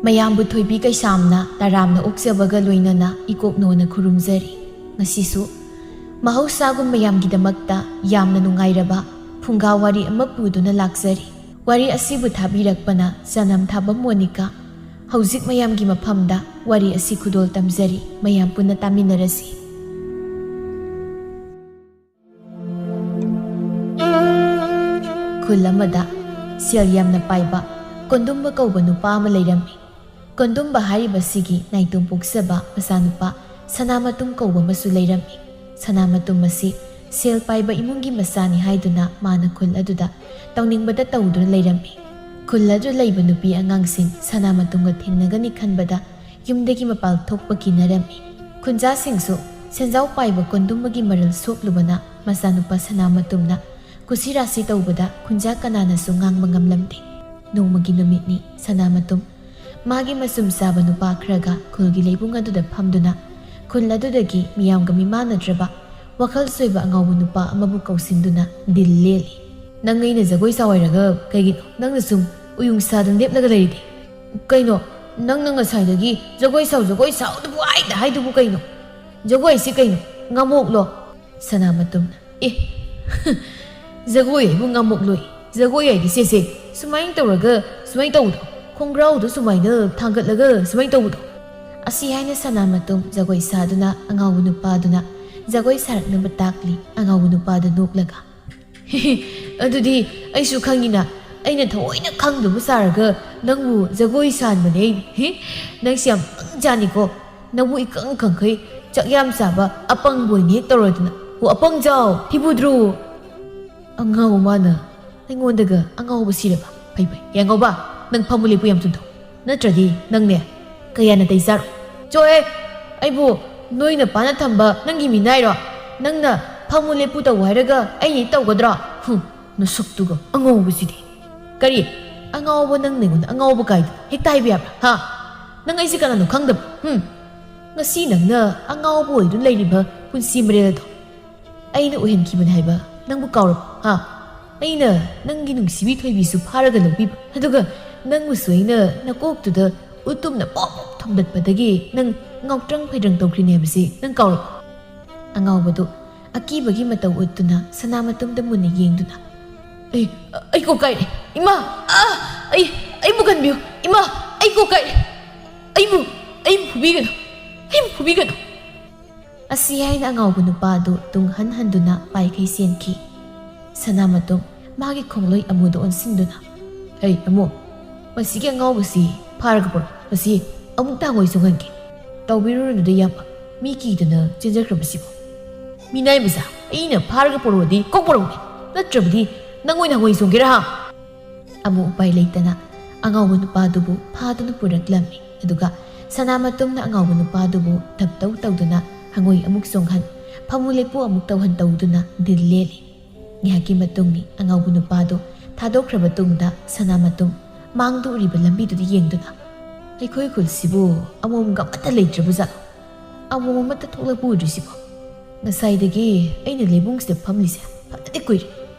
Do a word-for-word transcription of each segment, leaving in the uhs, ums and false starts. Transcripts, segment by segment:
ꯃꯌꯥꯝꯕꯨ ꯊꯣꯏꯕꯤ ꯀꯩꯁꯥꯝꯅ ꯇꯔꯥꯝꯅ ꯑꯣꯛꯆꯕꯒ ꯂꯣꯏꯅꯅ ꯏꯀꯣꯛꯅꯣꯅ ꯈꯨꯔꯨꯝꯖꯔꯤ꯫ ꯉꯁꯤꯁꯨ ꯃꯍꯧꯁꯥꯒꯨꯝ ꯃꯌꯥꯝꯒꯤꯗꯃꯛꯇ ꯌꯥꯝꯅ ꯅꯨꯡꯉꯥꯏꯔꯕ ꯐꯨꯡꯒꯥ ꯋꯥꯔꯤ ꯑꯃ ꯄꯨꯗꯨꯅ ꯂꯥꯛꯆꯔꯤ꯫ ꯋꯥꯔꯤ ꯑꯁꯤꯕꯨ ꯊꯥꯕꯤꯔꯛꯄꯅ ꯆꯅꯝ ꯊꯥꯕꯝ ꯃꯣꯅꯤꯀꯥ꯫ ꯍꯧꯖꯤꯛ ꯃꯌꯥꯝꯒꯤ ꯃꯐꯝꯗ ꯋꯥꯔꯤ ꯑꯁꯤ ꯈꯨꯗꯣꯜ ꯇꯝꯖꯔꯤ꯫ ꯃꯌꯥꯝ ꯄꯨꯟꯅ ꯇꯥꯃꯤꯟꯅꯔꯁꯤ꯫ ꯈꯨꯜ ꯑꯃꯗ ꯁꯦꯜ ꯌꯥꯝꯅ ꯄꯥꯏꯕ ꯀꯣꯟꯗꯨꯝꯕ ꯀꯧꯕ ꯅꯨꯄꯥ ꯑꯃ ꯂꯩꯔꯝꯃꯤ꯫ ꯀꯣꯟꯗꯨꯝꯕ ꯍꯥꯏꯔꯤꯕꯁꯤꯒꯤ ꯅꯥꯏꯇꯣꯝ ꯄꯣꯛꯆꯕ ꯃꯆꯥꯅꯨꯄꯥ ꯁꯅꯥꯃꯇꯨꯝ ꯀꯧꯕ ꯑꯃꯁꯨ ꯂꯩꯔꯝꯃꯤ꯫ ꯁꯅꯥꯃꯇꯨꯝ ꯑꯁꯤ ꯁꯦꯜ ꯄꯥꯏꯕ ꯏꯃꯨꯡꯒꯤ ꯃꯆꯥꯅꯤ ꯍꯥꯏꯗꯨꯅ ꯃꯥꯅ ꯈꯨꯜ ꯑꯗꯨꯗ ꯇꯧꯅꯤꯡꯕꯗ ꯇꯧꯗꯨꯅ ꯂꯩꯔꯝꯃꯤ꯫ ꯈꯨꯜ ꯑꯗꯨ ꯂꯩꯕ ꯅꯨꯄꯤ ꯑꯉꯥꯡꯁꯤꯡ ꯁꯅꯥꯃꯇꯨꯝꯒ ꯊꯦꯡꯅꯒꯅꯤ ꯈꯟꯕꯗ ꯌꯨꯝꯗꯒꯤ ꯃꯄꯥꯟ ꯊꯣꯛꯄ ꯀꯤꯅꯔꯝꯃꯤ꯫ ꯈꯨꯟꯖꯥꯁꯤꯡꯁꯨ ꯁꯦꯟꯖꯥꯎ ꯄꯥꯏꯕ ꯀꯣꯟꯗꯨꯝꯕꯒꯤ ꯃꯔꯜ ꯁꯣꯛꯂꯨꯕꯅ ꯃꯆꯥꯅꯨꯄꯥ ꯁꯅꯥꯃꯇꯨꯝꯅ ꯀꯨꯁꯤꯔꯥꯁꯤ ꯇꯧꯕꯗ ꯈꯨꯟꯖꯥ ꯀꯅꯥꯅꯁꯨ ꯉꯥꯡꯕ ꯉꯝꯂꯝꯗꯦ꯫ ꯅꯣꯡꯃꯒꯤ ꯅꯨꯃꯤꯠꯅꯤ꯫ ꯁꯅꯥꯃꯇꯨꯝ ꯃꯥꯒꯤ ꯃꯆꯨꯝ ꯆꯥꯕ ꯅꯨꯄꯥ ꯈꯔꯒ ꯈꯨꯜꯒꯤ ꯂꯩꯕꯨꯡ ꯑꯗꯨꯗ ꯐꯝꯗꯨꯅ ꯈꯨꯜ ꯑꯗꯨꯗꯒꯤ ꯃꯤꯌꯥꯝꯒ ꯃꯤꯃꯥꯟꯅꯗ꯭ꯔꯕ ꯋꯥꯈꯜ ꯆꯣꯏꯕ ꯑꯉꯥꯎꯕ ꯅꯨꯄꯥ ꯑꯃꯕꯨ ꯀꯧꯁꯤꯟꯗꯨꯅ ꯗꯤꯜ ꯂꯦꯜꯂꯤ꯫ "ꯅꯪ ꯑꯩꯅ ꯖꯒꯣꯏ ꯁꯥꯎ ꯍꯥꯏꯔꯒ ꯀꯩꯒꯤꯅꯣ ꯅꯪꯅ ꯁꯨꯝ ꯎꯌꯨꯡ ꯁꯥꯗꯨꯅ ꯂꯦꯞꯂꯒ ꯂꯩꯔꯤꯗꯤ? ꯀꯩꯅꯣ, ꯅꯪꯅ ꯉꯁꯥꯏꯗꯒꯤ ꯖꯒꯣꯏ ꯁꯥꯎ, ꯖꯒꯣꯏ ꯁꯥꯎꯗꯕꯨ ꯍꯥꯏꯗ ꯍꯥꯏꯗꯨꯕꯨ ꯀꯩꯅꯣ? ꯖꯒꯣꯏ ꯍꯥꯏꯁꯤ ꯀꯩꯅꯣ? ꯉꯥꯃꯣꯛꯂꯣ?" ꯁꯅꯥꯃꯇꯨꯝꯅ, "ꯑꯦ, ꯖꯒꯣꯏ ꯍꯥꯏꯕꯨ ꯉꯥꯃꯣꯛꯂꯣꯏ꯫ ꯖꯒꯣꯏ ꯍꯥꯏꯗꯤ ꯁꯦ, ꯁꯦ, ꯁꯨꯃꯥꯏꯅ ꯇꯧꯔꯒ ꯁꯨꯃꯥꯏꯅ ꯇꯧꯕꯗꯣ, ꯈꯣꯡꯒ꯭ꯔꯥꯎꯗꯣ ꯁꯨꯃꯥꯏꯅ ꯊꯥꯡꯒꯠꯂꯒ ꯁꯨꯃꯥꯏꯅ ꯇꯧꯕꯗꯣ꯫" ꯑꯁꯤ ꯍꯥꯏꯅ ꯁꯅꯥꯃꯇꯨꯝ ꯖꯒꯣꯏ ꯁꯥꯗꯨꯅ ꯑꯉꯥꯎꯕ ꯅꯨꯄꯥꯗꯨꯅ ꯖꯒꯣꯏ ꯁꯥꯔꯛꯅꯕ ꯇꯥꯛꯂꯤ꯫ ꯑꯉꯥꯎꯕ ꯅꯨꯄꯥꯗꯨ ꯅꯣꯛꯂꯒ, "ꯑꯗꯨꯗꯤ ꯑꯩꯁꯨ ꯈꯪꯉꯤꯅ, ꯑꯩꯅ ꯊꯑꯣꯏꯅ ꯈꯪꯗꯕ ꯁꯥꯔꯒ ꯅꯪꯕꯨ ꯖꯒꯣꯏ ꯁꯥꯍꯟꯕꯅꯦ ꯑꯩꯅ꯫ ꯍꯤ, ꯅꯪꯁꯤ ꯌꯥꯝ ꯄꯪꯖꯥꯅꯤꯀꯣ꯫ ꯅꯪꯕꯨ ꯏꯀꯪ ꯈꯪꯈꯩ ꯆꯥꯛ ꯌꯥꯝ ꯆꯥꯕ ꯑꯄꯪꯕ ꯑꯣꯏꯅ ꯍꯦꯛ ꯇꯧꯔꯗꯅ꯫ ꯍꯣ, ꯑꯄꯪ ꯖꯥꯎ, ꯊꯤꯕꯨꯗ꯭ꯔꯣ?" ꯑꯉꯥꯎꯕ ꯃꯥꯅ ꯑꯩꯉꯣꯟꯗꯒ ꯑꯉꯥꯎꯕ ꯁꯤꯔꯕ? ꯐꯩ, ꯐꯩ꯫ ꯌꯦꯡꯉꯧꯕ, ꯅꯪ ꯐꯝꯃꯨ ꯂꯦꯞꯄꯨ ꯌꯥꯝ ꯊꯨꯗꯧ꯫ ꯅꯠꯇ꯭ꯔꯗꯤ ꯅꯪꯅꯦ ꯀꯌꯥ ꯅꯥꯇꯩ ꯆꯥꯔꯣꯏ꯫ ꯆꯣꯍꯦ! ꯑꯩꯕꯨ ꯅꯣꯏ ꯅꯄꯥꯅ ꯊꯝꯕ ꯅꯪꯒꯤ ꯃꯤꯅꯥꯏꯔꯣ? ꯅꯪꯅ ꯐꯝꯃꯨ ꯂꯦꯞꯄꯨ ꯇꯧ ꯍꯥꯏꯔꯒ ꯑꯩꯅ ꯍꯦꯛ ꯇꯧꯒꯗ꯭ꯔꯣ? ꯍꯨꯝ, ꯅꯁꯛꯇꯨꯒ ꯑꯉꯥꯎꯕꯁꯤꯗꯤ꯫ ꯀꯔꯤ? ꯑꯉꯥꯎꯕ ꯅꯪꯅ ꯑꯩꯉꯣꯟꯗ ꯑꯉꯥꯎꯕ ꯀꯥꯏꯗ ꯍꯦꯛꯇ ꯍꯥꯏꯕ ꯌꯥꯕ꯭ꯔꯥ? ꯍꯥ? ꯅꯪ ꯑꯩꯁꯦ ꯀꯅꯥꯅꯣ ꯈꯪꯗꯕ? ꯍꯨꯝ? ꯉꯁꯤ ꯅꯪꯅ ꯑꯉꯥꯎꯕ ꯑꯣꯏꯗꯨꯅ ꯂꯩꯔꯤꯕ ꯄꯨꯟꯁꯤ ꯃꯔꯦꯜ ꯑꯗꯣ ꯑꯩꯅ ꯑꯣꯏꯍꯟꯈꯤꯕꯅꯤ ꯍꯥꯏꯕ ꯅꯪꯕꯨ ꯀꯥꯎꯔꯕ? ꯍꯥ? ꯑꯩꯅ ꯅꯪꯒꯤ ꯅꯨꯡꯁꯤꯕꯤ ꯊꯣꯏꯕꯤꯁꯨ ꯐꯥꯔꯒ ꯂꯧꯕꯤꯕ, ꯑꯗꯨꯒ ꯅꯪꯕꯨꯁꯨ ꯑꯩꯅ ꯅꯀꯣꯛꯇꯨꯗ ꯎꯇꯨꯝꯅ ꯄꯣꯞ ꯄꯣꯞ ꯊꯣꯝꯗꯠꯄꯗꯒꯤ ꯅꯪ ꯉꯥꯎꯇ꯭ꯔꯪ ꯐꯩꯗ꯭ꯔꯪ ꯇꯧꯈ꯭ꯔꯤꯅꯦ ꯍꯥꯏꯕꯁꯤ ꯅꯪ ꯀꯥꯎꯔꯕꯣ? ꯑꯉꯥꯎꯕꯗꯨ ꯑꯀꯤꯕꯒꯤ ꯃꯇꯧ ꯎꯠꯇꯨꯅ ꯁꯅꯥꯃꯇꯨꯝꯗ ꯃꯨꯟꯅ ꯌꯦꯡꯗꯨꯅ, "ꯑꯩ, ꯑꯩ ꯀꯣꯛ ꯀꯥꯏꯔꯦ꯫ ꯏꯃꯥ! ꯑꯥ! ꯑꯩ, ꯑꯩꯕꯨ ꯀꯟꯕꯤꯌꯨ! ꯏꯃꯥ! ꯑꯩ ꯀꯣꯛ ꯀꯥꯏꯔꯦ! ꯑꯩꯕꯨ, ꯑꯩꯕꯨ ꯐꯨꯕꯤꯒꯅꯨ! ꯑꯩꯕꯨ ꯐꯨꯕꯤꯒꯅꯨ!" ꯑꯁꯤ ꯍꯥꯏꯅ ꯑꯉꯥꯎꯕ ꯅꯨꯄꯥ ꯑꯗꯨ ꯇꯨꯡ ꯍꯟ ꯍꯟꯗꯨꯅ ꯄꯥꯏꯈꯩ ꯆꯦꯟꯈꯤ꯫ ꯁꯅꯥꯃꯇꯨꯝ ꯃꯥꯒꯤ ꯈꯣꯡꯂꯣꯏ ꯑꯃꯨꯗ ꯑꯣꯟꯁꯤꯟꯗꯨꯅ, "ꯍꯩ ꯑꯃꯨ, ꯃꯁꯤꯒꯤ ꯑꯉꯥꯎꯕꯁꯤ ꯐꯥꯔꯒ ꯄꯨꯔꯛꯎ꯫ ꯃꯁꯤ ꯑꯃꯨꯛꯇ ꯍꯪꯉꯣꯏ ꯆꯣꯡꯍꯟꯒꯦ꯫ ꯇꯧꯕꯤꯔꯨꯔꯅꯨꯗ ꯏꯌꯥꯝꯕ, ꯃꯤ ꯀꯤꯗꯅ ꯆꯦꯟꯖꯈ꯭ꯔꯕꯁꯤꯕꯨ꯫ ꯃꯤꯅꯥꯏ ꯃꯆꯥ, ꯑꯩꯅ ꯐꯥꯔꯒ ꯄꯨꯔꯛꯑꯗꯤ ꯀꯣꯛ ꯄꯨꯔꯛꯎꯅꯦ, ꯅꯠꯇ꯭ꯔꯕꯗꯤ ꯅꯪ ꯑꯣꯏꯅ ꯍꯪꯉꯣꯏ ꯆꯣꯡꯒꯦꯔꯥ ꯍꯥ?" ꯑꯃꯨꯛ ꯎꯄꯥꯏ ꯂꯩꯇꯅ ꯑꯉꯥꯎꯕ ꯅꯨꯄꯥꯗꯨꯕꯨ ꯐꯥꯗꯨꯅ ꯄꯨꯔꯛꯂꯝꯃꯤ꯫ ꯑꯗꯨꯒ ꯁꯅꯥꯃꯇꯨꯝꯅ ꯑꯉꯥꯎꯕ ꯅꯨꯄꯥꯗꯨꯕꯨ ꯊꯞꯇꯧ ꯇꯧꯗꯨꯅ ꯍꯪꯉꯣꯏ ꯑꯃꯨꯛ ꯆꯣꯡꯍꯟ, ꯐꯝꯃꯨ ꯂꯦꯞꯄꯨ ꯑꯃꯨꯛ ꯇꯧꯍꯟ ꯇꯧꯗꯨꯅ ꯗꯤꯜ ꯂꯦꯜꯂꯤ꯫ ꯉꯥꯏꯍꯥꯛꯀꯤ ꯃꯇꯨꯡꯅꯤ ꯑꯉꯥꯎꯕ ꯅꯨꯄꯥꯗꯨ ꯊꯥꯗꯣꯛꯈ꯭ꯔꯕ ꯇꯨꯡꯗ ꯁꯅꯥꯃꯇꯨꯝ ꯃꯥꯡꯗ ꯎꯔꯤꯕ ꯂꯝꯕꯤꯗꯨꯗ ꯌꯦꯡꯗꯨꯅ, "ꯑꯩꯈꯣꯏ ꯈꯨꯜꯁꯤꯕꯨ ꯑꯃꯣꯝꯒ ꯑꯃꯠꯇ ꯂꯩꯇ꯭ꯔꯕ ꯖꯥꯠꯂꯣ? ꯑꯃꯣꯝ ꯑꯃꯠꯇ ꯊꯣꯛꯂꯛꯄ ꯎꯗ꯭ꯔꯤꯁꯤꯕꯣ? ꯉꯁꯥꯏꯗꯒꯤ ꯑꯩꯅ ꯂꯩꯕꯨꯡꯁꯤꯗ ꯐꯝꯂꯤꯁꯦ ꯐꯅꯗꯤ ꯀꯨꯏꯔꯦ,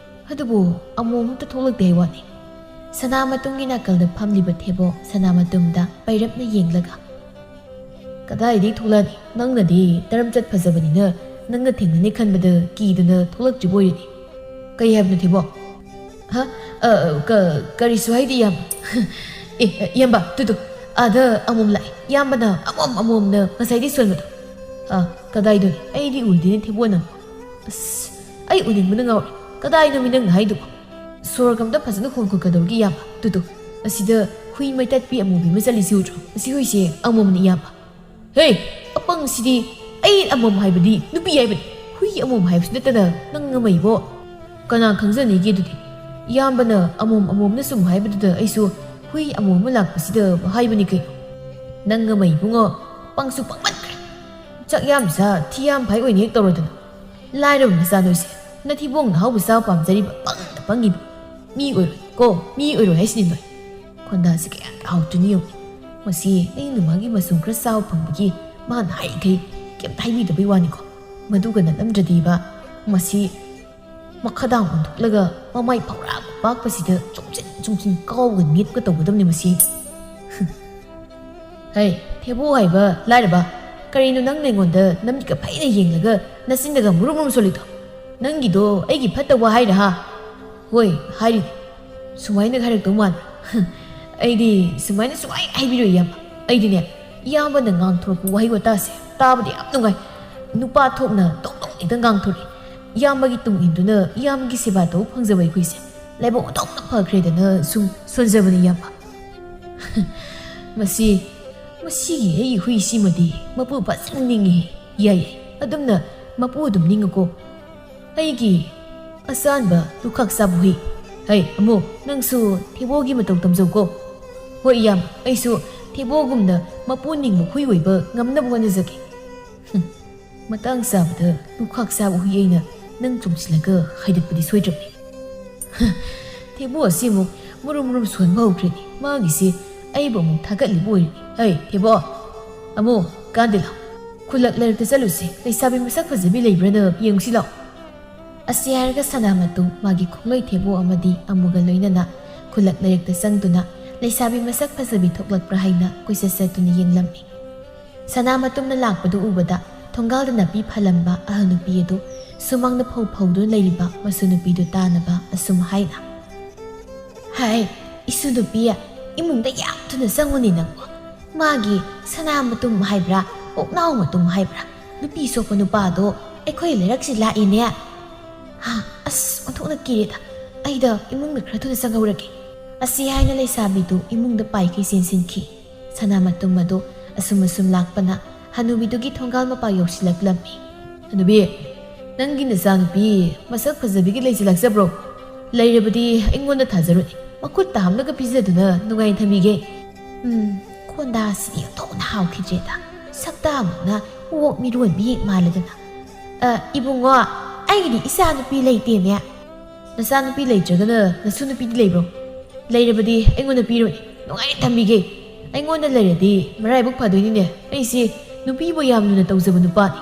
ꯑꯗꯨꯕꯨ ꯑꯃꯣꯝ ꯑꯃꯠꯇ ꯊꯣꯛꯂꯛꯇꯦ ꯍꯥꯏ ꯋꯥꯅꯤ?" ꯁꯅꯥꯃꯇꯨꯝꯒꯤ ꯅꯥꯀꯜꯗ ꯐꯝꯂꯤꯕ ꯊꯦꯕꯣ ꯁꯅꯥꯃꯇꯨꯝꯗ ꯄꯩꯔꯞꯅ ꯌꯦꯡꯂꯒ, "ꯀꯗꯥꯏꯗꯒꯤ ꯊꯣꯛꯂꯛꯑꯅꯤ? ꯅꯪꯅꯗꯤ ꯇꯔꯝꯆꯠ ꯐꯖꯕꯅꯤꯅ ꯅꯪꯅ ꯊꯦꯡꯅꯅꯤ ꯈꯟꯕꯗ ꯀꯤꯗꯅ ꯊꯣꯛꯂꯛꯇ꯭ꯔꯤꯕ ꯑꯣꯏꯔꯅꯤ꯫ ꯀꯩ ꯍꯥꯏꯕꯅꯣ ꯊꯦꯕꯣ?" "ꯍꯥ? ꯑ, ꯀ-, ꯀꯔꯤꯁꯨ ꯍꯥꯏꯗꯦ ꯏꯌꯥꯝꯕ꯫ ꯑꯦ, ꯏꯌꯥꯝꯕ, ꯇꯨ, ꯇꯨ, ꯑꯥꯗ ꯑꯃꯣꯝ ꯂꯥꯛꯑꯦ꯫ ꯏꯌꯥꯝꯕꯅ ꯑꯃꯣꯝ ꯑꯃꯣꯝꯅ ꯉꯁꯥꯏꯗꯤ ꯁꯣꯟꯕꯗꯣ꯫ ꯑ, ꯀꯗꯥꯏꯗꯅꯣ? ꯑꯩꯗꯤ ꯎꯗꯦꯅꯦ ꯊꯦꯕꯣ ꯅꯪ꯫ ꯑꯁ, ꯑꯩ ꯎꯅꯤꯡꯕꯅ ꯉꯥꯎꯔꯦ꯫ ꯀꯗꯥꯏꯅꯣꯃꯤ ꯅꯪꯅ ꯍꯥꯏꯗꯨꯕꯣ? ꯁꯣꯔꯒ ꯑꯝꯇ ꯐꯖꯅ ꯍꯣꯟꯈꯣꯠꯀꯗꯧꯔꯤ ꯏꯌꯥꯝꯕ꯫ ꯇꯨ, ꯇꯨ, ꯑꯁꯤꯗ ꯍꯨꯏ ꯃꯩꯇꯠꯄꯤ ꯑꯃꯨꯕꯤ ꯑꯃ ꯆꯠꯂꯤꯁꯤ ꯎꯗ꯭ꯔꯣ? ꯑꯁꯤ ꯍꯨꯏꯁꯦ ꯑꯃꯣꯝꯅꯤ ꯏꯌꯥꯝꯕ꯫ ꯍꯦ, ꯑꯄꯪꯁꯤꯗꯤ! ꯑꯩ ꯑꯃꯣꯝ ꯍꯥꯏꯕꯗꯤ ꯅꯨꯄꯤ ꯍꯥꯏꯕꯅꯤ꯫ ꯍꯨꯏ ꯑꯃꯣꯝ ꯍꯥꯏꯕꯁꯨ ꯅꯠꯇꯅ ꯅꯪ ꯉꯝꯃꯩꯕꯣ꯫ ꯀꯅꯥ ꯈꯪꯖꯅꯤꯒꯦ ꯑꯗꯨꯗꯤ? ꯏꯌꯥꯝꯕꯅ ꯑꯃꯣꯝ ꯑꯃꯣꯝꯅ ꯁꯨꯝ ꯍꯥꯏꯕꯗꯨꯗ ꯑꯩꯁꯨ ꯍꯨꯏ ꯑꯃꯣꯝ ꯑꯃ ꯂꯥꯛꯄꯁꯤꯗ ꯍꯥꯏꯕꯅꯤ ꯀꯩꯅꯣ꯫ ꯅꯪ ꯉꯝꯃꯩ ꯏꯕꯨꯡꯉꯣ, ꯄꯪꯁꯨ ꯄꯪꯃꯟꯈ꯭ꯔꯦ꯫ ꯆꯥꯛ ꯌꯥꯝ ꯆꯥ, ꯊꯤ ꯌꯥꯝ ꯐꯥꯏ ꯑꯣꯏꯅ ꯍꯦꯛ ꯇꯧꯔꯗꯅ꯫ ꯂꯥꯏꯔꯕ ꯃꯆꯥ ꯅꯣꯏꯁꯦ, ꯅꯊꯤꯕꯣꯡꯅ ꯑꯍꯥꯎꯕ ꯆꯥꯕ ꯄꯥꯝꯖꯔꯤꯕ ꯄꯪꯗ ꯄꯪꯉꯤꯕ꯫ ꯃꯤ ꯑꯣꯏꯔꯣꯏ ꯀꯣ, ꯃꯤ ꯑꯣꯏꯔꯣꯏ ꯍꯥꯏꯁꯤꯅꯤ ꯅꯣꯏ꯫ ꯈꯣꯟꯗꯥꯁꯤ ꯀꯌꯥꯗ ꯍꯥꯎꯇ꯭ꯔꯤꯅꯤ ꯌꯦꯡꯉꯨ꯫ ꯃꯁꯤ ꯑꯩꯅ ꯃꯥꯒꯤ ꯃꯆꯨꯝ ꯈꯔ ꯆꯥꯕ ꯐꯪꯕꯒꯤ ꯃꯥꯅ ꯍꯥꯏꯔꯤꯈꯩ ꯀꯩꯝꯇ ꯍꯥꯏꯕꯤꯗꯕꯩ ꯋꯥꯅꯤꯀꯣ꯫ ꯃꯗꯨꯒ ꯅꯠꯂꯝꯗ꯭ꯔꯗꯤꯕ ꯃꯁꯤ ꯃꯈꯥꯗꯥꯡ ꯑꯣꯟꯊꯣꯛꯂꯒ ꯃꯃꯥꯏ ꯐꯧꯔꯥ ꯄꯥꯛꯄꯁꯤꯗ ꯆꯨꯝꯁꯤꯟ ꯆꯨꯝꯁꯤꯟ ꯀꯥꯎꯒ ꯅꯦꯠꯀ ꯇꯧꯒꯗꯕꯅꯤ ꯃꯁꯤ꯫ ꯍꯩ, ꯊꯦꯕꯣ ꯍꯥꯏꯕ ꯂꯥꯏꯔꯕ, ꯀꯔꯤꯅꯣ ꯅꯪꯅ ꯑꯩꯉꯣꯟꯗ ꯅꯃꯤꯠꯀ ꯐꯩꯅ ꯌꯦꯡꯂꯒ ꯅꯆꯤꯟꯗꯒ ꯃꯨꯔꯨꯝ ꯃꯨꯔꯨꯝ ꯁꯣꯜꯂꯤꯗꯣ? ꯅꯪꯒꯤꯗꯣ ꯑꯩꯒꯤ ꯐꯠꯇꯕ ꯍꯥꯏꯔ ꯍꯥ? ꯍꯣꯏ, ꯍꯥꯏꯔꯤꯅꯦ꯫ ꯁꯨꯃꯥꯏꯅ ꯍꯥꯏꯔꯛꯇꯧ ꯃꯥꯟꯕ꯭ꯔꯥ? ꯑꯩꯗꯤ ꯁꯨꯃꯥꯏꯅ ꯁꯨꯡꯍꯥꯏ ꯍꯥꯏꯕꯤꯔꯣꯏ, ꯏꯌꯥꯝꯕ꯫ ꯑꯩꯗꯤꯅꯦ, ꯏꯌꯥꯝꯕꯅ ꯉꯥꯡꯊꯣꯔꯛꯄ ꯋꯥꯍꯩ ꯋꯥꯇꯥꯁꯦ ꯇꯥꯕꯗ ꯌꯥꯝ ꯅꯨꯡꯉꯥꯏ꯫ ꯅꯨꯄꯥ ꯊꯣꯛꯅ ꯇꯣꯛ ꯇꯣꯛ ꯍꯦꯛꯇ ꯉꯥꯡꯊꯣꯔꯛꯏ꯫ ꯏꯌꯥꯝꯕꯒꯤ ꯇꯨꯡ ꯏꯟꯗꯨꯅ ꯏꯌꯥꯝꯕꯒꯤ ꯁꯦꯕꯥ ꯇꯧꯕ ꯐꯪꯖꯕ ꯑꯩꯈꯣꯏꯁꯦ ꯂꯥꯏꯕꯛ ꯑꯣꯟꯊꯣꯛꯅ ꯐꯈ꯭ꯔꯦꯗꯅ ꯁꯨꯝ ꯁꯣꯟꯖꯕꯅꯤ, ꯏꯌꯥꯝꯕ꯫ ꯃꯁꯤ, ꯃꯁꯤꯒꯤ ꯑꯩꯒꯤ ꯍꯨꯏꯁꯤꯃꯗꯤ ꯃꯄꯨ ꯐꯖꯅ ꯅꯤꯡꯉꯤ꯫ ꯌꯥꯏ, ꯌꯥꯏ, ꯑꯗꯨꯝꯅ ꯃꯄꯨ ꯑꯗꯨꯝ ꯅꯤꯡꯉꯨꯀꯣ꯫ ꯑꯩꯒꯤ ꯑꯆꯥꯟꯕ ꯂꯨꯈꯥꯛ ꯆꯥꯕ ꯍꯨꯏ꯫ ꯍꯩ, ꯑꯃꯨ, ꯅꯪꯁꯨ ꯊꯦꯕꯣꯒꯤ ꯃꯇꯧ ꯇꯝꯖꯧꯀꯣ꯫ ꯍꯣꯏ, ꯏꯌꯥꯝꯕ, ꯑꯩꯁꯨ ꯊꯦꯕꯣꯒꯨꯝꯅ ꯃꯄꯨ ꯅꯤꯡꯕ ꯍꯨꯏ ꯑꯣꯏꯕ ꯉꯝꯅꯕ ꯍꯣꯠꯅꯖꯒꯦ꯫ ꯍꯨꯝ, ꯃꯇꯥꯡ ꯆꯥꯕꯗ ꯂꯨꯈꯥꯛ ꯆꯥꯕ ꯍꯨꯏ ꯑꯩꯅ ꯅꯪ ꯆꯣꯡꯁꯤꯜꯂꯒ ꯍꯥꯏꯗꯠꯄꯗꯤ ꯁꯣꯏꯗ꯭ꯔꯕꯅꯤ꯫ ꯍ, ꯊꯦꯕꯣ ꯑꯁꯤ ꯑꯃꯨꯛ ꯃꯨꯔꯨꯝ ꯃꯨꯔꯨꯝ ꯁꯣꯟꯕ ꯍꯧꯈ꯭ꯔꯦꯅꯦ꯫ ꯃꯥꯒꯤꯁꯦ ꯑꯩꯕꯨ ꯑꯃꯨꯛ ꯊꯥꯒꯠꯂꯤꯕ ꯑꯣꯏꯔꯦ꯫ ꯍꯩ, ꯊꯦꯕꯣ! ꯑꯃꯨ, ꯀꯥꯟꯗꯦ ꯂꯥꯎ꯫ ꯈꯨꯜꯂꯛ ꯂꯩꯔꯛꯇ ꯆꯠꯂꯨꯁꯤ꯫ ꯂꯩꯁꯥꯕꯤ ꯃꯁꯛ ꯐꯖꯕꯤ ꯂꯩꯕ꯭ꯔꯥꯅ ꯌꯦꯡꯉꯨꯁꯤ ꯂꯥꯎ꯫ ꯑꯁꯤ ꯍꯥꯏꯔꯒ ꯁꯅꯥꯃꯇꯨꯝ ꯃꯥꯒꯤ ꯈꯣꯡꯂꯩ ꯊꯦꯕꯣ ꯑꯃꯗꯤ ꯑꯃꯨꯒ ꯂꯣꯏꯅꯅ ꯈꯨꯜꯂꯛ ꯂꯩꯔꯛꯇ ꯆꯪꯗꯨꯅ ꯂꯩꯁꯥꯕꯤ ꯃꯁꯛ ꯐꯖꯕꯤ ꯊꯣꯛꯂꯛꯄ꯭ꯔꯥ ꯍꯥꯏꯅ ꯀꯣꯏꯆꯠ ꯆꯠꯇꯨꯅ ꯌꯦꯡꯂꯝꯃꯤ꯫ ꯁꯅꯥꯃꯇꯨꯝꯅ ꯂꯥꯛꯄꯗꯨ ꯎꯕꯗ ꯊꯣꯡꯒꯥꯜꯗ ꯅꯥꯄꯤ ꯐꯜꯂꯝꯕ ꯑꯍꯜ ꯅꯨꯄꯤ ꯑꯗꯨ ꯁꯨꯃꯥꯡꯗ ꯐꯧ ꯐꯧꯗꯨꯅ ꯂꯩꯔꯤꯕ ꯃꯁꯨ ꯅꯨꯄꯤꯗꯨ ꯇꯥꯅꯕ ꯑꯁꯨꯝ ꯍꯥꯏꯅ, "ꯍꯥꯏ, ꯏꯁꯨ ꯅꯨꯄꯤ, ꯏꯃꯨꯡꯗ ꯌꯥꯝ ꯊꯨꯅ ꯆꯪꯉꯨꯅꯦ ꯅꯪꯕꯨ꯫ ꯃꯥꯒꯤ ꯁꯅꯥꯃꯇꯨꯝ ꯍꯥꯏꯕ꯭ꯔꯥ, ꯑꯣꯛꯅꯥꯎ ꯃꯇꯨꯝ ꯍꯥꯏꯕ꯭ꯔꯥ, ꯅꯨꯄꯤ ꯁꯣꯛꯄ ꯅꯨꯄꯥꯗꯣ ꯑꯩꯈꯣꯏ ꯂꯩꯔꯛꯁꯤ ꯂꯥꯛꯏꯅꯦ꯫ ꯍꯥ, ꯑꯁ, ꯑꯣꯟꯊꯣꯛꯅ ꯀꯤꯔꯦꯗ꯫ ꯑꯩꯗ ꯏꯃꯨꯡꯗ ꯈꯔ ꯊꯨꯅ ꯆꯪꯍꯧꯔꯒꯦ꯫" ꯑꯁꯤ ꯍꯥꯏꯅ ꯂꯩꯁꯥꯕꯤꯗꯨ ꯏꯃꯨꯡꯗ ꯄꯥꯏꯈꯩ ꯆꯦꯟꯁꯤꯟꯈꯤ꯫ ꯁꯅꯥꯃꯇꯨꯝ ꯑꯗꯨ ꯑꯁꯨꯝ ꯑꯁꯨꯝ ꯂꯥꯛꯄꯅ ꯍꯅꯨꯕꯤꯗꯨꯒꯤ ꯊꯣꯡꯒꯥꯜ ꯃꯄꯥ ꯌꯧꯁꯤꯜꯂꯛꯂꯝꯃꯤ꯫ "ꯍꯅꯨꯕꯤ, ꯅꯪꯒꯤ ꯅꯆꯥꯅꯨꯄꯤ ꯃꯁꯛ ꯐꯖꯕꯤꯒꯤ ꯂꯩꯁꯤ ꯂꯥꯛꯆꯕ꯭ꯔꯣ? ꯂꯩꯔꯕꯗꯤ ꯑꯩꯉꯣꯟꯗ ꯊꯥꯖꯔꯨꯅꯦ꯫ ꯃꯈꯨꯠꯇ ꯍꯥꯝꯂꯒ ꯄꯤꯖꯗꯨꯅ ꯅꯨꯡꯉꯥꯏꯅ ꯊꯝꯕꯤꯒꯦ꯫" ꯎꯝ, ꯈꯣꯟꯗꯥꯁꯤꯗꯤ ꯑꯣꯟꯊꯣꯛꯅ ꯍꯥꯎꯈꯤꯗ꯭ꯔꯦꯗ꯫ ꯁꯛꯇꯥꯃꯛꯅ ꯑꯣꯛ ꯃꯤꯔꯣꯟꯕꯤ ꯃꯥꯜꯂꯗꯅ꯫ "ꯑ, ꯏꯕꯨꯡꯉꯣ, ꯑꯩꯒꯤꯗꯤ ꯏꯆꯥꯅꯨꯄꯤ ꯂꯩꯇꯦꯅꯦ꯫" "ꯅꯆꯥꯅꯨꯄꯤ ꯂꯩꯇ꯭ꯔꯒꯅ ꯅꯁꯨ ꯅꯨꯄꯤꯗꯤ ꯂꯩꯕ꯭ꯔꯣ? ꯂꯩꯔꯕꯗꯤ ꯑꯩꯉꯣꯟꯗ ꯄꯤꯔꯣꯅꯦ, ꯅꯨꯡꯉꯥꯏꯅ ꯊꯝꯕꯤꯒꯦ꯫ ꯑꯩꯉꯣꯟꯗ ꯂꯩꯔꯗꯤ ꯃꯔꯥꯏꯕꯛ ꯐꯗꯣꯏꯅꯤꯅꯦ, ꯑꯩꯁꯦ ꯅꯨꯄꯤꯕꯨ ꯌꯥꯝ ꯂꯨꯅ ꯇꯧꯖꯕ ꯅꯨꯄꯥꯅꯤ꯫"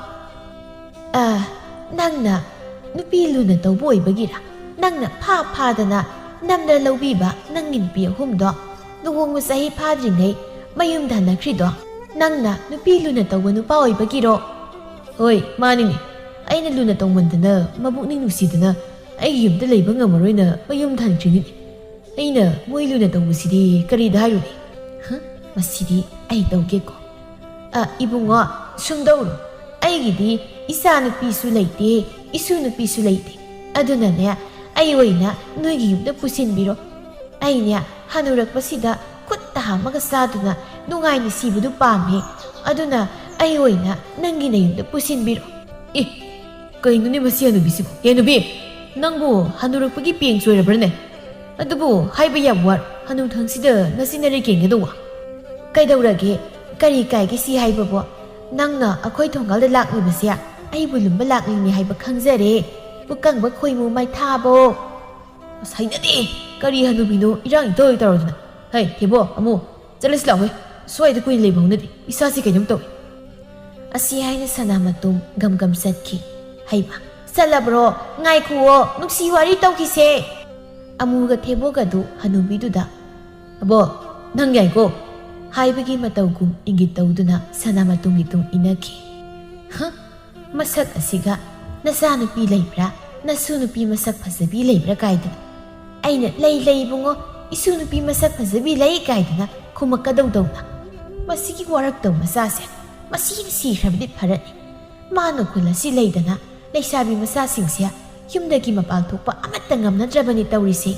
"ꯑ, ꯅꯪꯅ ꯅꯨꯄꯤ ꯂꯨꯅ ꯇꯧꯕ ꯑꯣꯏꯕꯒꯤꯔ? ꯅꯪꯅ ꯐꯥ ꯐꯥꯗꯅ ꯅꯝꯗꯅ ꯂꯧꯕꯤꯕ ꯅꯪꯒꯤ ꯅꯨꯄꯤ ꯑꯍꯨꯝꯗꯣ ꯂꯨꯍꯣꯡꯕ ꯆꯍꯤ ꯐꯥꯗ꯭ꯔꯤꯉꯩ ꯃꯌꯨꯝꯗ ꯍꯟꯅꯈ꯭ꯔꯤꯗꯣ ꯅꯪꯅ ꯅꯨꯄꯤ ꯂꯨꯅ ꯇꯧꯕ ꯅꯨꯄꯥ ꯑꯣꯏꯕꯒꯤꯔꯣ? ꯍꯣꯏ, ꯃꯥꯅꯤꯅꯦ꯫ ꯑꯩꯅ ꯂꯨꯅ ꯇꯧꯃꯟꯗꯅ ꯃꯕꯨꯛꯅꯤꯡ ꯅꯨꯡꯁꯤꯗꯅ ꯑꯩꯒꯤ ꯌꯨꯝꯗ ꯂꯩꯕ ꯉꯝꯃꯔꯣꯏꯅ ꯃꯌꯨꯝꯗ ꯍꯟꯈ꯭ꯔꯤꯅꯤꯅꯦ꯫ ꯑꯩꯅ ꯃꯣꯏ ꯂꯨꯅ ꯇꯧꯕꯁꯤꯗꯤ ꯀꯔꯤꯗ ꯍꯥꯏꯔꯨꯅꯤ? ꯍ? ꯃꯁꯤꯗꯤ ꯑꯩ ꯇꯧꯒꯦꯀꯣ꯫ ꯑ, ꯏꯕꯨꯡꯉꯣ, ꯁꯨꯝ ꯇꯧꯔꯣ꯫ ꯑꯩꯒꯤꯗꯤ ꯏꯆꯥ ꯅꯨꯄꯤꯁꯨ ꯂꯩꯇꯦ, ꯏꯁꯨ ꯅꯨꯄꯤꯁꯨ ꯂꯩꯇꯦ꯫ ꯑꯗꯨꯅꯅꯦ, ꯑꯩ ꯑꯣꯏꯅ ꯅꯣꯏꯒꯤ ꯌꯨꯝꯗ ꯄꯨꯁꯤꯟꯕꯤꯔꯣ꯫ ꯑꯩꯅꯦ, ꯍꯅꯨꯔꯛꯄꯁꯤꯗ ꯈꯨꯠꯇ ꯍꯥꯝꯃꯒ ꯆꯥꯗꯨꯅ ꯅꯨꯡꯉꯥꯏꯅ ꯁꯤꯕꯗꯨ ꯄꯥꯝꯃꯦ꯫ ꯑꯗꯨꯅ ꯑꯩ ꯑꯣꯏꯅ ꯅꯪꯒꯤ ꯅꯌꯨꯝꯗ ꯄꯨꯁꯤꯟꯕꯤꯔꯣ꯫ ꯑꯦ, ꯀꯩꯅꯣꯅꯦ ꯃꯁꯤ ꯍꯅꯨꯕꯤꯁꯤꯕꯨ? ꯑꯦ ꯅꯨꯄꯤ, ꯅꯪꯕꯨ ꯍꯅꯨꯔꯛꯄꯒꯤ ꯄꯦꯡ ꯆꯣꯏꯔꯕ꯭ꯔꯅꯦ? ꯑꯗꯨꯕꯨ ꯍꯥꯏꯕ ꯌꯥꯕ ꯋꯥꯔꯣ, ꯍꯅꯨꯊꯪꯁꯤꯗ ꯅꯆꯤꯟ ꯅꯔꯩ ꯀꯦꯟꯒꯗꯧꯕ꯫ ꯀꯩꯗꯧꯔꯒꯦ? ꯀꯔꯤ ꯀꯥꯏꯒꯦ ꯁꯤ ꯍꯥꯏꯕꯕꯣ? ꯅꯪꯅ ꯑꯩꯈꯣꯏ ꯊꯣꯡꯒꯥꯜꯗ ꯂꯥꯛꯂꯤꯕꯁꯦ ꯑꯩꯕꯨ ꯂꯨꯝꯕ ꯂꯥꯛꯂꯤꯅꯤ ꯍꯥꯏꯕ ꯈꯪꯖꯔꯦ꯫ ꯄꯨꯀꯪꯕ ꯈꯣꯏꯃꯨ ꯃꯩꯊꯥꯕꯣ꯫ ꯑꯁ, ꯍꯩꯅꯗꯦ! ꯀꯔꯤ ꯍꯅꯨꯕꯤꯅꯣ ꯏꯔꯥꯡ ꯏꯇꯧ ꯇꯧꯔꯗꯅ? ꯍꯩ, ꯊꯦꯕꯣ, ꯑꯃꯨ, ꯆꯠꯂꯁꯤ ꯂꯥꯛꯑꯣꯍꯦ꯫ ꯁ꯭ꯋꯥꯏꯗ ꯀꯨꯏꯅ ꯂꯩꯕ ꯍꯧꯅꯗꯦ꯫ ꯏꯁꯥꯁꯤ ꯀꯩꯅꯣꯝ ꯇꯧꯏ꯫ ꯑꯁꯤ ꯍꯥꯏꯅ ꯁꯅꯥꯃꯇꯨꯝ ꯒꯝ ꯒꯝ ꯆꯠꯈꯤ꯫ ꯍꯩꯃ, ꯆꯠꯂꯕ꯭ꯔꯣ? ꯉꯥꯏꯈꯨꯑꯣ, ꯅꯨꯡꯁꯤ ꯋꯥꯔꯤ ꯇꯧꯈꯤꯁꯦ꯫ ꯑꯃꯨꯒ ꯊꯦꯕꯣꯒꯗꯨ ꯍꯅꯨꯕꯤꯗꯨꯗ, "ꯑꯕꯣ, ꯅꯪ ꯌꯥꯏꯀꯣ?" ꯍꯥꯏꯕꯒꯤ ꯃꯇꯧꯒꯨꯝ ꯏꯪꯒꯤꯠ ꯇꯧꯗꯨꯅ ꯁꯅꯥꯃꯇꯨꯝꯒꯤ ꯇꯨꯡ ꯏꯟꯅꯈꯤ꯫ ꯍ? ꯃꯁꯛ ꯑꯁꯤꯒ, "ꯅꯆꯥꯅꯨꯄꯤ ꯂꯩꯕ꯭ꯔꯥ? ꯅꯁꯨ ꯅꯨꯄꯤ ꯃꯁꯛ ꯐꯖꯕꯤ ꯂꯩꯕ꯭ꯔꯥ?" ꯀꯥꯏꯗꯅ꯫ ꯑꯩꯅ, "ꯂꯩ, ꯂꯩ, ꯏꯕꯨꯡꯉꯣ, ꯏꯁꯨ ꯅꯨꯄꯤ ꯃꯁꯛ ꯐꯖꯕꯤ ꯂꯩ" ꯀꯥꯏꯗꯅ ꯈꯨꯝꯃꯛꯀꯗꯧꯗꯧꯅ꯫ ꯃꯁꯤꯒꯤ ꯋꯥꯔꯛꯇꯧ ꯃꯆꯥꯁꯦ, ꯃꯁꯤꯅ ꯁꯤꯈ꯭ꯔꯕꯗꯤ ꯐꯔꯅꯤ꯫ ꯃꯥꯅ ꯈꯨꯜ ꯑꯁꯤ ꯂꯩꯗꯅ ꯂꯩꯁꯥꯕꯤ ꯃꯆꯥꯁꯤꯡꯁꯦ ꯌꯨꯝꯗꯒꯤ ꯃꯄꯥꯟ ꯊꯣꯛꯄ ꯑꯃꯠꯇ ꯉꯝꯅꯗ꯭ꯔꯕꯅꯤ ꯇꯧꯔꯤꯁꯦ꯫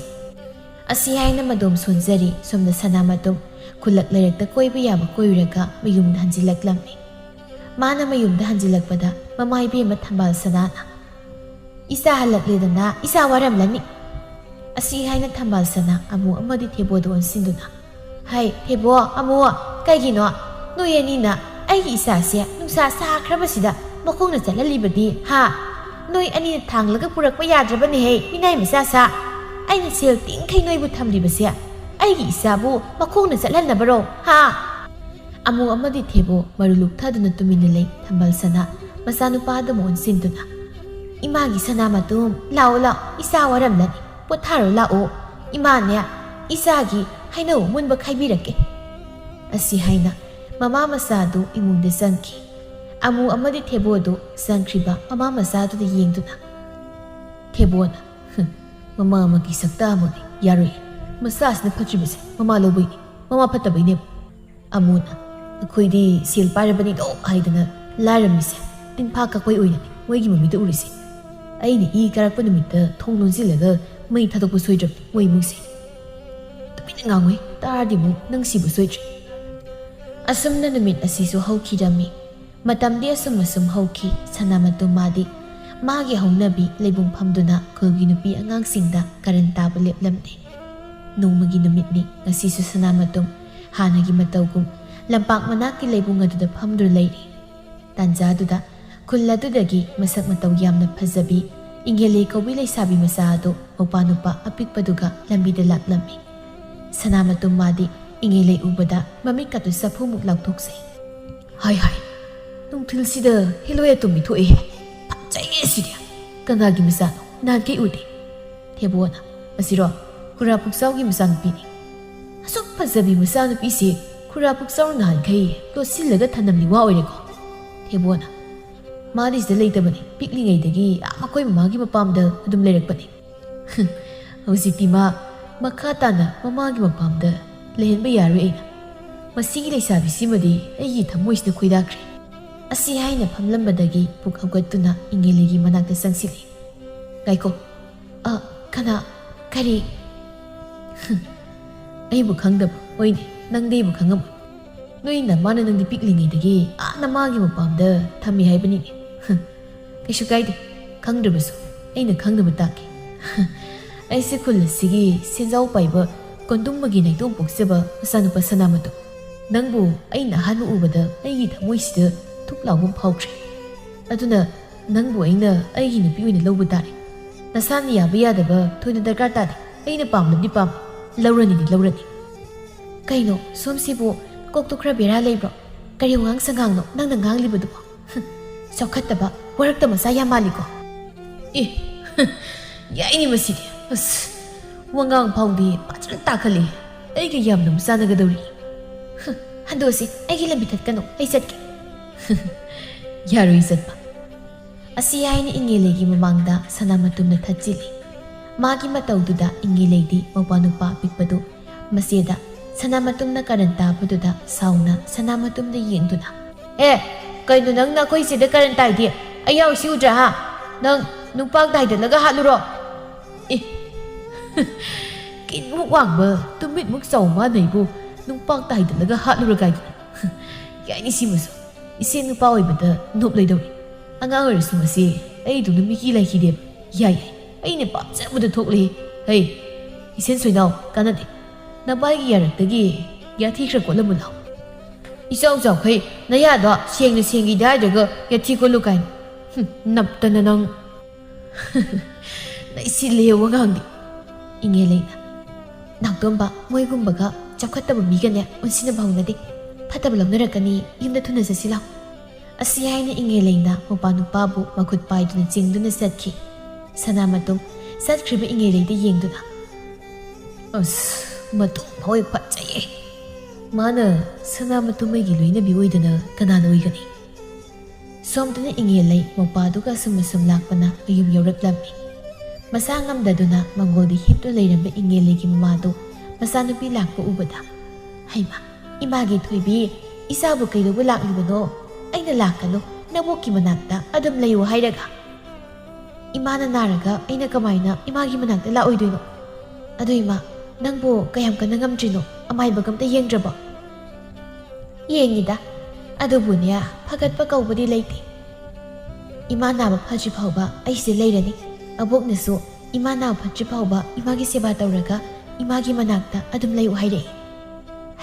ꯑꯁꯤ ꯍꯥꯏꯅ ꯃꯗꯣꯝ ꯁꯣꯟꯖꯔꯤ, ꯁꯣꯝꯗ ꯁꯅꯥꯃꯇꯨꯝ ꯈꯨꯜꯂꯛ ꯂꯩꯔꯛꯇ ꯀꯣꯏꯕ ꯌꯥꯕ ꯀꯣꯏꯔꯨꯔꯒ ꯃꯌꯨꯝꯗ ꯍꯟꯖꯤꯜꯂꯛꯂꯝꯃꯤ꯫ ꯃꯥꯅ ꯃꯌꯨꯝꯗ ꯍꯟꯖꯤꯜꯂꯛꯄꯗ ꯃꯃꯥ ꯏꯕꯦꯝꯃ ꯊꯝꯕꯥꯜ ꯁꯅꯥꯅ, "ꯏꯆꯥ ꯍꯜꯂꯛꯂꯦꯗꯅ, ꯏꯆꯥ ꯋꯥꯔꯝꯂꯅꯤ"꯫ ꯑꯁꯤ ꯍꯥꯏꯅ ꯊꯝꯕꯥꯜ ꯁꯅꯥ ꯑꯃꯨ ꯑꯃꯗꯤ ꯊꯦꯕꯣꯗ ꯑꯣꯟꯁꯤꯟꯗꯨꯅ, "ꯍꯩ, ꯊꯦꯕꯣ, ꯑꯃꯨ, ꯀꯩꯒꯤꯅꯣ ꯅꯣꯏ ꯑꯅꯤꯅ ꯑꯩꯒꯤ ꯏꯆꯥꯁꯦ ꯅꯨꯡꯁꯥ ꯁꯥꯈ꯭ꯔꯕꯁꯤꯗ ꯃꯈꯣꯡꯅ ꯆꯠꯍꯜꯂꯤꯕꯗꯤ, ꯍꯥ? ꯅꯣꯏ ꯑꯅꯤꯅ ꯊꯥꯡꯂꯒ ꯄꯨꯔꯛꯄ ꯌꯥꯗ꯭ꯔꯕꯅꯦꯍꯦ, ꯃꯤꯅꯥꯏ ꯃꯆꯥ ꯁꯥ꯫ ꯑꯩꯅ ꯁꯦꯜ ꯇꯤꯡꯈꯩ ꯅꯣꯏꯕꯨ ꯊꯝꯂꯤꯕꯁꯦ ꯑꯩꯒꯤ ꯏꯆꯥꯕꯨ ꯃꯈꯣꯡꯅ ꯆꯠꯍꯟꯅꯕꯔꯣ, ꯍꯥ?" ꯑꯃꯨ ꯑꯃꯗꯤ ꯊꯦꯕꯣ ꯃꯔꯨ ꯂꯨꯛꯊꯗꯨꯅ ꯇꯨꯃꯤꯟꯅ ꯂꯩ꯫ ꯊꯝꯕꯥꯜ ꯁꯅꯥ ꯃꯆꯥꯅꯨꯄꯥꯗꯨ ꯑꯣꯟꯁꯤꯟꯗꯨꯅ, "ꯏꯃꯥꯒꯤ ꯁꯅꯥꯃꯇꯨꯝ, ꯂꯥꯛꯑꯣ, ꯂꯥꯛꯑꯣ, ꯏꯆꯥ ꯋꯥꯔꯝꯂꯅꯤ, ꯄꯣꯊꯥꯔꯣ ꯂꯥꯛꯑꯣ꯫ ꯏꯃꯥꯅꯦ, ꯏꯆꯥꯒꯤ ꯍꯩꯅꯧ ꯑꯃꯨꯟꯕ ꯈꯥꯏꯕꯤꯔꯛꯀꯦ"꯫ ꯑꯁꯤ ꯍꯥꯏꯅ ꯃꯃꯥ ꯃꯆꯥꯗꯨ ꯏꯃꯨꯡꯗ ꯆꯪꯈꯤ꯫ ꯑꯃꯨ ꯑꯃꯗꯤ ꯊꯦꯕꯣꯗꯨ ꯆꯪꯈ꯭ꯔꯤꯕ ꯃꯃꯥ ꯃꯆꯥꯗꯨꯗ ꯌꯦꯡꯗꯨꯅ, ꯊꯦꯕꯣꯅ, "ꯍꯨꯝ, ꯃꯃꯥ ꯑꯃꯒꯤ ꯁꯛꯇ ꯑꯃꯨꯛꯅꯤ, ꯌꯥꯔꯣꯏ꯫ ꯃꯆꯥꯁꯤꯅ ꯐꯠꯇ꯭ꯔꯤꯕꯁꯦ ꯃꯃꯥ ꯂꯧꯕꯩꯅꯤ, ꯃꯃꯥ ꯐꯠꯇꯕꯩꯅꯦꯕ꯫" ꯑꯃꯨꯅ, "ꯑꯩꯈꯣꯏꯗꯤ ꯁꯦꯜ ꯄꯥꯏꯔꯕꯅꯤꯗꯣ ꯍꯥꯏꯗꯅ ꯂꯥꯏꯔꯝꯃꯤꯁꯦ ꯇꯤꯟꯐꯥ ꯀꯛꯄꯩ ꯑꯣꯏꯅꯅꯤ ꯃꯣꯏꯒꯤ ꯃꯃꯤꯠꯇ ꯎꯔꯤꯁꯦ꯫ ꯑꯩꯅ ꯏ ꯀꯥꯔꯛꯄ ꯅꯨꯃꯤꯠꯇ ꯊꯣꯡ ꯂꯣꯟꯁꯤꯜꯂꯒ ꯃꯩ ꯊꯥꯗꯣꯛꯄ ꯁꯣꯏꯗ꯭ꯔꯕꯅꯤ ꯃꯣꯏ ꯏꯃꯨꯡꯁꯦ꯫ ꯇꯨꯃꯤꯟꯅ ꯉꯥꯡꯉꯨꯏ, ꯇꯥꯔꯗꯤ ꯑꯃꯨꯛ ꯅꯪ ꯁꯤꯕ ꯁꯣꯏꯗ꯭ꯔꯦ꯫" ꯑꯁꯨꯝꯅ ꯅꯨꯃꯤꯠ ꯑꯁꯤꯁꯨ ꯍꯧꯈꯤꯔꯝꯃꯤ꯫ ꯃꯇꯝꯗꯤ ꯑꯁꯨꯝ ꯑꯁꯨꯝ ꯍꯧꯈꯤ꯫ ꯁꯅꯥꯃꯇꯨꯝ ꯃꯥꯗꯤ ꯃꯥꯒꯤ ꯍꯧꯅꯕꯤ ꯂꯩꯕꯨꯡ ꯐꯝꯗꯨꯅ ꯈꯨꯜꯒꯤ ꯅꯨꯄꯤ ꯑꯉꯥꯡꯁꯤꯡꯗ ꯀꯔꯟ ꯇꯥꯕ ꯂꯦꯞꯂꯝꯗꯦ꯫ ꯅꯣꯡꯃꯒꯤ ꯅꯨꯃꯤꯠꯅꯤ꯫ ꯉꯁꯤꯁꯨ ꯁꯅꯥꯃꯇꯨꯝ ꯍꯥꯟꯅꯒꯤ ꯃꯇꯧꯒꯨꯝ ꯂꯝꯄꯥꯛ ꯃꯅꯥꯛꯀꯤ ꯂꯩꯕꯨꯡ ꯑꯗꯨꯗ ꯐꯝꯗꯨꯅ ꯂꯩꯔꯤ꯫ ꯇꯥꯟꯖꯥꯗꯨꯗ ꯈꯨꯜ ꯑꯗꯨꯗꯒꯤ ꯃꯁꯛ ꯃꯇꯧ ꯌꯥꯝꯅ ꯐꯖꯕꯤ ꯏꯪꯒꯦꯂꯦ ꯀꯧꯕꯤ ꯂꯩꯁꯥꯕꯤ ꯃꯆꯥ ꯑꯗꯨ ꯃꯧꯄꯥ ꯅꯨꯄꯥ ꯑꯄꯤꯛꯄꯗꯨꯒ ꯂꯝꯕꯤꯗ ꯂꯥꯛꯂꯝꯃꯤ꯫ ꯁꯅꯥꯃꯇꯨꯝ ꯃꯥꯗꯤ ꯏꯪꯒꯦꯂꯦ ꯎꯕꯗ ꯃꯃꯤꯠꯀꯗꯨ ꯆꯐꯨꯃꯨꯛ ꯂꯥꯎꯊꯣꯛꯆꯩ꯫ "ꯍꯥꯏ ꯍꯥꯏ, ꯅꯨꯡꯊꯤꯜꯁꯤꯗ ꯍꯤꯂꯣꯏ ꯑꯇꯣꯝꯕꯤ ꯊꯣꯛꯑꯦꯍꯦ꯫ ꯐꯖꯩꯌꯦ ꯁꯤꯗꯤ꯫ ꯀꯅꯥꯒꯤ ꯃꯆꯥꯅꯣ? ꯅꯍꯥꯟꯈꯩ ꯎꯗꯦ꯫" ꯊꯦꯕꯣꯅ, "ꯑꯁꯤꯔꯣ? ꯈꯨꯔꯥ ꯄꯨꯛꯆꯥꯎꯒꯤ ꯃꯆꯥꯅꯨꯄꯤꯅꯤ꯫" "ꯑꯁꯨꯛ ꯐꯖꯕꯤ ꯃꯆꯥꯅꯨꯄꯤꯁꯤ ꯈꯨꯔꯥ ꯄꯨꯛꯆꯥꯎ ꯅꯍꯥꯟꯈꯩ ꯂꯣꯠꯁꯤꯜꯂꯒ ꯊꯅꯝꯂꯤ ꯋꯥ ꯑꯣꯏꯔꯦꯀꯣ꯫" ꯊꯦꯕꯣꯅ, "ꯃꯥꯗꯤ ꯁꯤꯗ ꯂꯩꯇꯕꯅꯤ, ꯄꯤꯛꯂꯤꯉꯩꯗꯒꯤ ꯑꯥ ꯃꯈꯣꯏ ꯃꯃꯥꯒꯤ ꯃꯄꯥꯝꯗ ꯑꯗꯨꯝ ꯂꯩꯔꯛꯄꯅꯤ꯫" "ꯍꯧꯖꯤꯛꯇꯤ ꯃꯥ ꯃꯈꯥ ꯇꯥꯅ ꯃꯃꯥꯒꯤ ꯃꯄꯥꯝꯗ ꯂꯩꯍꯟꯕ ꯌꯥꯔꯣꯏ ꯑꯩꯅ꯫ ꯃꯁꯤꯒꯤ ꯂꯩꯁꯥꯕꯤꯁꯤꯃꯗꯤ ꯑꯩꯒꯤ ꯊꯃꯣꯏꯁꯤꯗ ꯈꯣꯏꯗꯥꯈ꯭ꯔꯦ꯫" ꯑꯁꯤ ꯍꯥꯏꯅ ꯐꯝꯂꯝꯕꯗꯒꯤ ꯄꯨꯛ ꯍꯧꯒꯠꯇꯨꯅ ꯏꯪꯒꯦꯂꯤꯒꯤ ꯃꯅꯥꯛꯇ ꯆꯪꯁꯤꯜꯂꯤ꯫ "ꯉꯥꯏꯈꯣ꯫ ꯑ, ꯀꯅꯥ? ꯀꯔꯤ?" "ꯑꯩꯕꯨ ꯈꯪꯗꯕ? ꯍꯣꯏꯅꯦ, ꯅꯪꯗꯤ ꯑꯩꯕꯨ ꯈꯪꯉꯝꯃꯣꯏ꯫ ꯅꯣꯏ ꯅꯃꯥꯅ ꯅꯪꯗꯤ ꯄꯤꯛꯂꯤꯉꯩꯗꯒꯤ ꯑꯥ ꯅꯃꯥꯒꯤ ꯃꯄꯥꯝꯗ ꯊꯝꯃꯤ ꯍꯥꯏꯕꯅꯤꯅꯦ꯫" "ꯀꯩꯁꯨ ꯀꯥꯏꯗꯦ, ꯈꯪꯗ꯭ꯔꯕꯁꯨ ꯑꯩꯅ ꯈꯪꯅꯕ ꯇꯥꯛꯀꯦ꯫ ꯑꯩꯁꯦ ꯈꯨꯜ ꯑꯁꯤꯒꯤ ꯁꯦꯟꯖꯥꯎ ꯄꯥꯏꯕ ꯀꯣꯟꯗꯨꯝꯃꯒꯤ ꯅꯥꯏꯇꯣꯝ ꯄꯣꯛꯆꯕ ꯃꯆꯥꯅꯨꯄꯥ ꯁꯅꯥꯃꯇꯣꯝ꯫ ꯅꯪꯕꯨ ꯑꯩꯅ ꯑꯍꯥꯟꯕ ꯎꯕꯗ ꯑꯩꯒꯤ ꯊꯃꯣꯏꯁꯤꯗ ꯊꯨꯛ ꯂꯥꯎꯕ ꯑꯃ ꯐꯥꯎꯈ꯭ꯔꯦ꯫ ꯑꯗꯨꯅ ꯅꯪꯕꯨ ꯑꯩꯅ ꯑꯩꯒꯤ ꯅꯨꯄꯤ ꯑꯣꯏꯅ ꯂꯧꯕ ꯇꯥꯔꯦ꯫ ꯅꯁꯥꯅ ꯌꯥꯕ ꯌꯥꯗꯕ ꯊꯣꯏꯅ ꯗꯔꯀꯥꯔ ꯇꯥꯗꯦ꯫ ꯑꯩꯅ ꯄꯥꯝꯂꯕꯗꯤ ꯄꯥꯝꯃꯤ, ꯂꯧꯔꯅꯤꯗꯤ ꯂꯧꯔꯅꯤ꯫" "ꯀꯩꯅꯣ, ꯁꯣꯝꯁꯤꯕꯨ ꯀꯣꯛꯇꯣ ꯈꯔ ꯕꯦꯔꯥ ꯂꯩꯕ꯭ꯔꯣ? ꯀꯔꯤ ꯋꯥꯉꯥꯡ ꯁꯉꯥꯡꯅꯣ ꯅꯪꯅ ꯉꯥꯡꯂꯤꯕꯗꯨꯕꯣ? ꯍꯨꯝ, ꯆꯥꯎꯈꯠꯇꯕ ꯋꯥꯔꯛꯇ ꯃꯆꯥ ꯌꯥꯝ ꯃꯥꯜꯂꯤꯀꯣ꯫" "ꯑꯦ, ꯌꯥꯏꯅꯦ ꯃꯁꯤꯗꯤ꯫ ꯑꯁ, ꯋꯥꯉꯥꯡ ꯐꯥꯎꯗꯤ ꯐꯖꯅ ꯇꯥꯈꯠꯂꯤ꯫ ꯑꯩꯒ ꯌꯥꯝꯅ ꯆꯥꯟꯅꯒꯗꯧꯔꯤ꯫ ꯍꯨꯝ, "ꯍꯟꯗꯣꯛꯁꯤ, ꯑꯩꯒꯤ ꯂꯝꯕꯤ ꯊꯠꯀꯅꯨ, ꯑꯩ ꯆꯠꯀꯦ꯫" "ꯌꯥꯔꯣꯏ ꯆꯠꯄ꯫" ꯑꯁꯤ ꯍꯥꯏꯅ ꯏꯉꯦꯂꯩꯒꯤ ꯃꯃꯥꯡꯗ ꯁꯅꯥꯃꯇꯨꯝꯅ ꯊꯠꯆꯤꯜꯂꯤ꯫ ꯃꯥꯒꯤ ꯃꯇꯧꯗꯨꯗ ꯏꯉꯦꯂꯩꯗꯤ ꯃꯧꯄꯥ ꯅꯨꯄꯥ ꯑꯄꯤꯛꯄꯗꯨ ꯃꯆꯦꯗ ꯁꯅꯥꯃꯇꯨꯝꯅ ꯀꯔꯟ ꯇꯥꯕꯗꯨꯗ ꯁꯥꯎꯅ ꯁꯅꯥꯃꯇꯨꯝꯗ ꯌꯦꯡꯗꯨꯅ, "ꯑꯦ, ꯀꯩꯅꯣ ꯅꯪꯅ ꯑꯩꯈꯣꯏ ꯆꯦꯗ ꯀꯔꯟ ꯇꯥꯏꯗꯤ? ꯑꯩ ꯌꯥꯎꯔꯤꯁꯤ ꯎꯗ꯭ꯔꯥ ꯍꯥ? ꯅꯪ ꯅꯨꯡꯄꯥꯛꯇ ꯍꯥꯏꯗꯠꯂꯒ ꯍꯥꯠꯂꯨꯔꯣ?" "ꯑꯦ, ꯀꯤꯟꯃꯨꯛ ꯋꯥꯡꯕ ꯇꯨꯃꯤꯠꯃꯨꯛ ꯆꯥꯎ ꯃꯥꯟꯅꯩꯕꯨ ꯅꯨꯡꯄꯥꯛꯇ ꯍꯥꯏꯗꯠꯂꯒ ꯍꯥꯠꯂꯨꯔ ꯀꯥꯏꯗꯅꯣ? ꯌꯥꯏꯅꯤ ꯁꯤꯃꯁꯨ꯫ ꯏꯆꯦ ꯅꯨꯄꯥ ꯑꯣꯏꯕꯗ ꯅꯣꯞꯂꯣꯏꯗꯧꯔꯤ꯫ ꯑꯉꯥꯡ ꯑꯣꯏꯔꯁꯨ ꯃꯁꯤ ꯑꯩꯗꯧꯅ ꯃꯤꯀꯤ ꯂꯥꯏꯀꯤꯗꯦꯕ꯫ ꯌꯥꯏ ꯌꯥꯏ, ꯑꯩꯅ ꯄꯥꯝꯖꯕꯗ ꯊꯣꯛꯂꯛꯏ꯫ ꯍꯩ, ꯏꯁꯦꯟ ꯁꯣꯏꯅꯥꯎ, ꯀꯥꯟꯅꯗꯦ꯫ ꯅꯄꯥꯒꯤ ꯌꯥꯔꯛꯇꯒꯤ ꯌꯥꯊꯤ ꯈꯔ ꯀꯣꯠꯂꯝꯃꯨ ꯂꯥꯎ꯫ ꯏꯆꯥꯎ ꯆꯥꯎꯈꯩ ꯅꯌꯥꯗꯣ ꯁꯦꯡꯅ ꯁꯦꯡꯈꯤꯗꯦ ꯍꯥꯏꯗ꯭ꯔꯒ ꯌꯥꯊꯤ ꯀꯣꯠꯂꯨ ꯀꯥꯏꯅ꯫ ꯍꯨꯝ, ꯅꯞꯇꯅ ꯅꯪ꯫" "ꯅꯩꯁꯤꯜꯂꯦ ꯋꯥꯉꯥꯡꯗꯤ꯫" ꯏꯉꯦꯂꯩꯅ, "ꯅꯥꯎꯇꯣꯝꯕ, ꯃꯣꯏꯒꯨꯝꯕꯒ ꯆꯥꯎꯈꯠꯇꯕ ꯃꯤꯒꯅꯦ ꯑꯣꯟꯁꯤꯟꯅꯕ ꯍꯧꯅꯗꯦ꯫ ꯐꯠꯇꯕ ꯂꯧꯅꯔꯛꯀꯅꯤ, ꯌꯨꯝꯗ ꯊꯨꯅ ꯆꯠꯁꯤ ꯂꯥꯎ꯫" ꯑꯁꯤ ꯍꯥꯏꯅ ꯏꯉꯦꯂꯩꯅ ꯃꯧꯄꯥ ꯅꯨꯄꯥꯕꯨ ꯃꯈꯨꯠ ꯄꯥꯏꯗꯨꯅ ꯆꯤꯡꯗꯨꯅ ꯆꯠꯈꯤ꯫ ꯁꯅꯥꯃꯇꯨꯝ ꯆꯠꯈ꯭ꯔꯤꯕ ꯏꯉꯦꯂꯩꯗ ꯌꯦꯡꯗꯨꯅ, "ꯑꯁ, ꯃꯇꯣꯝ ꯍꯣꯏ ꯐꯠꯖꯩꯌꯦ꯫ ꯃꯥꯅ ꯁꯅꯥꯃꯇꯨꯝ ꯑꯩꯒꯤ ꯂꯣꯏꯅꯕꯤ ꯑꯣꯏꯗꯅ ꯀꯅꯥꯅ ꯑꯣꯏꯒꯅꯤ?" ꯁꯣꯝꯗꯅ ꯏꯉꯦꯂꯩ ꯃꯧꯄꯥꯗꯨꯒ ꯑꯁꯨꯝ ꯑꯁꯨꯝ ꯂꯥꯛꯄꯅ ꯃꯌꯨꯝ ꯌꯧꯔꯛꯂꯝꯃꯤ꯫ ꯃꯁꯥ ꯉꯝꯗꯗꯨꯅ ꯃꯪꯒꯣꯜꯗ ꯍꯤꯞꯇꯨꯅ ꯂꯩꯔꯝꯕ ꯏꯉꯦꯂꯩꯒꯤ ꯃꯃꯥꯗꯨ ꯃꯆꯥꯅꯨꯄꯤ ꯂꯥꯛꯄ ꯎꯕꯗ, "ꯍꯩꯃꯥ, ꯏꯃꯥꯒꯤ ꯊꯣꯏꯕꯤ, ꯏꯆꯥꯕꯨ ꯀꯩꯗꯧꯕ ꯂꯥꯛꯂꯤꯕꯅꯣ? ꯑꯩꯅ ꯂꯥꯛꯀꯅꯨ, ꯅꯕꯣꯛꯀꯤ ꯃꯅꯥꯛꯇ ꯑꯗꯨꯝ ꯂꯩꯌꯨ ꯍꯥꯏꯔꯒ꯫ ꯏꯃꯥꯅ ꯅꯥꯔꯒ ꯑꯩꯅ ꯀꯃꯥꯏꯅ ꯏꯃꯥꯒꯤ ꯃꯅꯥꯛꯇ ꯂꯥꯛꯑꯣꯏꯗꯣꯏꯅꯣ? ꯑꯗꯨ ꯏꯃꯥ, ꯅꯪꯕꯨ ꯀꯌꯥꯝ ꯀꯟꯅ ꯉꯝꯗ꯭ꯔꯤꯅꯣ? ꯑꯃꯥꯏꯕꯒ ꯑꯝꯇ ꯌꯦꯡꯗ꯭ꯔꯕꯣ?" "ꯌꯦꯡꯉꯤꯗ, ꯑꯗꯨꯕꯨꯅꯦ, ꯐꯒꯠꯄ ꯀꯧꯕꯗꯤ ꯂꯩꯇꯦ꯫ ꯏꯃꯥ ꯅꯥꯕ ꯐꯗ꯭ꯔꯤ ꯐꯥꯎꯕ ꯑꯩꯁꯦ ꯂꯩꯔꯅꯤ꯫ ꯑꯕꯣꯛꯅꯁꯨ ꯏꯃꯥ ꯅꯥꯕ ꯐꯠꯇ꯭ꯔꯤ ꯐꯥꯎꯕ ꯏꯃꯥꯒꯤ ꯁꯦꯕꯥ ꯇꯧꯔꯒ ꯏꯃꯥꯒꯤ ꯃꯅꯥꯛꯇ ꯑꯗꯨꯝ ꯂꯩꯌꯨ ꯍꯥꯏꯔꯛꯏ꯫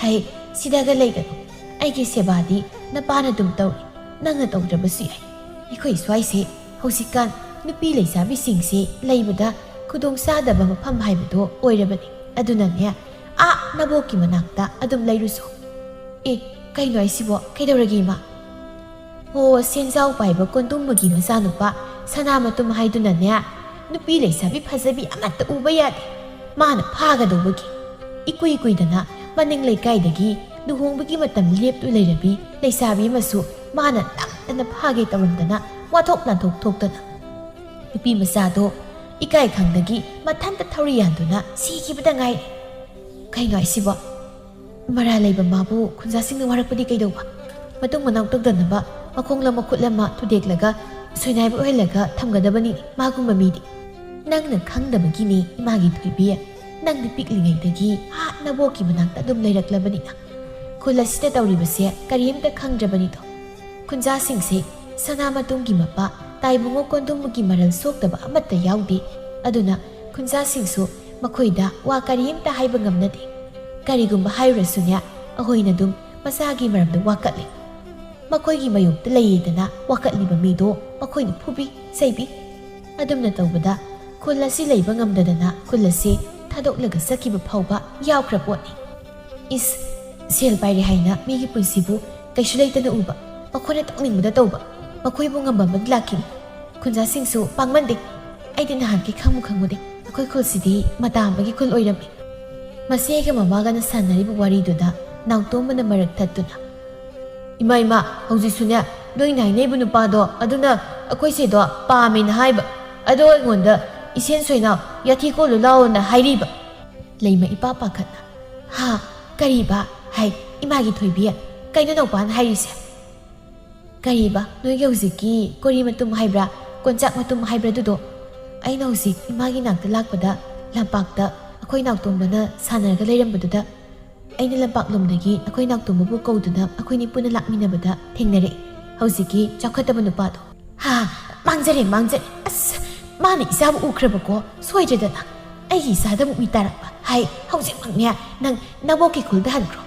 ꯍꯩ, ꯁꯤꯗꯒ ꯂꯩꯒꯅꯨ꯫ ꯑꯩꯒꯤ ꯁꯦꯕꯥꯗꯤ ꯅꯄꯥꯅ ꯑꯗꯨꯝ ꯇꯧꯔꯤ꯫ ꯅꯪꯅ ꯇꯧꯗ꯭ꯔꯕꯁꯨ ꯌꯥꯏ꯫ ꯑꯩꯈꯣꯏ ꯁ꯭ꯋꯥꯏꯁꯦ ꯍꯧꯖꯤꯛꯀꯥꯟ ꯅꯨꯄꯤ ꯂꯩꯁꯥꯕꯤꯁꯤꯡꯁꯦ ꯂꯩꯕꯗ ꯈꯨꯗꯣꯡ ꯆꯥꯗꯕ ꯃꯐꯝ ꯍꯥꯏꯕꯗꯣ ꯑꯣꯏꯔꯕꯅꯤ꯫ ꯑꯗꯨꯅꯅꯦ, ꯑꯥ ꯅꯕꯣꯛꯀꯤ ꯃꯅꯥꯛꯇ ꯑꯗꯨꯝ ꯂꯩꯔꯨꯁꯣ꯫" "ꯑꯦ, ꯀꯩꯅꯣ ꯍꯥꯏꯁꯤꯕꯣ? ꯀꯩꯗꯧꯔꯒꯦ ꯏꯃꯥ?" "ꯍꯣ, ꯁꯦꯟꯖꯥꯎ ꯄꯥꯏꯕ ꯀꯣꯟꯗꯨꯝꯕꯒꯤ ꯃꯆꯥꯅꯨꯄꯥ ꯁꯅꯥꯃꯇꯨꯝ ꯍꯥꯏꯗꯨꯅꯅꯦ, ꯅꯨꯄꯤ ꯂꯩꯁꯥꯕꯤ ꯐꯖꯕꯤ ꯑꯃꯠꯇ ꯎꯕ ꯌꯥꯗꯦ꯫ ꯃꯥꯅ ꯐꯥꯒꯗꯧꯕꯒꯤ ꯏꯀꯨꯏ ꯀꯨꯏꯗꯅ ꯃꯅꯤꯡ ꯂꯩꯀꯥꯏꯗꯒꯤ ꯂꯨꯍꯣꯡꯕꯒꯤ ꯃꯇꯝ ꯂꯦꯞꯇꯨ ꯂꯩꯔꯕꯤ ꯂꯩꯁꯥꯕꯤ ꯑꯃꯁꯨ ꯃꯥꯅ ꯅꯝꯗꯅ ꯐꯥꯒꯦ ꯇꯧꯔꯝꯗꯅ ꯋꯥꯊꯣꯛ ꯂꯥꯟꯊꯣꯛ ꯊꯣꯛꯇꯅ ꯅꯨꯄꯤ ꯃꯆꯥꯗꯣ ꯏꯀꯥꯏ ꯈꯪꯗꯒꯤ ꯃꯊꯟꯇ ꯊꯧꯔꯤ ꯌꯥꯟꯗꯨꯅ ꯁꯤꯈꯤꯕꯗ ꯉꯥꯏꯔꯤ꯫ ꯀꯩꯅꯣ ꯍꯥꯏꯁꯤꯕꯣ? ꯃꯔꯥꯜ ꯂꯩꯕ ꯃꯥꯕꯨ ꯈꯨꯟꯖꯥꯁꯤꯡꯅ ꯋꯥꯔꯛꯄꯗꯤ ꯀꯩꯗꯧꯕ? ꯃꯇꯨꯡ ꯃꯅꯥꯎ ꯇꯧꯗꯅꯕ ꯃꯈꯣꯡ ꯂꯝ ꯃꯈꯨꯠ ꯑꯃ ꯊꯨꯗꯦꯛꯂꯒ ꯁꯣꯏꯅꯥꯏꯕ ꯑꯣꯏꯍꯜꯂꯒ ꯊꯝꯒꯗꯕꯅꯤ ꯃꯥꯒꯨꯝꯕ ꯃꯤꯗꯤ꯫ ꯅꯪꯅ ꯈꯪꯗꯕꯒꯤꯅꯦ ꯏꯃꯥꯒꯤ ꯊꯣꯏꯕꯤ꯫ ꯅꯪꯗꯤ ꯄꯤꯛꯂꯤꯉꯩꯗꯒꯤ ꯑꯥ ꯅꯕꯣꯛꯀꯤ ꯃꯅꯥꯛꯇ ꯑꯗꯨꯝ ꯂꯩꯔꯛꯂꯕꯅꯤꯅ ꯈꯨꯜ ꯑꯁꯤꯗ ꯇꯧꯔꯤꯕꯁꯦ ꯀꯔꯤꯝꯇ ꯈꯪꯗ꯭ꯔꯕꯅꯤꯗꯣ꯫ ꯈꯨꯟꯖꯥꯁꯤꯡꯁꯦ ꯁꯅꯥ ꯃꯇꯨꯝꯒꯤ ꯃꯄꯥ ꯇꯥꯏꯕꯨꯡꯉꯣ ꯀꯣꯟꯗꯨꯝꯕꯒꯤ ꯃꯔꯜ ꯁꯣꯛꯇꯕ ꯑꯃꯠꯇ ꯌꯥꯎꯗꯦ꯫ ꯑꯗꯨꯅ ꯈꯨꯟꯖꯥꯁꯤꯡꯁꯨ ꯃꯈꯣꯏꯗ ꯋꯥ ꯀꯔꯤꯝꯇ ꯍꯥꯏꯕ ꯉꯝꯅꯗꯦ꯫ ꯀꯔꯤꯒꯨꯝꯕ ꯍꯥꯏꯔꯨꯔꯁꯨꯅꯦ, ꯑꯍꯣꯏꯅ ꯑꯗꯨꯝ ꯃꯆꯥꯒꯤ ꯃꯔꯝꯗ ꯋꯥꯀꯠꯂꯤ꯫ ꯃꯈꯣꯏꯒꯤ ꯃꯥꯌꯣꯛꯇ ꯂꯩꯌꯦꯗꯅ ꯋꯥꯀꯠꯂꯤꯕ ꯃꯤꯗꯣ ꯃꯈꯣꯏꯅ ꯐꯨꯕꯤ, ꯆꯩꯕꯤ꯫ ꯑꯗꯨꯝꯅ ꯇꯧꯕꯗ ꯈꯨꯜ ꯑꯁꯤ ꯂꯩꯕ ꯉꯝꯗꯗꯅ ꯈꯨꯜ ꯑꯁꯤ ꯊꯥꯗꯣꯛꯂꯒ ꯆꯠꯈꯤꯕ ꯐꯥꯎꯕ ꯌꯥꯎꯈ꯭ꯔ ꯄꯣꯠꯅꯤ꯫ ꯏꯁ, ꯁꯦꯜ ꯄꯥꯏꯔꯦ ꯍꯥꯏꯅ ꯃꯤꯒꯤ ꯄꯨꯟꯁꯤꯕꯨ ꯀꯩꯁꯨ ꯂꯩꯇꯅ ꯎꯕ, ꯃꯈꯣꯏꯅ ꯇꯧꯅꯤꯡꯕꯗ ꯇꯧꯕ, ꯃꯈꯣꯏꯕꯨ ꯉꯝꯕ ꯑꯃꯗꯤ ꯂꯥꯛꯈꯤꯅꯤ꯫ ꯈꯨꯟꯖꯥꯁꯤꯡꯁꯨ ꯄꯥꯡꯃꯟꯗꯦ꯫ ꯑꯩꯗꯤ ꯅꯍꯥꯟꯈꯩ ꯈꯪꯕꯨ ꯈꯪꯉꯨꯗꯦ꯫ ꯑꯩꯈꯣꯏ ꯈꯨꯜꯁꯤꯗꯤ ꯃꯇꯥ ꯑꯃꯒꯤ ꯈꯨꯜ ꯑꯣꯏꯔꯝꯃꯤ꯫ ꯃꯆꯦꯒ ꯃꯃꯥꯒꯅ ꯁꯥꯟꯅꯔꯤꯕ ꯋꯥꯔꯤꯗꯨꯗ ꯅꯥꯎꯇꯣꯝꯕꯅ ꯃꯔꯛ ꯊꯠꯇꯨꯅ, "ꯏꯃꯥ, ꯏꯃꯥ, ꯍꯧꯖꯤꯛꯁꯨꯅꯦ, ꯅꯣꯏꯅ ꯍꯥꯏꯅꯩꯕ ꯅꯨꯄꯥꯗꯣ, ꯑꯗꯨꯅ ꯑꯩꯈꯣꯏ ꯆꯦꯗꯣ ꯄꯥꯝꯃꯦꯅ ꯍꯥꯏꯕ꯫ ꯑꯗꯣ ꯑꯩꯉꯣꯟꯗ ꯏꯁꯦꯟ ꯁꯣꯏꯅꯥꯎ ꯌꯥꯊꯤ ꯀꯣꯜꯂꯨ ꯂꯥꯎꯅ ꯍꯥꯏꯔꯤꯕ?" ꯂꯩꯃ ꯏꯄꯥ ꯄꯥꯈꯠꯅ, "ꯍꯥ? ꯀꯔꯤꯕ? ꯍꯥꯏ, ꯏꯃꯥꯒꯤ ꯊꯣꯏꯕꯤ, ꯀꯩꯅꯣ ꯅꯧꯄꯥꯅ ꯍꯥꯏꯔꯤꯁꯦ?" "ꯀꯔꯤꯕ? ꯅꯣꯏꯒꯤ ꯍꯧꯖꯤꯛꯀꯤ ꯀꯣꯔꯤ ꯃꯇꯨꯝ ꯍꯥꯏꯕ꯭ꯔꯥ, ꯀꯣꯟꯆꯥꯛ ꯃꯇꯨꯝ ꯍꯥꯏꯕ꯭ꯔꯥ ꯑꯗꯨꯗꯣ?" ꯑꯩꯅ ꯍꯧꯖꯤꯛ ꯏꯃꯥꯒꯤ ꯅꯥꯛꯇ ꯂꯥꯛꯄꯗ ꯂꯝꯄꯥꯛꯇ ꯑꯩꯈꯣꯏ ꯅꯥꯎꯇꯣꯝꯕꯅ ꯁꯥꯟꯅꯔꯒ ꯂꯩꯔꯝꯕꯗꯨꯗ ꯑꯩꯅ ꯂꯝꯄꯥꯛꯂꯣꯝꯗꯒꯤ ꯑꯩꯈꯣꯏ ꯅꯥꯎꯇꯣꯝꯕꯕꯨ ꯀꯧꯗꯨꯅ ꯑꯩꯈꯣꯏꯅꯤ ꯄꯨꯟꯅ ꯂꯥꯛꯃꯤꯟꯅꯕꯗ ꯊꯦꯡꯅꯔꯛꯏ꯫ ꯍꯧꯖꯤꯛꯀꯤ ꯆꯥꯎꯈꯠꯇꯕ ꯅꯨꯄꯥꯗꯣ꯫ "ꯍꯥ, ꯃꯥꯡꯖꯔꯦ, ꯃꯥꯡꯖꯔꯦ꯫ ꯑꯁ, ꯃꯥꯅ ꯏꯆꯥꯕꯨ ꯎꯈ꯭ꯔꯕꯀꯣ, ꯁꯣꯏꯗ꯭ꯔꯦꯗꯅ꯫ ꯑꯩꯒꯤ ꯏꯆꯥꯗ ꯑꯃꯨꯛ ꯃꯤ ꯇꯥꯔꯛꯄ꯫ ꯍꯥꯏ, ꯍꯧꯖꯤꯛꯃꯛꯅꯦ ꯅꯪ ꯅꯕꯣꯛꯀꯤ ꯈꯨꯜꯗ ꯍꯟꯈ꯭ꯔꯣ꯫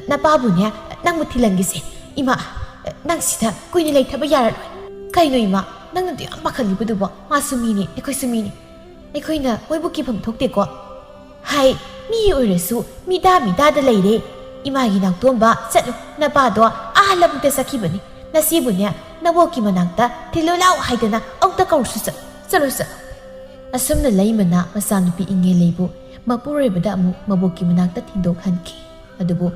ꯅꯄꯥꯕꯨꯅꯦ ꯅꯪꯕꯨ ꯊꯤꯜꯍꯟꯒꯦꯁꯦ꯫ ꯏꯃꯥ, ꯅꯪ ꯁꯤꯗ ꯀꯨꯏꯅ ꯂꯩꯊꯕ ꯌꯥꯔꯔꯣꯏ꯫" "ꯀꯩꯅꯣ ꯏꯃꯥ, ꯅꯪꯅ ꯑꯗꯨ ꯌꯥꯝ ꯄꯥꯈꯠꯂꯤꯕꯗꯨꯕꯣ? ꯃꯥꯁꯨ ꯃꯤꯅꯤ, ꯑꯩꯈꯣꯏꯁꯨ ꯃꯤꯅꯤ꯫ ꯑꯩꯈꯣꯏꯅ ꯃꯣꯏꯕꯨ ꯀꯤꯐꯝ ꯊꯣꯛꯇꯦꯀꯣ?" "ꯍꯥꯏ, ꯃꯤ ꯑꯣꯏꯔꯁꯨ ꯃꯤꯗꯥ ꯃꯤꯗꯥꯗ ꯂꯩꯔꯦ꯫ ꯏꯃꯥꯒꯤ ꯅꯥꯎꯇꯣꯝꯕ, ꯆꯠꯂꯨ, ꯅꯄꯥꯗꯣ ꯑꯥ ꯂꯧꯕꯨꯛꯇ ꯆꯠꯈꯤꯕꯅꯤ꯫ ꯅꯆꯦꯕꯨꯅꯦ ꯅꯕꯣꯛꯀꯤ ꯃꯅꯥꯛꯇ ꯊꯤꯜꯂꯨ ꯂꯥꯎ ꯍꯥꯏꯗꯅ ꯑꯃꯨꯛꯇ ꯀꯧꯔꯨꯁꯨ ꯆꯠꯂꯨ, ꯆꯠꯂꯨ, ꯆꯠꯂꯨ꯫" ꯑꯁꯨꯝꯅ ꯂꯩꯃꯅ ꯃꯆꯥꯅꯨꯄꯤ ꯏꯉꯦꯜꯂꯩꯕꯨ ꯃꯄꯨꯔꯣꯏꯕꯗ ꯑꯃꯨꯛ ꯃꯕꯣꯛꯀꯤ ꯃꯅꯥꯛꯇ ꯊꯤꯟꯗꯣꯛꯍꯟꯈꯤ꯫ ꯑꯗꯨꯕꯨ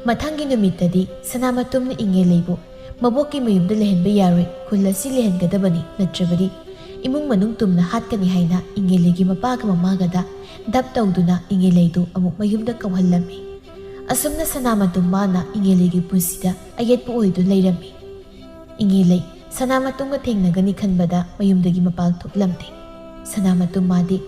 ꯃꯊꯪꯒꯤ ꯅꯨꯃꯤꯠꯇꯗꯤ ꯁꯅꯥꯃꯇꯨꯝꯅ ꯏꯉꯦꯂꯩꯕꯨ ꯃꯕꯣꯛꯀꯤ ꯃꯌꯨꯝꯗ ꯂꯩꯍꯟꯕ ꯌꯥꯔꯣꯏ, ꯈꯨꯜ ꯑꯁꯤ ꯂꯩꯍꯟꯒꯗꯕꯅꯤ, ꯅꯠꯇ꯭ꯔꯕꯗꯤ ꯏꯃꯨꯡ ꯃꯅꯨꯡ ꯇꯨꯝꯅ ꯍꯥꯠꯀꯅꯤ ꯍꯥꯏꯅ ꯏꯉꯦꯂꯩꯒꯤ ꯃꯄꯥꯒ ꯃꯃꯥꯒꯗ ꯗꯞ ꯇꯧꯗꯨꯅ ꯏꯉꯦꯂꯩꯗꯨ ꯑꯃꯨꯛ ꯃꯌꯨꯝꯗ ꯀꯧꯍꯜꯂꯝꯃꯤ꯫ ꯑꯁꯨꯝꯅ ꯁꯅꯥꯃꯇꯨꯝ ꯃꯥꯅ ꯏꯉꯦꯂꯩꯒꯤ ꯄꯨꯟꯁꯤꯗ ꯑꯌꯦꯠꯄ ꯑꯣꯏꯗꯨꯅ ꯂꯩꯔꯝꯃꯤ꯫ ꯏꯉꯦꯂꯩ ꯁꯅꯥꯃꯇꯨꯝꯒ ꯊꯦꯡꯅꯒꯅꯤ ꯈꯟꯕꯗ ꯃꯌꯨꯝꯗꯒꯤ ꯃꯄꯥꯜ ꯊꯣꯛꯂꯝꯗꯦ꯫ ꯁꯅꯥꯃꯇꯨꯝ ꯃꯥꯗꯤ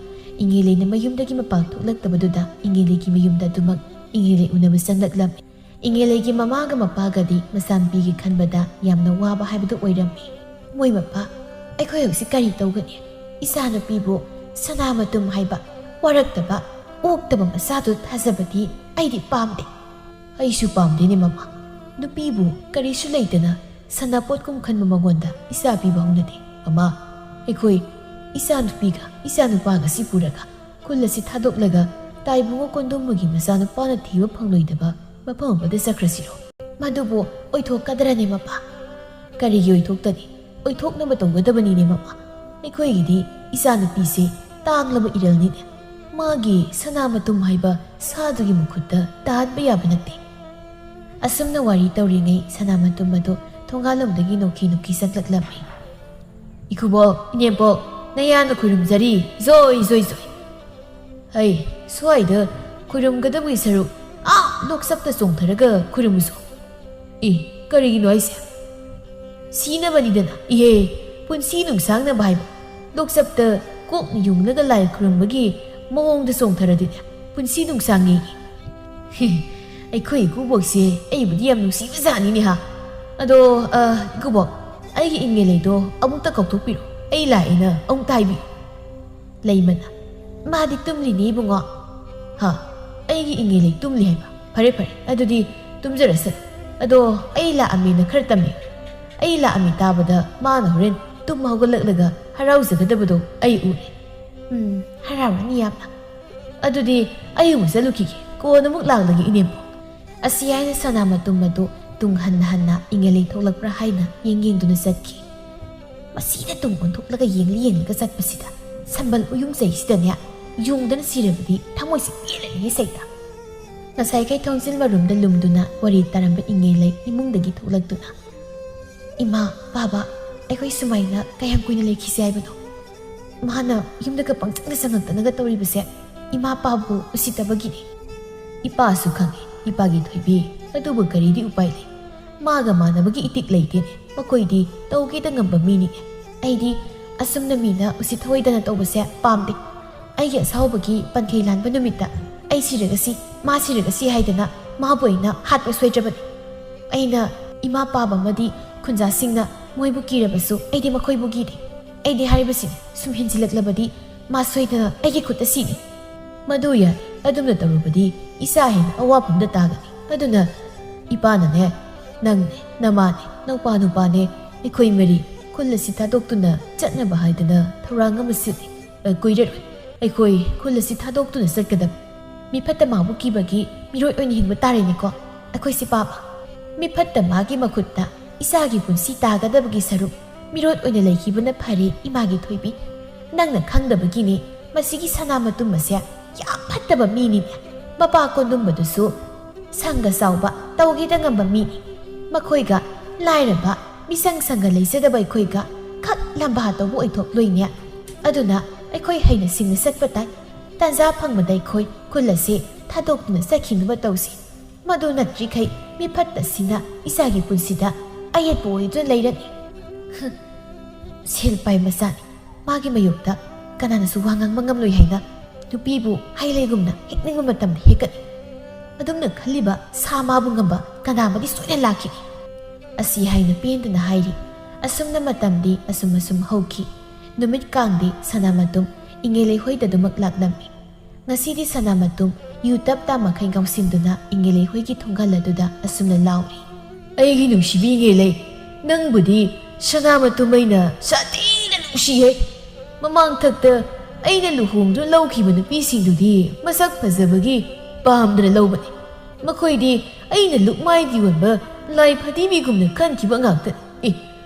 ꯏꯉꯦꯂꯩꯅ ꯃꯌꯨꯝꯗꯒꯤ ꯃꯄꯥꯜ ꯊꯣꯛꯂꯛꯇꯕꯗꯨꯗ ꯏꯉꯦꯂꯩꯒꯤ ꯃꯌꯨꯝꯗ ꯑꯗꯨꯃꯛ ꯏꯉꯦꯂꯩ ꯎꯅꯕ ꯆꯪꯂꯛꯂꯝꯃꯤ꯫ ꯏꯉꯦꯂꯩꯒꯤ ꯃꯃꯥꯒ ꯃꯄꯥꯒꯗꯤ ꯃꯆꯥꯅꯨꯄꯤꯒꯤ ꯈꯟꯕꯗ ꯌꯥꯝꯅ ꯋꯥꯕ ꯍꯥꯏꯕꯗꯨ ꯑꯣꯏꯔꯝꯃꯤ꯫ "ꯃꯣꯏ ꯃꯄꯥ, ꯑꯩꯈꯣꯏ ꯍꯧꯖꯤꯛ ꯀꯔꯤ ꯇꯧꯒꯅꯤ? ꯏꯆꯥꯅꯨꯄꯤꯕꯨ ꯁꯅꯥꯃꯇꯨꯝ ꯍꯥꯏꯕ ꯋꯥꯔꯛꯇꯕ, ꯑꯣꯛꯇꯕ ꯃꯆꯥꯗꯨ ꯊꯥꯖꯕꯗꯤ ꯑꯩꯗꯤ ꯄꯥꯝꯗꯦ꯫" "ꯑꯩꯁꯨ ꯄꯥꯝꯗꯦꯅꯦ ꯃꯃꯥ꯫ ꯅꯨꯄꯤꯕꯨ ꯀꯔꯤꯁꯨ ꯂꯩꯇꯅ ꯁꯅꯥꯄꯣꯠꯀꯨꯝ ꯈꯟꯕ ꯃꯉꯣꯟꯗ ꯏꯆꯥ ꯄꯤꯕ ꯍꯧꯅꯗꯦ꯫ ꯃꯃꯥ, ꯑꯩꯈꯣꯏ ꯏꯆꯥꯅꯨꯄꯤꯒ ꯏꯆꯥꯅꯨꯄꯥꯒꯁꯤ ꯄꯨꯔꯒ ꯈꯨꯜ ꯑꯁꯤ ꯊꯥꯗꯣꯛꯂꯒ ꯇꯥꯏꯕꯨꯡꯉꯣ ꯀꯣꯟꯗꯨꯝꯕꯒꯤ ꯃꯆꯥꯅꯨꯄꯥꯅ ꯊꯤꯕ ꯐꯪꯂꯣꯏꯗꯕ ꯃꯐꯝ ꯑꯃꯗ ꯆꯠꯈ꯭ꯔꯁꯤꯔꯣ?" "ꯃꯗꯨꯕꯨ ꯑꯣꯏꯊꯣꯛꯀꯗ꯭ꯔꯅꯦ ꯃꯄꯥ?" "ꯀꯔꯤꯒꯤ ꯑꯣꯏꯊꯣꯛꯇꯅꯤ? ꯑꯣꯏꯊꯣꯛꯅꯕ ꯇꯧꯒꯗꯕꯅꯤꯅꯦ ꯃꯃꯥ꯫ ꯑꯩꯈꯣꯏꯒꯤꯗꯤ ꯏꯆꯥꯅꯨꯄꯤꯁꯦ ꯇꯥꯡꯂꯕ ꯏꯔꯜꯅꯤꯅꯦ꯫ ꯃꯥꯒꯤ ꯁꯅꯥꯃꯇꯨꯝ ꯍꯥꯏꯕ ꯁꯥꯗꯨꯒꯤ ꯃꯈꯨꯠꯇ ꯇꯥꯍꯟꯕ ꯌꯥꯕ ꯅꯠꯇꯦ꯫" ꯑꯁꯨꯝꯅ ꯋꯥꯔꯤ ꯇꯧꯔꯤꯉꯩ ꯁꯅꯥꯃꯇꯨꯝ ꯑꯗꯨ ꯊꯣꯡꯒꯥꯜꯂꯣꯝꯗꯒꯤ ꯅꯣꯛꯈꯤ ꯅꯣꯛꯈꯤ ꯆꯪꯂꯛꯂꯝꯃꯤ꯫ "ꯏꯀꯨꯕꯣꯛ, ꯏꯅꯦꯝꯕꯣꯛ, ꯅꯌꯥꯅ ꯈꯨꯔꯨꯝꯖꯔꯤ, ꯖꯣꯏ, ꯖꯣꯏ, ꯖꯣꯏ꯫" "ꯍꯩ, ꯁ꯭ꯋꯥꯏꯗ ꯈꯨꯔꯨꯝꯒꯗꯕꯒꯤ ꯁꯔꯨꯛ ꯑꯥ ꯂꯣꯛꯆꯞꯇ ꯆꯣꯡꯊꯔꯒ ꯈꯨꯔꯨꯝꯃꯨꯁꯣ꯫" "ꯑꯦ, ꯀꯔꯤꯒꯤꯅꯣ ꯍꯥꯏꯁꯦ?" "ꯁꯤꯅꯕꯅꯤꯗꯅ, ꯏꯍꯦ, ꯄꯨꯟꯁꯤ ꯅꯨꯡꯁꯥꯡꯅꯕ ꯍꯥꯏꯕ꯫ ꯂꯣꯛꯆꯞꯇ ꯀꯣꯛꯅ ꯌꯨꯡꯂꯒ ꯂꯥꯏ ꯈꯨꯔꯨꯝꯕꯒꯤ ꯃꯑꯣꯡꯗ ꯆꯣꯡꯊꯔꯗꯤꯅꯦ, ꯄꯨꯟꯁꯤ ꯅꯨꯡꯁꯥꯡꯉꯤ꯫" "ꯍꯤ, ꯑꯩꯈꯣꯏ ꯏꯀꯨꯕꯣꯛꯁꯦ ꯑꯩꯕꯨꯗꯤ ꯌꯥꯝ ꯅꯨꯡꯁꯤꯕꯖꯥꯠꯅꯤꯅꯦ ꯍꯥ꯫ ꯑꯗꯣ, ꯑ, ꯏꯀꯨꯕꯣꯛ, ꯑꯩꯒꯤ ꯏꯉꯦꯂꯩꯗꯣ ꯑꯃꯨꯛꯇ ꯀꯧꯊꯣꯛꯄꯤꯔꯣ, ꯑꯩ ꯂꯥꯛꯑꯦꯅ ꯑꯃꯨꯛꯇ ꯍꯥꯏꯕꯤꯌꯨ꯫" ꯂꯩꯃꯅ, "ꯃꯥꯗꯤ ꯇꯨꯝꯂꯤꯅꯦ ꯏꯕꯨꯡꯉꯣ꯫" "ꯍꯥ? ꯑꯩꯒꯤ ꯏꯉꯦꯂꯩ ꯇꯨꯝꯂꯤ ꯍꯥꯏꯕ? ꯐꯔꯦ, ꯐꯔꯦ, ꯑꯗꯨꯗꯤ ꯇꯨꯝꯖꯔꯁꯅꯨ꯫ ꯑꯗꯣ, ꯑꯩ ꯂꯥꯛꯑꯝꯃꯦꯅ ꯈꯔ ꯇꯝꯕꯤꯌꯨ꯫ ꯑꯩ ꯂꯥꯛꯑꯝꯃꯤ ꯇꯥꯕꯗ ꯃꯥꯅ ꯍꯣꯔꯦꯟ ꯇꯨꯝ ꯍꯧꯒꯠꯂꯛꯂꯒ ꯍꯔꯥꯎꯖꯒꯗꯕꯗꯣ ꯑꯩ ꯎꯔꯦ꯫" "ꯎꯝ, ꯍꯔꯥꯎꯔꯅꯤ ꯌꯥꯝꯅ꯫" "ꯑꯗꯨꯗꯤ ꯑꯩ ꯑꯃꯨꯛ ꯆꯠꯂꯨꯈꯤꯒꯦ, ꯀꯣꯟꯅ ꯑꯃꯨꯛ ꯂꯥꯛꯂꯒꯦ ꯏꯅꯦꯝꯕꯣꯛ꯫" ꯑꯁꯤ ꯍꯥꯏꯅ ꯁꯅꯥꯃꯇꯨꯝ ꯑꯗꯨ ꯇꯨꯡ ꯍꯟꯅ ꯍꯟꯅ ꯏꯉꯦꯂꯩ ꯊꯣꯛꯂꯛꯄ꯭ꯔꯥ ꯍꯥꯏꯅ ꯌꯦꯡ ꯌꯦꯡꯗꯨꯅ ꯆꯠꯈꯤ꯫ ꯃꯁꯤꯗ ꯇꯨꯡ ꯑꯣꯟꯊꯣꯛꯂꯒ ꯌꯦꯡꯂꯤ ꯌꯦꯡꯂꯒ ꯆꯠꯄꯁꯤꯗ ꯁꯝꯕꯜ ꯎꯌꯨꯡ ꯆꯩꯁꯤꯗꯅꯦ ꯌꯨꯡꯗꯅ ꯁꯤꯔꯕꯗꯤ ꯊꯃꯣꯏꯁꯤ ꯄꯦꯜꯂꯅꯤ ꯁꯩꯇ꯫ ꯉꯁꯥꯏꯈꯩ ꯊꯣꯡꯖꯤꯜ ꯃꯔꯨꯝꯗ ꯂꯨꯝꯗꯨꯅ ꯋꯥꯔꯤ ꯇꯥꯔꯝꯕ ꯏꯉꯦꯂꯩ ꯏꯃꯨꯡꯗꯒꯤ ꯊꯣꯛꯂꯛꯇꯨꯅ, "ꯏꯃꯥ, ꯕꯥꯕꯥ, ꯑꯩꯈꯣꯏ ꯁꯨꯃꯥꯏꯅ ꯀꯌꯥꯝ ꯀꯨꯏꯅ ꯂꯩꯈꯤꯁꯦ ꯍꯥꯏꯕꯅꯣ? ꯃꯥꯅ ꯌꯨꯝꯗꯒ ꯄꯪꯆꯪꯗ ꯆꯪꯉꯛꯇꯅꯒ ꯇꯧꯔꯤꯕꯁꯦ ꯏꯃꯥ ꯄꯥꯕꯨ ꯎꯁꯤꯠꯇꯕꯒꯤꯅꯤ꯫" ꯏꯄꯥꯁꯨ ꯈꯪꯉꯤ ꯏꯄꯥꯒꯤ ꯊꯣꯏꯕꯤ, ꯑꯗꯨꯕꯨ ꯀꯔꯤꯗꯤ ꯎꯄꯥꯏ ꯂꯩ? ꯃꯥꯒ ꯃꯥꯟꯅꯕꯒꯤ ꯏꯇꯤꯛ ꯂꯩꯇꯦꯅꯦ꯫ ꯃꯈꯣꯏꯗꯤ ꯇꯧꯒꯦꯗ ꯉꯝꯕ ꯃꯤꯅꯤꯅꯦ꯫ ꯑꯩꯗꯤ ꯑꯁꯨꯝꯅ ꯃꯤꯅ ꯎꯁꯤꯠ ꯊꯑꯣꯏꯗꯅ ꯇꯧꯕꯁꯦ ꯄꯥꯝꯗꯦ꯫ ꯑꯩꯒꯤ ꯑꯁꯥꯎꯕꯒꯤ ꯄꯟꯈꯩ ꯂꯥꯟꯕ ꯅꯨꯃꯤꯠꯇ ꯑꯩ ꯁꯤꯔꯒꯁꯤ, ꯃꯥ ꯁꯤꯔꯒꯁꯤ ꯍꯥꯏꯗꯅ ꯃꯥꯕꯨ ꯑꯩꯅ ꯍꯥꯠꯄ ꯁꯣꯏꯗ꯭ꯔꯕꯅꯤ꯫ ꯑꯩꯅ ꯏꯃꯥ ꯄꯥꯕ ꯑꯃꯗꯤ ꯈꯨꯟꯖꯥꯁꯤꯡꯅ ꯃꯣꯏꯕꯨ ꯀꯤꯔꯕꯁꯨ ꯑꯩꯗꯤ ꯃꯈꯣꯏꯕꯨ ꯀꯤꯗꯦ꯫ ꯑꯩꯗꯤ ꯍꯥꯏꯔꯤꯕꯁꯤ ꯁꯨꯝ ꯍꯦꯟꯖꯤꯜꯂꯛꯂꯕꯗꯤ ꯃꯥ ꯁꯣꯏꯗꯅ ꯑꯩꯒꯤ ꯈꯨꯠꯇ ꯁꯤꯅꯤ꯫ ꯃꯗꯨ ꯌꯥꯏ, ꯑꯗꯨꯝꯅ ꯇꯧꯔꯕꯗꯤ ꯏꯆꯥ ꯍꯦꯟꯅ ꯑꯋꯥꯐꯝꯗ ꯇꯥꯒꯅꯤ꯫ ꯑꯗꯨꯅ ꯏꯄꯥꯅꯅꯦ, ꯅꯪꯅꯦ, ꯅꯃꯥꯅꯦ, ꯅꯧꯄꯥ ꯅꯨꯄꯥꯅꯦ, ꯑꯩꯈꯣꯏ ꯃꯔꯤ ꯈꯨꯜ ꯑꯁꯤ ꯊꯥꯗꯣꯛꯇꯨꯅ ꯆꯠꯅꯕ ꯍꯥꯏꯗꯅ ꯊꯧꯔꯥꯡ ꯑꯃ ꯁꯤꯜꯂꯤ꯫ ꯑ, ꯀꯨꯏꯔꯔꯣꯏ ꯑꯩꯈꯣꯏ ꯈꯨꯜ ꯑꯁꯤ ꯊꯥꯗꯣꯛꯇꯨꯅ ꯆꯠꯀꯗꯕ꯫ ꯃꯤꯐꯠꯇ ꯃꯥꯕꯨ ꯀꯤꯕꯒꯤ ꯃꯤꯔꯣꯠ ꯑꯣꯏꯅ ꯍꯤꯡꯕ ꯇꯥꯔꯦꯅꯦꯀꯣ ꯑꯩꯈꯣꯏꯁꯤ ꯄꯥꯕ꯫ ꯃꯤꯐꯠꯇ ꯃꯥꯒꯤ ꯃꯈꯨꯠꯇ ꯏꯆꯥꯒꯤ ꯄꯨꯟꯁꯤ ꯇꯥꯒꯗꯕꯒꯤ ꯁꯔꯨꯛ ꯃꯤꯔꯣꯠ ꯑꯣꯏꯅ ꯂꯩꯈꯤꯕꯅ ꯐꯔꯦ ꯏꯃꯥꯒꯤ ꯊꯣꯏꯕꯤ꯫ ꯅꯪꯅ ꯈꯪꯗꯕꯒꯤꯅꯦ, ꯃꯁꯤꯒꯤ ꯁꯅꯥ ꯃꯇꯨꯝ ꯑꯁꯦ ꯌꯥꯝ ꯐꯠꯇꯕ ꯃꯤꯅꯤꯅꯦ꯫ ꯃꯄꯥ ꯀꯣꯟꯗꯨꯝꯕꯗꯨꯁꯨ ꯁꯪꯒ ꯆꯥꯎꯕ ꯇꯧꯒꯦꯗ ꯉꯝꯕ ꯃꯤꯅꯤ꯫ ꯃꯈꯣꯏꯒ ꯂꯥꯏꯔꯕ ꯃꯤꯁꯪ ꯁꯪꯒ ꯂꯩꯖꯗꯕ ꯑꯩꯈꯣꯏꯒ ꯈꯛ ꯂꯝꯕꯥ ꯇꯧꯕ ꯑꯣꯏꯊꯣꯛꯂꯣꯏꯅꯦ꯫ ꯑꯗꯨꯅ ꯑꯩꯈꯣꯏ ꯍꯩꯅ ꯁꯤꯡꯅ ꯆꯠꯄ ꯇꯥꯏ꯫ ꯇꯥꯟꯖꯥ ꯐꯪꯕꯗ ꯑꯩꯈꯣꯏ ꯈꯨꯜ ꯑꯁꯤ ꯊꯥꯗꯣꯛꯇꯨꯅ ꯆꯠꯈꯤꯅꯕ ꯇꯧꯁꯤ꯫ ꯃꯗꯨ ꯅꯠꯇ꯭ꯔꯤꯈꯩ ꯃꯤꯐꯠꯇꯁꯤꯅ ꯏꯆꯥꯒꯤ ꯄꯨꯟꯁꯤꯗ ꯑꯌꯦꯠꯄ ꯑꯣꯏꯗꯨꯅ ꯂꯩꯔꯅꯤ꯫ ꯍꯨꯝ, ꯁꯦꯜ ꯄꯥꯏ ꯃꯆꯥꯅꯤ꯫ ꯃꯥꯒꯤ ꯃꯥꯌꯣꯛꯇ ꯀꯅꯥꯅꯁꯨ ꯋꯥ ꯉꯥꯡꯕ ꯉꯝꯂꯣꯏ ꯍꯥꯏꯅ ꯅꯨꯄꯤꯕꯨ ꯍꯩ ꯂꯩꯒꯨꯝꯅ ꯍꯦꯛꯅꯤꯡꯕ ꯃꯇꯝꯗ ꯍꯦꯛꯀꯅꯤ꯫ ꯑꯗꯨꯝꯅ ꯈꯜꯂꯤꯕ ꯁꯥ ꯃꯥꯕꯨ ꯉꯝꯕ ꯀꯅꯥ ꯑꯃꯗꯤ ꯁꯣꯏꯗꯅ ꯂꯥꯛꯈꯤꯅꯤ꯫ ꯑꯁꯤ ꯍꯥꯏꯅ ꯄꯦꯟꯗꯅ ꯍꯥꯏꯔꯤ꯫ ꯑꯁꯨꯝꯅ ꯃꯇꯝꯗꯤ ꯑꯁꯨꯝ ꯑꯁꯨꯝ ꯍꯧꯈꯤ꯫ ꯅꯨꯃꯤꯠ ꯀꯥꯡꯗꯤ ꯁꯅꯥꯃꯇꯨꯝ ꯏꯉꯦꯂꯩ ꯍꯣꯏꯗ ꯑꯗꯨꯃꯛ ꯂꯥꯛꯂꯝꯃꯤ꯫ ꯉꯁꯤꯗꯤ ꯁꯅꯥꯃꯇꯨꯝ ꯌꯨ ꯇꯞ ꯇꯥ ꯃꯈꯩ ꯉꯥꯎꯁꯤꯟꯗꯨꯅ ꯏꯉꯦꯂꯩ ꯍꯣꯏꯒꯤ ꯊꯣꯡꯒꯥꯜ ꯑꯗꯨꯗ ꯑꯁꯨꯝꯅ ꯂꯥꯎꯔꯤ꯫ ꯑꯩꯒꯤ ꯅꯨꯡꯁꯤꯕꯤ ꯏꯉꯦꯂꯩ, ꯅꯪꯕꯨꯗꯤ ꯁꯅꯥꯃꯇꯨꯝ ꯑꯩꯅ ꯁꯥꯊꯤꯅ ꯅꯨꯡꯁꯤꯌꯦ꯫ ꯃꯃꯥꯡꯊꯛꯇ ꯑꯩꯅ ꯂꯨꯍꯣꯡꯗꯨꯅ ꯂꯧꯈꯤꯕ ꯅꯨꯄꯤꯁꯤꯡꯗꯨꯗꯤ ꯃꯁꯛ ꯐꯖꯕꯒꯤ ꯄꯥꯝꯗꯅ ꯂꯧꯕꯅꯤ꯫ ꯃꯈꯣꯏꯗꯤ ꯑꯩꯅ ꯂꯨꯛꯃꯥꯏꯗ ꯌꯣꯟꯕ ꯂꯥꯏ ꯐꯗꯤꯕꯤꯒꯨꯝꯅ ꯈꯟꯈꯤꯕ ꯉꯥꯛꯇꯅꯤ꯫ ꯑꯦ,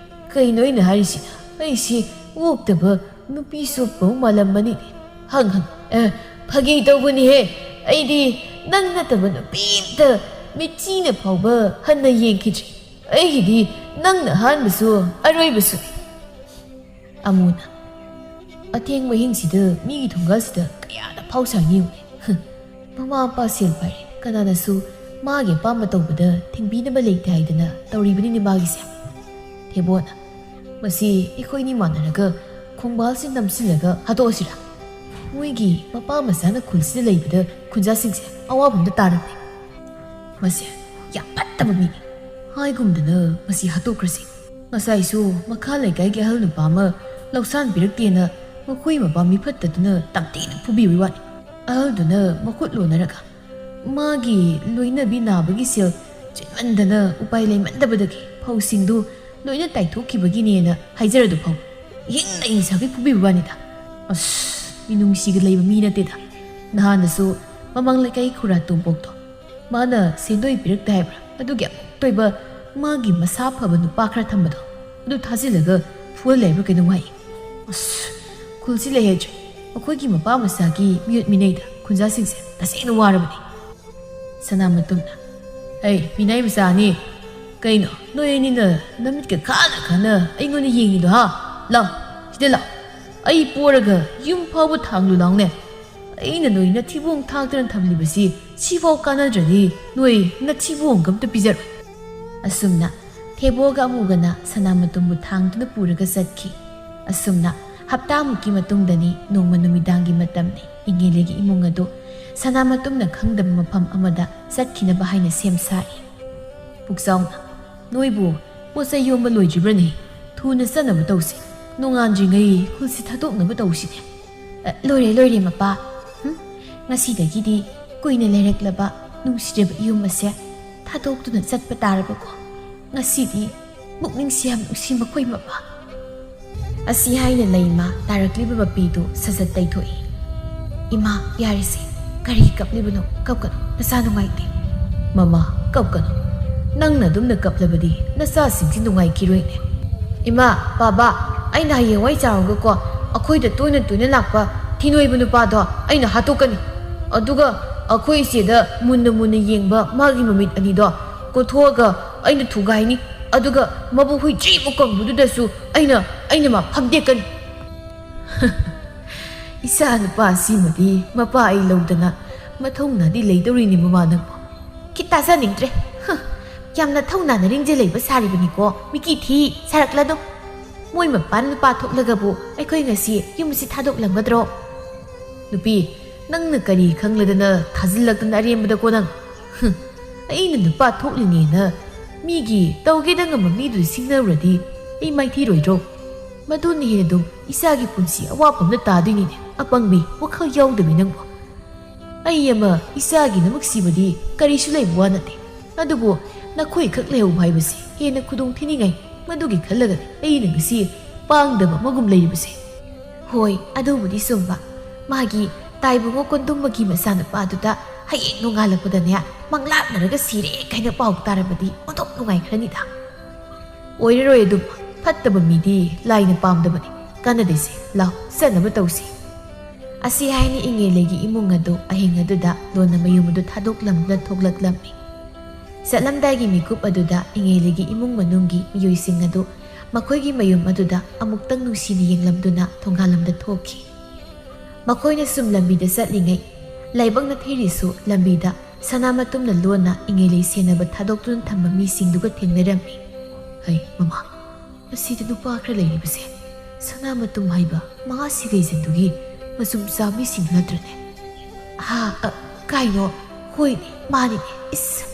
ꯀꯩꯅꯣ ꯑꯩꯅ ꯍꯥꯏꯔꯤꯁꯤ? ꯑꯩꯁꯤ ꯑꯣꯛꯇꯕ ꯅꯨꯄꯤ ꯆꯣꯞꯄ ꯑꯃ ꯃꯥꯜꯂꯝꯃꯅꯤ꯫ ꯍꯪ ꯍꯪ꯫ ꯑꯦ, ꯐꯥꯒꯤ ꯇꯧꯕꯅꯤꯍꯦ꯫ ꯑꯩꯗꯤ ꯅꯪ ꯅꯠꯇꯕ ꯅꯨꯄꯤ ꯑꯝꯇ ꯃꯤꯠꯆꯤꯅ ꯐꯥꯎꯕ ꯍꯟꯅ ꯌꯦꯡꯈꯤꯗ꯭ꯔꯤ꯫ ꯑꯩꯒꯤꯗꯤ ꯅꯪꯅ ꯑꯍꯥꯟꯕꯁꯨ ꯑꯔꯣꯏꯕꯁꯨꯅꯤ꯫ ꯑꯃꯨꯅ, ꯑꯊꯦꯡꯕ ꯑꯍꯤꯡꯁꯤꯗ ꯃꯤꯒꯤ ꯊꯣꯡꯒꯥꯜꯁꯤꯗ ꯀꯌꯥꯗ ꯐꯥꯎ ꯁꯥꯡꯉꯤ ꯌꯦꯡꯉꯨꯅꯦ꯫ ꯍꯨꯝ, ꯃꯃꯥ ꯃꯄꯥ ꯁꯦꯜ ꯄꯥꯏꯔꯦ, ꯀꯅꯥꯅꯁꯨ ꯃꯥꯒꯤ ꯑꯄꯥꯝꯕ ꯇꯧꯕꯗ ꯊꯤꯡꯕꯤꯅꯕ ꯂꯩꯇꯦ ꯍꯥꯏꯗꯅ ꯇꯧꯔꯤꯕꯅꯤꯅꯦ ꯃꯥꯒꯤꯁꯦ꯫ ꯊꯦꯕꯣꯅ, ꯃꯁꯤ ꯑꯩꯈꯣꯏꯅꯤ ꯃꯥꯟꯅꯔꯒ ꯈꯣꯡꯕꯥꯜꯁꯤ ꯅꯝꯁꯤꯜꯂꯒ ꯍꯥꯠꯇꯣꯛꯑꯁꯤꯔꯥ? ꯃꯣꯏꯒꯤ ꯃꯄꯥ ꯃꯆꯥꯅ ꯈꯨꯜꯁꯤꯗ ꯂꯩꯕꯗ ꯈꯨꯟꯖꯥꯁꯤꯡꯁꯦ ꯑꯋꯥꯕ ꯑꯝꯗ ꯇꯥꯔꯕꯅꯤ꯫ ꯃꯁꯦ ꯌꯥꯝ ꯐꯠꯇꯕ ꯃꯤꯅꯤ꯫ ꯍꯥꯏꯒꯨꯝꯗꯅ ꯃꯁꯤ ꯍꯥꯠꯇꯣꯛꯈ꯭ꯔꯁꯤ꯫ ꯉꯁꯥꯏꯁꯨ ꯃꯈꯥ ꯂꯩꯀꯥꯏꯒꯤ ꯑꯍꯜ ꯅꯨꯄꯥ ꯑꯃ ꯂꯧꯁꯥꯟ ꯄꯤꯔꯛꯇꯦꯅ ꯃꯈꯣꯏ ꯃꯄꯥ ꯃꯤꯐꯠꯇꯗꯨꯅ ꯇꯝꯊꯤꯅ ꯐꯨꯕꯤꯕꯩ ꯋꯥꯅꯤ꯫ ꯑꯍꯜꯗꯨꯅ ꯃꯈꯨꯠ ꯂꯣꯟꯅꯔꯒ ꯃꯥꯒꯤ ꯂꯣꯏꯅꯕꯤ ꯅꯥꯕꯒꯤ ꯁꯦꯜ ꯆꯤꯟꯃꯟꯗꯅ ꯎꯄꯥꯏ ꯂꯩꯃꯟꯗꯕꯗꯒꯤ ꯐꯧꯁꯤꯡꯗꯨ ꯂꯣꯏꯅ ꯇꯥꯏꯊꯣꯛꯈꯤꯕꯒꯤꯅꯦꯅ ꯍꯥꯏꯖꯔꯗꯨ ꯐꯥꯎ ꯍꯤꯡꯅ ꯍꯤꯡꯁꯥꯒꯤ ꯐꯨꯕꯤꯕ ꯋꯥꯅꯤꯗ꯫ ꯑꯁ, ꯃꯤꯅꯨꯡꯁꯤꯒ ꯂꯩꯕ ꯃꯤ ꯅꯠꯇꯦꯗ꯫ ꯅꯍꯥꯟꯗꯁꯨ ꯃꯃꯥꯡ ꯂꯩꯀꯥꯏ ꯈꯨꯔꯥ ꯇꯣꯝꯄꯣꯛꯇꯣ, ꯃꯥꯅ ꯁꯦꯟꯗꯣꯏ ꯄꯤꯔꯛꯇꯦ ꯍꯥꯏꯕ꯭ꯔꯥ, ꯑꯗꯨꯒꯤ ꯑꯃꯨꯛꯇꯣꯏꯕ ꯃꯥꯒꯤ ꯃꯁꯥ ꯐꯕ ꯅꯨꯄꯥ ꯈꯔ ꯊꯝꯕꯗꯣ, ꯑꯗꯨ ꯊꯥꯖꯤꯜꯂꯒ ꯐꯨꯍꯜꯂꯦ ꯍꯥꯏꯕ꯭ꯔꯥ ꯀꯩꯅꯣꯝ ꯍꯥꯏ꯫ ꯑꯁ, ꯈꯨꯜꯁꯤ ꯂꯩꯍꯦꯗ꯭ꯔꯦ꯫ ꯑꯩꯈꯣꯏꯒꯤ ꯃꯄꯥ ꯃꯆꯥꯒꯤ ꯃꯤꯑꯣꯠ ꯃꯤꯅꯩꯗ ꯈꯨꯟꯖꯥꯁꯤꯡꯁꯦ ꯇꯁꯦꯡꯅ ꯋꯥꯔꯕꯅꯤ꯫ ꯁꯅꯥꯃꯇꯨꯝꯅ, "ꯑꯩ ꯃꯤꯅꯥꯏ ꯃꯆꯥꯅꯤ꯫ ꯀꯩꯅꯣ, ꯅꯣꯏ ꯑꯅꯤꯅ ꯅꯃꯤꯠꯀ ꯈꯥꯅ ꯈꯥꯅ ꯑꯩꯉꯣꯟꯗ ꯌꯦꯡꯉꯤꯗꯣ, ꯍꯥ? ꯂꯥꯎ, ꯁꯤꯗ ꯂꯥꯎ꯫ ꯑꯩ ꯄꯣꯔꯒ ꯌꯨꯝ ꯐꯥꯎꯕ ꯊꯥꯡꯂꯨ ꯂꯥꯎꯅꯦ꯫ ꯑꯩꯅ ꯅꯣꯏ ꯅꯊꯤꯕꯣꯡ ꯊꯥꯛꯇꯅ ꯊꯝꯂꯤꯕꯁꯤ ꯁꯤꯐꯥꯎ ꯀꯥꯟꯅꯗ꯭ꯔꯗꯤ ꯅꯣꯏ ꯅꯊꯤꯕꯣꯡꯒ ꯑꯝꯇ ꯄꯤꯖꯔꯣꯏ꯫" ꯑꯁꯨꯝꯅ ꯊꯦꯕꯣꯒ ꯑꯃꯨꯒꯅ ꯁꯅꯥꯃꯇꯨꯝꯕꯨ ꯊꯥꯡꯗꯨꯅ ꯄꯨꯔꯒ ꯆꯠꯈꯤ꯫ ꯑꯁꯨꯝꯅ ꯍꯞꯇꯥꯃꯨꯛꯀꯤ ꯃꯇꯨꯡꯗꯅꯤ, ꯅꯣꯡꯃ ꯅꯨꯃꯤꯗꯥꯡꯒꯤ ꯃꯇꯝꯅꯤ꯫ ꯏꯉꯦꯂꯦꯒꯤ ꯏꯃꯨꯡ ꯑꯗꯨ ꯁꯅꯥꯃꯇꯨꯝꯅ ꯈꯪꯗꯕ ꯃꯐꯝ ꯑꯃꯗ ꯆꯠꯈꯤꯅꯕ ꯍꯥꯏꯅ ꯁꯦꯝ ꯁꯥꯏ꯫ "ꯄꯨꯛꯆꯥꯎꯅ, ꯅꯣꯏꯕꯨ ꯄꯣꯠ ꯆꯩ ꯌꯣꯝꯕ ꯂꯣꯏꯗ꯭ꯔꯤꯕ꯭ꯔꯅꯦ? ꯊꯨꯅ ꯆꯠꯅꯕ ꯇꯧꯁꯤ꯫ ꯅꯣꯡꯉꯥꯟꯗ꯭ꯔꯤꯉꯩ ꯈꯨꯜꯁꯤ ꯊꯥꯗꯣꯛꯅꯕ ꯇꯧꯁꯤꯅꯦ꯫" "ꯑ, ꯂꯣꯏꯔꯦ, ꯂꯣꯏꯔꯦ, ꯃꯄꯥ꯫ ꯍꯨꯝ? ꯉꯁꯤꯗꯒꯤꯗꯤ ꯀꯨꯏꯅ ꯂꯩꯔꯛꯂꯕ ꯅꯨꯡꯁꯤꯔꯕ ꯏꯌꯨꯝ ꯑꯁꯦ ꯊꯥꯗꯣꯛꯇꯨꯅ ꯆꯠꯄ ꯇꯥꯔꯕꯀꯣ꯫ ꯉꯁꯤꯗꯤ ꯄꯨꯛꯅꯤꯡꯁꯤ ꯌꯥꯝ ꯅꯨꯡꯁꯤ ꯃꯈꯣꯏ ꯃꯄꯥ꯫" ꯑꯁꯤ ꯍꯥꯏꯅ ꯂꯩꯃ ꯇꯥꯔꯛꯂꯤꯕ ꯃꯄꯤꯗꯨ ꯁꯠ ꯁꯠ ꯇꯩꯊꯣꯛꯏ꯫ "ꯏꯃꯥ, ꯌꯥꯔꯦꯁꯦ, ꯀꯔꯤ ꯀꯞꯂꯤꯕꯅꯣ? ꯀꯞꯀꯅꯨ, ꯅꯁꯥ ꯅꯨꯡꯉꯥꯏꯇꯦ꯫" "ꯃꯃꯥ, ꯀꯞꯀꯅꯨ꯫ ꯅꯪꯅ ꯑꯗꯨꯝꯅ ꯀꯞꯂꯕꯗꯤ ꯅꯆꯥꯁꯤꯡꯁꯤ ꯅꯨꯡꯉꯥꯏꯈꯤꯔꯣꯏꯅꯦ꯫" "ꯏꯃꯥ, ꯕꯥꯕꯥ, ꯑꯩꯅ ꯍꯌꯦꯡꯋꯥꯏ ꯆꯥꯎꯔꯒꯀꯣ, ꯑꯩꯈꯣꯏꯗ ꯇꯣꯏꯅ ꯇꯣꯏꯅ ꯂꯥꯛꯄ ꯊꯤꯅꯣꯏꯕ ꯅꯨꯄꯥꯗꯣ ꯑꯩꯅ ꯍꯥꯠꯇꯣꯛꯀꯅꯤ꯫ ꯑꯗꯨꯒ ꯑꯩꯈꯣꯏ ꯏꯆꯦꯗ ꯃꯨꯟꯅ ꯃꯨꯟꯅ ꯌꯦꯡꯕ ꯃꯥꯒꯤ ꯃꯃꯤꯠ ꯑꯅꯤꯗꯣ ꯀꯣꯊꯣꯛꯑꯒ ꯑꯩꯅ ꯊꯨꯒꯥꯏꯅꯤ꯫ ꯑꯗꯨꯒ ꯃꯕꯨꯛ ꯍꯨꯏ ꯆꯦꯃꯨꯛ ꯀꯪꯕꯗꯨꯗꯁꯨ ꯑꯩꯅ, ꯑꯩꯅ ꯃꯥ ꯐꯝꯗꯦꯛꯀꯅꯤ꯫ ꯏꯆꯥ ꯅꯨꯄꯥ ꯑꯁꯤꯃꯗꯤ ꯃꯄꯥ ꯑꯩ ꯂꯧꯗꯅ ꯃꯊꯧꯅꯥꯗꯤ ꯂꯩꯗꯧꯔꯤꯅꯤ ꯃꯃꯥ ꯅꯪꯕꯨ꯫ ꯈꯤꯠ ꯇꯥꯖꯅꯤꯡꯗ꯭ꯔꯦ꯫ ꯍ, ꯌꯥꯝꯅ ꯊꯧꯅꯥꯅ ꯔꯤꯡꯖꯦ ꯂꯩꯕ ꯁꯥꯔꯤꯕꯅꯤꯀꯣ, ꯃꯤꯀꯤ ꯊꯤ ꯁꯥꯔꯛꯂꯗꯣ꯫ ꯃꯣꯏ ꯃꯄꯥꯟ ꯅꯨꯄꯥ ꯊꯣꯛꯂꯒꯕꯨ ꯑꯩꯈꯣꯏ ꯉꯁꯤ ꯌꯨꯝ ꯑꯁꯤ ꯊꯥꯗꯣꯛꯂꯝꯒꯗ꯭ꯔꯣ? ꯅꯨꯄꯤ, ꯅꯪꯅ ꯀꯔꯤ ꯈꯪꯂꯗꯅ ꯊꯥꯖꯤꯜꯂꯛꯇꯅ ꯑꯔꯦꯝꯕꯗꯀꯣ ꯅꯪ? ꯍꯨꯝ, ꯑꯩꯅ ꯅꯨꯄꯥ ꯊꯣꯛꯂꯤꯅꯦꯅ ꯃꯤꯒꯤ ꯇꯧꯒꯦꯗ ꯉꯝꯕ ꯃꯤꯗꯨ ꯁꯤꯡꯅꯔꯨꯔꯗꯤ ꯑꯩ ꯃꯥꯏꯊꯤꯔꯣꯏꯗ꯭ꯔꯣ? ꯃꯗꯨꯅ ꯍꯦꯟꯅ ꯑꯗꯨꯝ ꯏꯆꯥꯒꯤ ꯄꯨꯟꯁꯤ ꯑꯋꯥꯐꯝꯗ ꯇꯥꯗꯣꯏꯅꯤꯅꯦ, ꯑꯄꯪꯕꯤ, ꯋꯥꯈꯜ ꯌꯥꯎꯗꯕꯤ ꯅꯪꯕꯨ꯫ ꯑꯩ ꯑꯃ ꯏꯆꯥꯒꯤꯗꯃꯛ ꯁꯤꯕꯗꯤ ꯀꯔꯤꯁꯨ ꯂꯩꯕ ꯋꯥ ꯅꯠꯇꯦ, ꯑꯗꯨꯕꯨ ꯅꯈꯣꯏꯈꯛ ꯂꯩꯍꯧꯕ ꯍꯥꯏꯕꯁꯤ ꯍꯦꯟꯅ ꯈꯨꯗꯣꯡ ꯊꯤꯅꯤꯡꯉꯥꯏ꯫ ꯃꯗꯨꯒꯤ ꯈꯜꯂꯒ ꯑꯩꯅ ꯉꯁꯤ ꯄꯥꯡꯗꯕ ꯑꯃꯒꯨꯝ ꯂꯩꯔꯤꯕꯁꯦ꯫ ꯍꯣꯏ, ꯑꯗꯨꯕꯨꯗꯤ ꯆꯨꯝꯕ꯫ ꯃꯥꯒꯤ ꯇꯥꯏꯕꯨꯡꯉꯣ ꯀꯣꯟꯗꯨꯝꯕꯒꯤ ꯃꯆꯥꯅꯨꯄꯥꯗꯨꯗ ꯍꯌꯦꯡ ꯅꯣꯡꯉꯥꯜꯂꯛꯄꯗꯅꯦ, ꯃꯪꯂꯥꯞꯅꯔꯒ ꯁꯤꯔꯦ ꯀꯥꯏꯅ ꯄꯥꯎ ꯇꯥꯔꯕꯗꯤ ꯑꯣꯟꯊꯣꯛ ꯅꯨꯡꯉꯥꯏꯈ꯭ꯔꯅꯤꯗ꯫ ꯑꯣꯏꯔꯔꯣꯏ ꯑꯗꯨꯝ꯫ ꯐꯠꯇꯕ ꯃꯤꯗꯤ ꯂꯥꯏꯅ ꯄꯥꯝꯗꯕꯅꯤ꯫ ꯀꯥꯟꯅꯗꯦꯁꯦ꯫ ꯂꯥꯎ, ꯆꯠꯅꯕ ꯇꯧꯁꯤ꯫ ꯑꯁꯤ ꯍꯥꯏꯅ ꯏꯉꯦꯂꯩꯒꯤ ꯏꯃꯨꯡ ꯑꯗꯨ ꯑꯍꯤꯡ ꯑꯗꯨꯗ ꯂꯣꯟꯅ ꯃꯌꯨꯝ ꯑꯗꯨ ꯊꯥꯗꯣꯛꯂꯝꯗꯨꯅ ꯊꯣꯛꯂꯛꯂꯝꯃꯤ꯫ ꯆꯠꯂꯝꯗꯥꯏꯒꯤ ꯃꯤꯀꯨꯞ ꯑꯗꯨꯗ ꯏꯉꯦꯂꯩꯒꯤ ꯏꯃꯨꯡ ꯃꯅꯨꯡꯒꯤ ꯃꯤꯑꯣꯏꯁꯤꯡ ꯑꯗꯨ ꯃꯈꯣꯏꯒꯤ ꯃꯌꯨꯝ ꯑꯗꯨꯗ ꯑꯃꯨꯛꯇꯪ ꯅꯨꯡꯁꯤꯅ ꯌꯦꯡꯂꯝꯗꯨꯅ ꯊꯣꯡꯒꯥꯜꯂꯣꯝꯗ ꯊꯣꯛꯈꯤ꯫ ꯃꯈꯣꯏꯅ ꯁꯨꯝ ꯂꯝꯕꯤꯗ ꯆꯠꯂꯤꯉꯩ, ꯂꯥꯏꯕꯛꯅ ꯊꯤꯔꯤꯁꯨ ꯂꯝꯕꯤꯗ ꯁꯅꯥꯃꯇꯨꯝꯅ ꯂꯣꯟꯅ ꯏꯉꯦꯂꯩ ꯁꯦꯟꯅꯕ ꯊꯥꯗꯣꯛꯇꯨꯅ ꯊꯝꯕ ꯃꯤꯁꯤꯡꯗꯨꯒ ꯊꯦꯡꯅꯔꯝꯃꯤ꯫ ꯍꯩ, ꯃꯃꯥ, ꯑꯁꯤꯗ ꯅꯨꯄꯥ ꯈꯔ ꯂꯩꯔꯤꯕꯁꯦ ꯁꯅꯥꯃꯇꯨꯝ ꯍꯥꯏꯕ ꯃꯍꯥꯁꯤꯔꯩꯖꯟꯗꯨꯒꯤ ꯃꯆꯨꯝ ꯆꯥ ꯃꯤꯁꯤꯡ ꯅꯠꯇ꯭ꯔꯅꯦ? ꯍꯥ, ꯑ, ꯀꯥꯏꯅꯣ? ꯍꯣꯏꯅꯦ, ꯃꯥꯅꯤꯅꯦ꯫ ꯏꯁ,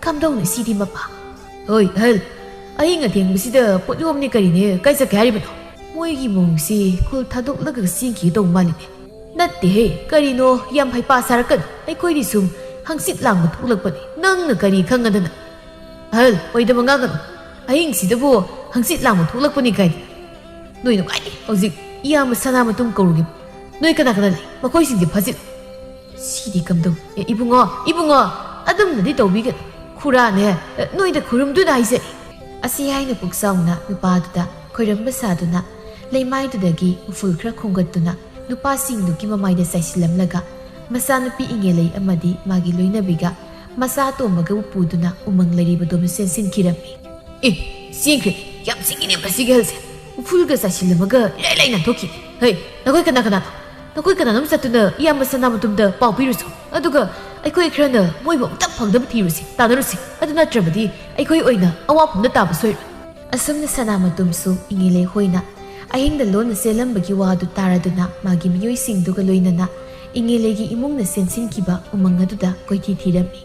ꯀꯝꯗꯧꯅꯤ ꯁꯤꯗꯤ ꯃꯄꯥ? ꯍꯣꯏ, ꯑꯍꯜ, ꯑꯍꯤꯡ ꯑꯊꯦꯡꯕꯁꯤꯗ ꯄꯣꯠꯌꯣꯝꯅꯤ ꯀꯔꯤꯅꯦ, ꯀꯥꯏ ꯆꯠꯀꯦ ꯍꯥꯏꯔꯤꯕꯅꯣ? ꯃꯣꯏꯒꯤ ꯃꯑꯣꯡꯁꯤ ꯈꯨꯜ ꯊꯥꯗꯣꯛꯂꯒ ꯆꯦꯟꯈꯤꯒꯦ ꯇꯧꯕ ꯃꯥꯜꯂꯤꯅꯦ꯫ ꯅꯠꯇꯦꯍꯦ, ꯀꯔꯤꯅꯣ, ꯌꯥꯝ ꯍꯩꯄꯥ ꯁꯥꯔꯛꯀꯅꯨ꯫ ꯑꯩꯈꯣꯏꯗꯤ ꯁꯨꯝ ꯍꯪꯆꯤꯠ ꯂꯥꯡꯕ ꯊꯣꯛꯂꯛꯄꯅꯤ, ꯅꯪꯅ ꯀꯔꯤ ꯈꯪꯉꯗꯅ? ꯑꯍꯜ, ꯑꯣꯏꯗꯕ ꯉꯥꯡꯒꯅꯨ꯫ ꯑꯍꯤꯡꯁꯤꯗꯕꯨ ꯍꯪꯆꯤꯠ ꯂꯥꯡꯕ ꯊꯣꯛꯂꯛꯄꯅꯤ ꯀꯥꯏꯗꯤ꯫ ꯅꯣꯏ ꯅꯨꯡꯉꯥꯏꯅꯤ ꯍꯧꯖꯤꯛ ꯏꯌꯥꯝꯕ ꯁꯅꯥꯃꯇꯨꯝ ꯀꯧꯔꯨꯒꯦ꯫ ꯅꯣꯏ ꯀꯅꯥ ꯀꯅꯥ ꯂꯩ? ꯃꯈꯣꯏꯁꯤꯡꯗꯤ ꯐꯥꯖꯤꯜꯂꯨ꯫ ꯁꯤꯗꯤ ꯀꯝꯗꯧ? ꯑꯦ, ꯏꯕꯨꯡꯉꯣ, ꯏꯕꯨꯡꯉꯣ, ꯑꯗꯨꯝꯅꯗꯤ ꯇꯧꯕꯤꯒꯅꯨ꯫ ꯈꯨꯔꯥꯅꯦ, ꯅꯣꯏꯗ ꯈꯨꯔꯨꯝꯗꯨꯅ ꯍꯥꯏꯖꯔꯤ꯫ ꯑꯁꯤ ꯍꯥꯏꯅ ꯄꯨꯛꯆꯥꯎꯅ ꯅꯨꯄꯥꯗꯨꯗ ꯈꯣꯏꯔꯝꯕ ꯁꯥꯗꯨꯅ ꯂꯩꯃꯥꯏꯗꯨꯗꯒꯤ ꯎꯐꯨꯜ ꯈꯔ ꯈꯣꯝꯒꯠꯇꯨꯅ ꯅꯨꯄꯥꯁꯤꯡꯗꯨꯒꯤ ꯃꯃꯥꯏꯗ ꯆꯥꯏꯁꯤꯜꯂꯝꯂꯒ ꯃꯆꯥꯅꯨꯄꯤ ꯏꯉꯦꯂꯩ ꯑꯃꯗꯤ ꯃꯥꯒꯤ ꯂꯣꯏꯅꯕꯤꯒ ꯃꯆꯥ ꯑꯇꯣꯝꯕꯒꯕꯨ ꯄꯨꯗꯨꯅ ꯎꯃꯪ ꯂꯩꯔꯤꯕꯗꯣꯝꯗ ꯆꯦꯟꯁꯤꯟꯈꯤꯔꯝꯃꯤ꯫ "ꯑꯦ, ꯆꯦꯟꯈ꯭ꯔꯦ! ꯌꯥꯝ ꯁꯤꯡꯉꯤꯅꯦ ꯃꯁꯤꯒꯤ ꯑꯍꯜꯁꯦ! ꯎꯐꯨꯜꯒ ꯆꯥꯏꯁꯤꯜꯂꯝꯃꯒ ꯏꯔꯥꯏ ꯂꯥꯏ ꯅꯥꯟꯊꯣꯛꯈꯤ꯫ ꯍꯩ, ꯅꯈꯣꯏ ꯀꯅꯥ ꯀꯅꯥꯅꯣ? ꯅꯈꯣꯏ ꯀꯅꯥꯅꯣꯝ ꯆꯠꯇꯨꯅ ꯏꯌꯥꯝꯕ ꯁꯅꯥꯃꯇꯨꯝꯗ ꯄꯥꯎ ꯄꯤꯔꯨꯆꯣ꯫ ꯑꯗꯨꯒ ꯑꯩꯈꯣꯏ ꯈꯔꯅ ꯃꯣꯏꯕꯨ ꯑꯃꯨꯛꯇꯪ ꯐꯪꯗꯕ ꯊꯤꯔꯨꯁꯤ, ꯇꯥꯟꯅꯔꯨꯁꯤ꯫ ꯑꯗꯨ ꯅꯠꯇ꯭ꯔꯕꯗꯤ ꯑꯩꯈꯣꯏ ꯑꯣꯏꯅ ꯑꯋꯥꯐꯝꯗ ꯇꯥꯕ ꯁꯣꯏꯔꯣꯏ꯫" ꯑꯁꯨꯝꯅ ꯁꯅꯥꯃꯇꯨꯝꯁꯨ ꯏꯉꯦꯂꯩ ꯍꯣꯏꯅ ꯑꯍꯤꯡꯗ ꯂꯣꯟꯅ ꯆꯦꯜꯂꯝꯕꯒꯤ ꯋꯥꯗꯨ ꯇꯥꯔꯗꯨꯅ ꯃꯥꯒꯤ ꯃꯤꯑꯣꯏꯁꯤꯡꯗꯨꯒ ꯂꯣꯏꯅꯅ ꯏꯉꯦꯂꯩꯒꯤ ꯏꯃꯨꯡꯅ ꯆꯦꯟꯁꯤꯟꯈꯤꯕ ꯎꯃꯪ ꯑꯗꯨꯗ ꯀꯣꯏꯊꯤ ꯊꯤꯔꯝꯃꯤ꯫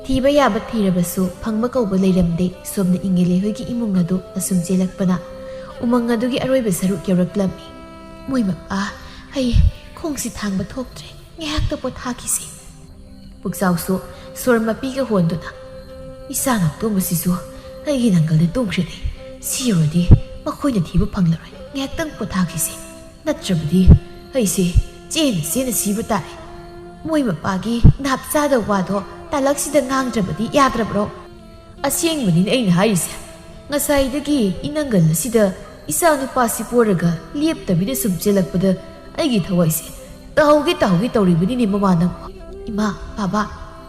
ꯊꯤꯕ ꯌꯥꯕ ꯊꯤꯔꯕꯁꯨ ꯐꯪꯕ ꯀꯧꯕ ꯂꯩꯔꯝꯗꯦ꯫ ꯁꯣꯝꯗ ꯏꯉꯦꯂꯩ ꯍꯣꯏꯒꯤ ꯏꯃꯨꯡ ꯑꯗꯨ ꯑꯁꯨꯝ ꯆꯦꯜꯂꯛꯄꯅ ꯎꯃꯪ ꯑꯗꯨꯒꯤ ꯑꯔꯣꯏꯕ ꯁꯔꯨꯛ ꯌꯧꯔꯛꯂꯝꯃꯤ꯫ "ꯃꯣꯏ ꯃꯄꯥ, ꯑꯩ ꯈꯣꯡꯁꯤ ꯊꯥꯡꯕ ꯊꯣꯛꯇ꯭ꯔꯦ, ꯉꯥꯏꯍꯥꯛꯇ ꯄꯣꯊꯥꯈꯤꯁꯤ꯫" ꯄꯨꯛꯆꯥꯎꯁꯨ ꯁꯣꯔ ꯃꯄꯤꯒ ꯍꯣꯟꯗꯨꯅ, "ꯏꯆꯥ ꯅꯥꯎꯇꯣꯝꯕꯁꯤꯁꯨ ꯑꯩꯒꯤ ꯅꯪꯒꯜꯗ ꯇꯨꯝꯈ꯭ꯔꯦꯅꯦ꯫ ꯁꯤꯔꯨꯔꯗꯤ ꯃꯈꯣꯏꯅ ꯊꯤꯕ ꯐꯪꯂꯔꯣꯏ꯫ ꯉꯥꯏꯍꯥꯛꯇꯪ ꯄꯣꯊꯥꯈꯤꯁꯤ꯫ ꯅꯠꯇ꯭ꯔꯕꯗꯤ ꯑꯩꯁꯦ ꯆꯦꯟꯅ ꯆꯦꯟꯅ ꯁꯤꯕ ꯇꯥꯔꯦ꯫ ꯃꯣꯏ ꯃꯄꯥꯒꯤ ꯅꯥꯞ ꯆꯥꯗꯕ ꯋꯥꯗꯣ ꯇꯥꯂꯛꯁꯤꯗ ꯉꯥꯡꯗ꯭ꯔꯕꯗꯤ ꯌꯥꯗ꯭ꯔꯕ꯭ꯔꯣ?" "ꯑꯁꯦꯡꯕꯅꯤꯅꯦ ꯑꯩꯅ ꯍꯥꯏꯔꯤꯁꯦ꯫ ꯉꯁꯥꯏꯗꯒꯤ ꯏꯅꯪꯒꯜ ꯑꯁꯤꯗ ꯏꯆꯥ ꯅꯨꯄꯥꯁꯤ ꯄꯣꯔꯒ ꯂꯦꯞꯇꯕꯤꯗ ꯁꯨꯝ ꯆꯦꯜꯂꯛꯄꯗ ꯑꯩꯒꯤ ꯊꯋꯥꯏꯁꯦ ꯇꯥꯍꯧꯒꯦ ꯇꯥꯍꯧꯒꯦ ꯇꯧꯔꯤꯕꯅꯤꯅꯦ ꯃꯃꯥ ꯅꯪꯕꯣ꯫" "ꯏꯃꯥ, ꯕꯥꯕꯥ,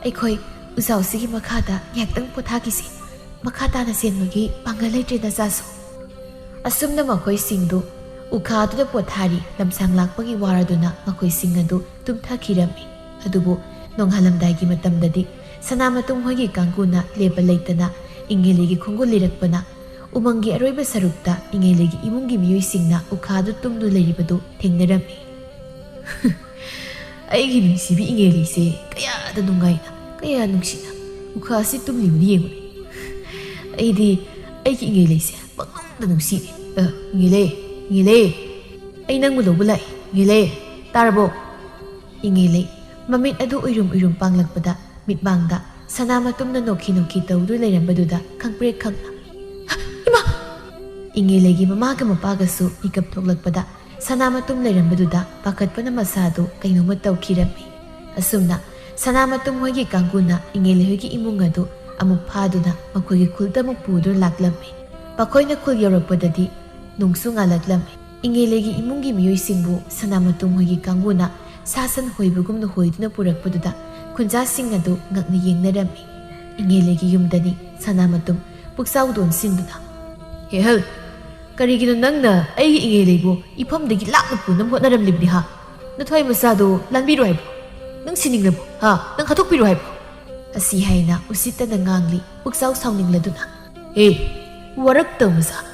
ꯑꯩꯈꯣꯏ ꯎꯖꯥꯎꯁꯤꯒꯤ ꯃꯈꯥꯗ ꯉꯥꯏꯍꯥꯛꯇꯪ ꯄꯣꯊꯥꯈꯤꯁꯤ꯫ ꯃꯈꯥ ꯇꯥꯅ ꯆꯦꯟꯕꯒꯤ ꯄꯥꯡꯒꯜ ꯂꯩꯇ꯭ꯔꯦ ꯅꯆꯥꯁꯨ꯫" ꯑꯁꯨꯝꯅ ꯃꯈꯣꯏꯁꯤꯡꯗꯨ ꯎꯈꯥꯗꯨꯗ ꯄꯣꯊꯥꯔꯤ꯫ ꯂꯝꯁꯥꯡ ꯂꯥꯛꯄꯒꯤ ꯋꯥꯔꯗꯨꯅ ꯃꯈꯣꯏꯁꯤꯡ ꯑꯗꯨ ꯇꯨꯝꯊꯈꯤꯔꯝꯃꯤ꯫ ꯑꯗꯨꯕꯨ ꯅꯣꯡꯉꯥꯜꯂꯝꯗꯥꯏꯒꯤ ꯃꯇꯝꯗꯗꯤ ꯁꯅꯥꯃꯇꯨꯝ ꯍꯣꯏꯒꯤ ꯀꯥꯡꯕꯨꯅ ꯂꯦꯞꯄ ꯂꯩꯇꯅ ꯏꯉꯦꯂꯩꯒꯤ ꯈꯣꯡꯒꯨꯜ ꯂꯤꯔꯛꯄꯅ ꯎꯃꯪꯒꯤ ꯑꯔꯣꯏꯕ ꯁꯔꯨꯛꯇ ꯏꯉꯦꯂꯩꯒꯤ ꯏꯃꯨꯡꯒꯤ ꯃꯤꯑꯣꯏꯁꯤꯡꯅ ꯎꯈꯥꯗꯨ ꯇꯨꯝꯗꯨꯅ ꯂꯩꯔꯤꯕꯗꯨ ꯊꯦꯡꯅꯔꯝꯃꯤ꯫ "ꯑꯩꯒꯤ ꯅꯨꯡꯁꯤꯕꯤ ꯏꯉꯦꯂꯩꯁꯦ ꯀꯌꯥꯗ ꯅꯨꯡꯉꯥꯏꯅ, ꯀꯌꯥ ꯅꯨꯡꯁꯤꯅ ꯎꯈꯥꯁꯤ ꯇꯨꯝꯂꯤꯕꯅꯤ ꯌꯦꯡꯉꯨꯅꯦ꯫ ꯑꯩꯗꯤ ꯑꯩꯒꯤ ꯏꯉꯦꯂꯩꯁꯦ ꯄꯪꯅꯨꯡꯗ ꯅꯨꯡꯁꯤꯔꯦ꯫ ꯑ, ꯏꯉꯦꯂꯩ, ꯏꯉꯦꯂꯩ, ꯑꯩ ꯅꯪꯕꯨ ꯂꯧꯕ ꯂꯥꯛꯏ, ꯏꯉꯦꯂꯩ, ꯇꯥꯔꯕꯣ?" ꯏꯉꯦꯂꯩ ꯃꯃꯤꯠ ꯑꯗꯨ ꯎꯏꯔꯨꯝ ꯎꯏꯔꯨꯝ ꯄꯥꯡꯂꯛꯄꯗ ꯃꯤꯠꯃꯥꯡꯗ ꯁꯅꯥꯃꯇꯨꯝꯅ ꯅꯣꯛꯈꯤ ꯅꯣꯛꯈꯤ ꯇꯧꯗꯨꯅ ꯂꯩꯔꯝꯕꯗꯨꯗ ꯈꯪꯄ꯭ꯔꯦꯛ ꯈꯪꯅ, "ꯏꯃꯥ!" ꯏꯉꯦꯂꯩꯒꯤ ꯃꯃꯥꯒ ꯃꯄꯥꯒꯁꯨ ꯃꯤꯀꯞ ꯊꯣꯛꯂꯛꯄꯗ ꯁꯅꯥꯃꯇꯨꯝ ꯂꯩꯔꯝꯕꯗꯨꯗ ꯄꯥꯈꯠꯄꯅ ꯃꯁꯥꯗꯨ ꯀꯩꯅꯣꯝꯃ ꯇꯧꯈꯤꯔꯝꯃꯤ꯫ ꯑꯁꯨꯝꯅ ꯁꯅꯥꯃꯇꯨꯝ ꯍꯣꯏꯒꯤ ꯀꯥꯡꯕꯨꯅ ꯏꯉꯦꯂꯩ ꯍꯣꯏꯒꯤ ꯏꯃꯨꯡ ꯑꯗꯨ ꯑꯃꯨꯛ ꯐꯥꯗꯨꯅ ꯃꯈꯣꯏꯒꯤ ꯈꯨꯜꯗ ꯑꯃꯨꯛ ꯄꯨꯗꯨꯅ ꯂꯥꯛꯂꯝꯃꯤ꯫ ꯃꯈꯣꯏꯅ ꯈꯨꯜ ꯌꯧꯔꯛꯄꯗꯗꯤ ꯅꯣꯡꯁꯨ ꯉꯥꯜꯂꯛꯂꯝꯃꯤ꯫ ꯏꯉꯦꯂꯩꯒꯤ ꯏꯃꯨꯡꯒꯤ ꯃꯤꯑꯣꯏꯁꯤꯡꯕꯨ ꯁꯅꯥꯃꯇꯨꯝ ꯍꯣꯏꯒꯤ ꯀꯥꯡꯕꯨꯅ ꯁꯥ ꯁꯟ ꯍꯣꯏꯕꯒꯨꯝꯅ ꯍꯣꯏꯗꯨꯅ ꯄꯨꯔꯛꯄꯗꯨꯗ ꯈꯨꯟꯖꯥꯁꯤꯡ ꯑꯗꯨ ꯉꯛꯅ ꯌꯦꯡꯅꯔꯝꯃꯤ꯫ ꯏꯉꯦꯂꯩꯒꯤ ꯌꯨꯝꯗꯅꯤ ꯁꯅꯥꯃꯇꯨꯝ ꯄꯨꯛꯆꯥꯎꯗꯣꯟ ꯁꯤꯟꯗꯨꯅ, "ꯍꯦ ꯍꯜ, ꯀꯔꯤꯒꯤꯅꯣ ꯅꯪꯅ ꯑꯩꯒꯤ ꯏꯉꯦꯂꯩꯕꯨ ꯏꯐꯝꯗꯒꯤ ꯂꯥꯞꯅ ꯄꯨꯅꯕ ꯍꯣꯠꯅꯔꯝꯂꯤꯕꯅꯤ ꯍꯥ? ꯅꯊ꯭ꯋꯥꯏ ꯃꯆꯥꯗꯣ ꯂꯥꯟꯕꯤꯔꯣ ꯍꯥꯏꯕ꯭ꯔꯣ? ꯅꯪ ꯁꯤꯅꯤꯡꯂꯕꯣ ꯍꯥ? ꯅꯪ ꯍꯥꯠꯇꯣꯛꯄꯤꯔꯣ ꯍꯥꯏꯕ꯭ꯔꯣ?" ꯑꯁꯤ ꯍꯥꯏꯅ ꯎꯁꯤꯠꯇꯅ ꯉꯥꯡꯂꯤ ꯄꯨꯛꯆꯥꯎ ꯁꯥꯎꯅꯤꯡꯂꯗꯨꯅ꯫ "ꯍꯦ, ꯋꯥꯔꯛꯇꯕ ꯃꯆꯥ,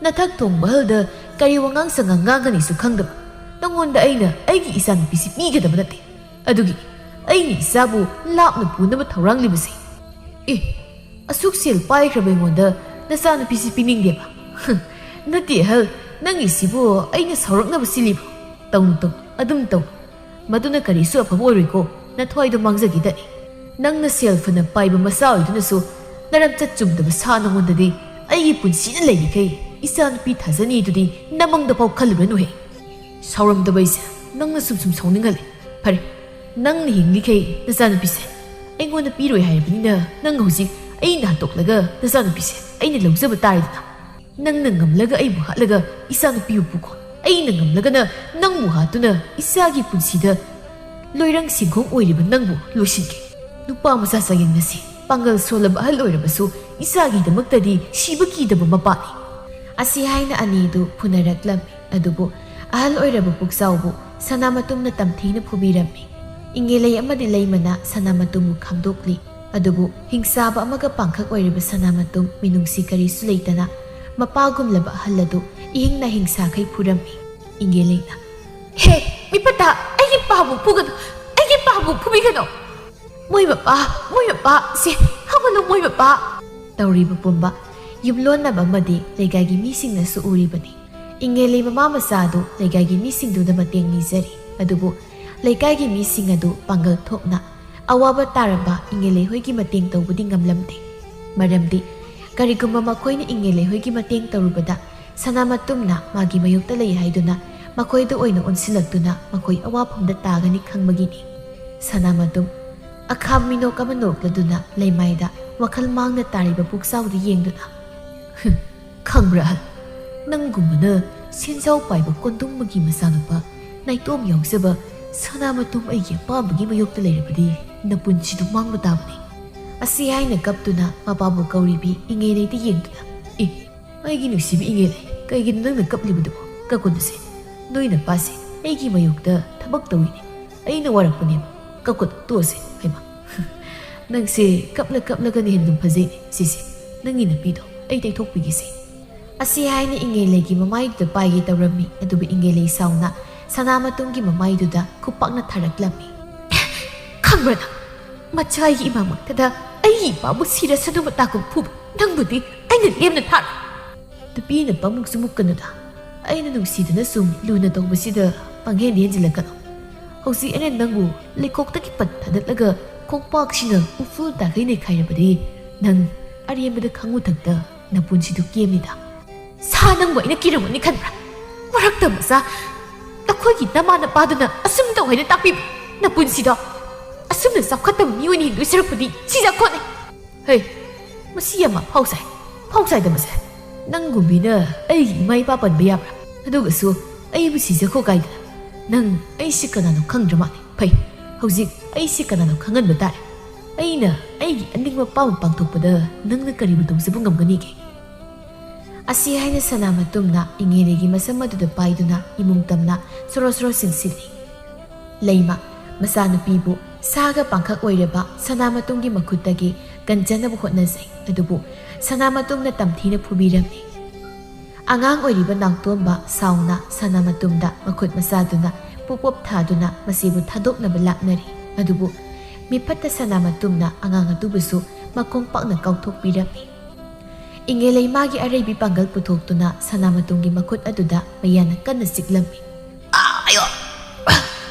ꯅꯊꯛ ꯊꯣꯡꯕ ꯑꯍꯜꯗ ꯀꯔꯤ ꯋꯥꯉꯥꯡ ꯁꯉꯥꯡ ꯉꯥꯡꯒꯅꯤꯁꯨ ꯈꯪꯗꯕ ꯅꯪꯉꯣꯟꯗ ꯑꯩꯅ ꯑꯩꯒꯤ ꯏꯆꯥꯅꯨꯄꯤꯁꯤ ꯄꯤꯒꯗꯕ ꯅꯠꯇꯦ꯫ ꯑꯗꯨꯒꯤ ꯑꯩꯒꯤ ꯏꯆꯥꯕꯨ ꯂꯥꯞꯅ ꯄꯨꯅꯕ ꯊꯧꯔꯥꯡꯂꯤꯕꯁꯤ꯫ ꯑꯦ, ꯑꯁꯨꯛ ꯁꯦꯜ ꯄꯥꯏꯈ꯭ꯔꯕ ꯑꯩꯉꯣꯟꯗ ꯅꯆꯥꯅꯨꯄꯤꯁꯤ ꯄꯤꯅꯤꯡꯗꯦꯕ? ꯅꯠꯇꯦ ꯑꯍꯜ, ꯅꯪꯒꯤꯁꯤꯕꯨ ꯑꯩꯅ ꯁꯥꯎꯔꯛꯅꯕ ꯁꯤꯜꯂꯤꯕ꯭ꯔꯣ? ꯇꯧꯅꯨ ꯇꯧꯅꯨ, ꯑꯗꯨꯝ ꯇꯧ꯫ ꯃꯗꯨꯅ ꯀꯔꯤꯁꯨ ꯑꯐꯕ ꯑꯣꯏꯔꯣꯏꯀꯣ, ꯅꯊ꯭ꯋꯥꯏꯗꯣ ꯃꯥꯡꯖꯈꯤꯗꯅꯤ꯫ ꯅꯪꯅ ꯁꯦꯜ ꯐꯅ ꯄꯥꯏꯕ ꯃꯆꯥ ꯑꯣꯏꯗꯨꯅꯁꯨ ꯅꯔꯝꯆꯠ ꯆꯨꯝꯗꯕ ꯁꯥ ꯅꯉꯣꯟꯗꯗꯤ ꯑꯩꯒꯤ ꯄꯨꯟꯁꯤꯅ ꯂꯩꯔꯤꯈꯩ ꯏꯆꯥꯅꯨꯄꯤ ꯊꯥꯖꯅꯤ ꯑꯗꯨꯗꯤ ꯅꯃꯪꯗ ꯐꯥꯎ ꯈꯜꯂꯨꯔꯅꯨꯍꯦ꯫ ꯁꯥꯎꯔꯝꯗꯕ ꯑꯩꯁꯦ ꯅꯪꯅ ꯁꯨꯝ ꯁꯨꯝ ꯁꯥꯎꯅꯤꯡꯍꯜꯂꯦ꯫ ꯐꯔꯦ, ꯅꯪꯅ ꯍꯤꯡꯂꯤꯈꯩ ꯅꯆꯥꯅꯨꯄꯤꯁꯦ ꯑꯩꯉꯣꯟꯗ ꯄꯤꯔꯣꯏ ꯍꯥꯏꯔꯕꯅꯤꯅ ꯅꯪ ꯍꯧꯖꯤꯛ ꯑꯩꯅ ꯍꯥꯠꯇꯣꯛꯂꯒ ꯅꯆꯥꯅꯨꯄꯤꯁꯦ ꯑꯩꯅ ꯂꯧꯖꯕ ꯇꯥꯔꯦꯗꯅ꯫ ꯅꯪꯅ ꯉꯝꯂꯒ ꯑꯩꯕꯨ ꯍꯥꯠꯂꯒ ꯏꯆꯥꯅꯨꯄꯤꯕꯨ ꯄꯨꯈꯣ꯫ ꯑꯩꯅ ꯉꯝꯂꯒꯅ ꯅꯪꯕꯨ ꯍꯥꯠꯇꯨꯅ ꯏꯆꯥꯒꯤ ꯄꯨꯟꯁꯤꯗ ꯂꯣꯏꯔꯪ ꯁꯤꯡꯈꯣꯡ ꯑꯣꯏꯔꯤꯕ ꯅꯪꯕꯨ ꯂꯣꯏꯁꯤꯟꯒꯦ꯫ ꯅꯨꯄꯥ ꯃꯆꯥ ꯆꯌꯦꯡ ꯑꯁꯤ ꯄꯥꯡꯒꯜ ꯁꯣꯜꯂꯕ ꯑꯍꯜ ꯑꯣꯏꯔꯕꯁꯨ ꯏꯆꯥꯒꯤꯗꯃꯛꯇꯗꯤ ꯁꯤꯕ ꯀꯤꯗꯕ ꯃꯄꯥꯅꯤ꯫ ꯑꯁꯤ ꯍꯥꯏꯅ ꯑꯅꯤꯗꯨ ꯐꯨꯅꯔꯛꯂꯝꯃꯤ꯫ ꯑꯗꯨꯕꯨ ꯑꯍꯜ ꯑꯣꯏꯔꯕ ꯄꯨꯛꯆꯥꯎꯕꯨ ꯁꯅꯥꯃꯇꯨꯝꯅ ꯇꯝꯊꯤꯅ ꯐꯨꯕꯤꯔꯝꯃꯤ꯫ ꯏꯉꯦꯂꯩ ꯑꯃꯗꯤ ꯂꯩꯃꯅ ꯁꯅꯥꯃꯇꯨꯝꯕꯨ ꯈꯥꯝꯗꯣꯛꯂꯤ꯫ ꯑꯗꯨꯕꯨ ꯍꯤꯡꯆꯥꯕ ꯑꯃꯒ ꯄꯥꯡꯈꯛ ꯑꯣꯏꯔꯤꯕ ꯁꯅꯥꯃꯇꯨꯝ ꯃꯤꯅꯨꯡꯁꯤ ꯀꯔꯤꯁꯨ ꯂꯩꯇꯅ ꯃꯄꯥꯒꯨꯝꯂꯕ ꯑꯍꯜ ꯑꯗꯨ ꯏꯍꯤꯡ ꯅꯥꯍꯤꯡ ꯁꯥꯈꯩ ꯐꯨꯔꯝꯃꯤ꯫ ꯏꯉꯦꯂꯩꯅ, "ꯍꯦ, ꯃꯤꯐꯠꯇ, ꯑꯩꯒꯤ ꯄꯥꯕꯨ ꯐꯨꯒꯅꯨ, ꯑꯩꯒꯤ ꯄꯥꯕꯨ ꯐꯨꯕꯤꯒꯅꯨ! ꯃꯣꯏ ꯃꯄꯥ, ꯃꯣꯏ ꯃꯄꯥ, ꯁꯦ, ꯍꯧꯒꯠꯂꯨ, ꯃꯣꯏ ꯃꯄꯥ!" ꯇꯧꯔꯤꯕ ꯄꯨꯝꯕ ꯌꯨꯝꯂꯣꯟꯅꯕ ꯑꯃꯗꯤ ꯂꯩꯀꯥꯏꯒꯤ ꯃꯤꯁꯤꯡꯅꯁꯨ ꯎꯔꯤꯕꯅꯤ꯫ ꯏꯉꯦꯂꯩ ꯃꯃꯥ ꯃꯆꯥ ꯑꯗꯨ ꯂꯩꯀꯥꯏꯒꯤ ꯃꯤꯁꯤꯡꯗꯨꯗ ꯃꯇꯦꯡ ꯅꯤꯖꯔꯤ꯫ ꯑꯗꯨꯕꯨ ꯂꯩꯀꯥꯏꯒꯤ ꯃꯤꯁꯤꯡ ꯑꯗꯨ ꯄꯥꯡꯒꯜ ꯊꯣꯛꯅ ꯑꯋꯥꯕ ꯇꯥꯔꯕ ꯏꯉꯦꯂꯩ ꯍꯣꯏꯒꯤ ꯃꯇꯦꯡ ꯇꯧꯕꯗꯤ ꯉꯝꯂꯝꯗꯦ꯫ ꯃꯔꯝꯗꯤ ꯀꯔꯤꯒꯨꯝꯕ ꯃꯈꯣꯏꯅ ꯏꯉꯦꯂꯩ ꯍꯣꯏꯒꯤ ꯃꯇꯦꯡ ꯇꯧꯔꯨꯕꯗ ꯁꯅꯥꯃꯇꯨꯝꯅ ꯃꯥꯒꯤ ꯃꯥꯌꯣꯛꯇ ꯂꯩ ꯍꯥꯏꯗꯨꯅ ꯃꯈꯣꯏꯗ ꯑꯣꯏꯅ ꯑꯣꯟꯁꯤꯜꯂꯛꯇꯨꯅ ꯃꯈꯣꯏ ꯑꯋꯥꯐꯝꯗ ꯇꯥꯒꯅꯤ ꯈꯪꯕꯒꯤꯅꯤ꯫ ꯁꯅꯥꯃꯇꯨꯝ ꯑꯈꯥꯝ ꯃꯤꯅꯣꯛ ꯑꯃ ꯅꯣꯛꯂꯗꯨꯅ ꯂꯩꯃꯥꯏꯗ ꯋꯥꯈꯜ ꯃꯥꯡꯅ ꯇꯥꯔꯤꯕ ꯄꯨꯛꯆꯥꯎꯗꯨ ꯌꯦꯡꯗꯨꯅ, "ꯍꯨꯝ, ꯈꯪꯕ꯭ꯔꯥ ꯑꯍꯜ? ꯅꯪꯒꯨꯝꯕꯅ ꯁꯦꯟꯖꯥꯎ ꯄꯥꯏꯕ ꯀꯣꯟꯗꯨꯝꯕꯒꯤ ꯃꯆꯥꯅꯨꯄꯥ ꯅꯥꯏꯇꯣꯝ ꯌꯥꯎꯖꯕ "ꯁꯅꯥꯃꯇꯨꯝ ꯑꯩꯒꯤ ꯑꯄꯥꯝꯕꯒꯤ ꯃꯌꯣꯛꯇ ꯂꯩꯔꯕꯗꯤ ꯅꯄꯨꯟꯁꯤꯗꯨ ꯃꯥꯡꯕ ꯇꯥꯕꯅꯤ"꯫ ꯑꯁꯤ ꯍꯥꯏꯅ ꯀꯞꯇꯨꯅ ꯃꯄꯥꯕꯨ ꯀꯧꯔꯤꯕꯤ ꯏꯉꯦꯂꯩꯗ ꯌꯦꯡꯗꯨꯅ, "ꯑꯦ, ꯑꯩꯒꯤ ꯅꯨꯡꯁꯤꯕ ꯏꯉꯦꯂꯩ, ꯀꯩꯒꯤꯅꯣ ꯅꯪꯅ ꯀꯞꯂꯤꯕꯗꯨꯕꯣ? ꯀꯞꯀꯅꯨꯁꯦ꯫ ꯅꯣꯏ ꯅꯄꯥꯁꯦ ꯑꯩꯒꯤ ꯃꯌꯣꯛꯇ ꯊꯕꯛ ꯇꯧꯏꯅꯦ꯫ ꯑꯩꯅ ꯋꯥꯔꯛꯄꯅꯦꯕ꯫ ꯀꯞꯀꯅꯨ, ꯇꯣꯛꯑꯁꯦ꯫ ꯍꯩꯃꯥ, ꯅꯪꯁꯦ ꯀꯞꯂ ꯀꯞꯂꯒꯅ ꯍꯦꯟꯅ ꯑꯗꯨꯝ ꯐꯖꯩꯅꯦ꯫ ꯁꯤꯁꯦ, ꯅꯪꯒꯤ ꯅꯨꯄꯤꯗꯣ ꯑꯩ ꯇꯩꯊꯣꯛꯄꯤꯒꯦꯁꯦ"꯫ ꯑꯁꯤ ꯍꯥꯏꯅ ꯏꯉꯦꯂꯩꯒꯤ ꯃꯃꯥꯏꯗꯨꯗ ꯄꯥꯏꯒꯦ ꯇꯧꯔꯝꯃꯤ, ꯑꯗꯨꯕꯨ ꯏꯉꯦꯂꯩ ꯁꯥꯎꯅ ꯁꯅꯥꯃꯇꯨꯝꯒꯤ ꯃꯃꯥꯏꯗꯨꯗ ꯈꯨꯄꯥꯛꯅ ꯊꯥꯔꯛꯂꯝꯃꯤ꯫ "ꯈꯪꯕ꯭ꯔꯥ ꯅꯪ? ꯃꯆꯥꯒꯤ ꯏꯃꯥꯃꯛꯇꯗ ꯑꯩꯒꯤ ꯏꯄꯥꯕꯨ ꯁꯤꯔꯁꯅꯨ ꯃꯇꯥꯒꯨꯝ ꯐꯨꯕ ꯅꯪꯕꯨꯗꯤ ꯑꯩꯅ ꯂꯦꯝꯅ ꯊꯥꯔꯣꯏ"꯫ "ꯅꯨꯄꯤꯅ ꯄꯥꯃꯨꯛꯁꯨ ꯃꯨꯛꯀꯅꯨꯗ꯫ ꯑꯩꯅ ꯅꯨꯡꯁꯤꯗꯅ ꯁꯨꯝ ꯂꯨꯅ ꯇꯧꯕꯁꯤꯗ ꯄꯪꯍꯦꯟ ꯍꯦꯟꯖꯤꯜꯂꯛꯀꯅꯨ꯫ ꯍꯧꯖꯤꯛ ꯑꯩꯅ ꯅꯪꯕꯨ ꯂꯩꯀꯣꯛꯇꯒꯤ ꯄꯠ ꯊꯥꯗꯠꯂꯒ ꯈꯣꯡꯄꯥꯛꯁꯤꯅ ꯎꯐꯨꯜ ꯇꯥꯈꯩ ꯅꯩꯈꯥꯏꯔꯕꯗꯤ ꯅꯪ ꯑꯔꯦꯝꯕꯗ ꯈꯪꯉꯨꯊꯛꯇ ꯅꯄꯨꯟꯁꯤꯗꯨ ꯀꯦꯝꯅꯤꯗ"꯫ "ꯁꯥ, ꯅꯪꯕꯨ ꯑꯩꯅ ꯀꯤꯔꯝꯒꯅꯤ ꯈꯟꯕ꯭ꯔꯥ? ꯋꯥꯔꯛꯇ ꯃꯆꯥ, ꯅꯈꯣꯏꯒꯤ ꯅꯃꯥ ꯅꯄꯥꯗꯨꯅ ꯑꯁꯨꯝ ꯇꯧ ꯍꯥꯏꯅ ꯇꯥꯛꯄꯤꯕ꯭ꯔꯥ? ꯅꯄꯨꯟꯁꯤꯗꯣ ꯑꯁꯨꯝꯅ ꯆꯥꯎꯈꯠꯇꯕ ꯃꯤ ꯑꯣꯏꯅ ꯍꯤꯡꯗꯣꯏ ꯁꯔꯨꯛꯄꯨꯗꯤ ꯁꯤꯖꯈꯣꯅꯦ"꯫ "ꯍꯦ, ꯃꯁꯤ ꯌꯥꯝ ꯑꯐꯥꯎ ꯁꯥꯏ, ꯑꯐꯥꯎ ꯁꯥꯏꯗ ꯃꯁꯦ꯫ ꯅꯪꯒꯨꯝꯕꯤꯅ ꯑꯩꯒꯤ ꯏꯃꯥ ꯏꯄꯥ ꯄꯟꯕ ꯌꯥꯕ꯭ꯔꯥ? ꯑꯗꯨꯒꯁꯨ ꯑꯩꯕꯨ ꯁꯤꯖꯈꯣ ꯀꯥꯏꯗꯅ꯫ ꯅꯪ ꯑꯩꯁꯤ ꯀꯅꯥꯅꯣ ꯈꯪꯗ꯭ꯔ ꯃꯥꯜꯂꯦ꯫ ꯐꯩ, ꯍꯧꯖꯤꯛ ꯑꯩꯁꯤ ꯀꯅꯥꯅꯣ ꯈꯪꯍꯟꯕ ꯇꯥꯔꯦ꯫ ꯑꯩꯅ ꯑꯩꯒꯤ ꯑꯅꯤꯡꯕ ꯑꯄꯥꯝꯕ ꯄꯥꯡꯊꯣꯛꯄꯗ ꯅꯪꯅ ꯀꯔꯤꯕꯨ ꯇꯧꯖꯕ ꯉꯝꯒꯅꯤꯒꯦ?" ꯑꯁꯤ ꯍꯥꯏꯅ ꯁꯅꯥꯃꯇꯨꯝꯅ ꯏꯉꯦꯂꯩꯒꯤ ꯃꯁꯝ ꯑꯗꯨꯗ ꯄꯥꯏꯗꯨꯅ ꯏꯃꯨꯡ ꯇꯝꯅ ꯁꯣꯔꯣ ꯁꯣꯔꯣ ꯆꯤꯡꯁꯤꯜꯂꯤ꯫ ꯂꯩꯃ, ꯃꯆꯥꯅꯨꯄꯤꯕꯨ ꯁꯥꯒ ꯄꯥꯡꯈꯛ ꯑꯣꯏꯔꯕ ꯁꯅꯥꯃꯇꯨꯝꯒꯤ ꯃꯈꯨꯠꯇꯒꯤ ꯀꯟꯖꯅꯕ ꯍꯣꯠꯅꯖꯩ, ꯑꯗꯨꯕꯨ ꯁꯅꯥꯃꯇꯨꯝꯅ ꯇꯝꯊꯤꯅ ꯐꯨꯕꯤꯔꯝꯃꯤ꯫ ꯑꯉꯥꯡ ꯑꯣꯏꯔꯤꯕ ꯅꯥꯎꯇꯣꯝꯕ ꯁꯥꯎꯅ ꯁꯅꯥꯃꯇꯨꯝꯗ ꯃꯈꯨꯠ ꯃꯆꯥꯗꯨꯅ ꯄꯣꯞ ꯄꯣꯞ ꯊꯥꯗꯨꯅ ꯃꯁꯤꯕꯨ ꯊꯥꯗꯣꯛꯅꯕ ꯂꯥꯛꯅꯔꯤ, ꯑꯗꯨꯕꯨ ꯃꯤꯐꯠꯇ ꯁꯅꯥꯃꯇꯨꯝꯅ ꯑꯉꯥꯡ ꯑꯗꯨꯕꯨꯁꯨ ꯃꯈꯣꯡ ꯄꯥꯛꯅ ꯀꯥꯎꯊꯣꯛꯄꯤꯔꯝꯃꯤ꯫ ꯏꯉꯦꯂꯩ ꯃꯥꯒꯤ ꯑꯔꯩꯕꯤ ꯄꯥꯡꯒꯜ ꯄꯨꯊꯣꯛꯇꯨꯅ ꯁꯅꯥꯃꯇꯨꯝꯒꯤ ꯃꯈꯨꯠ ꯑꯗꯨꯗ ꯃꯌꯥꯅ ꯀꯟꯅ ꯆꯤꯛꯂꯝꯃꯤ꯫ "ꯑꯥ, ꯑꯌꯣ!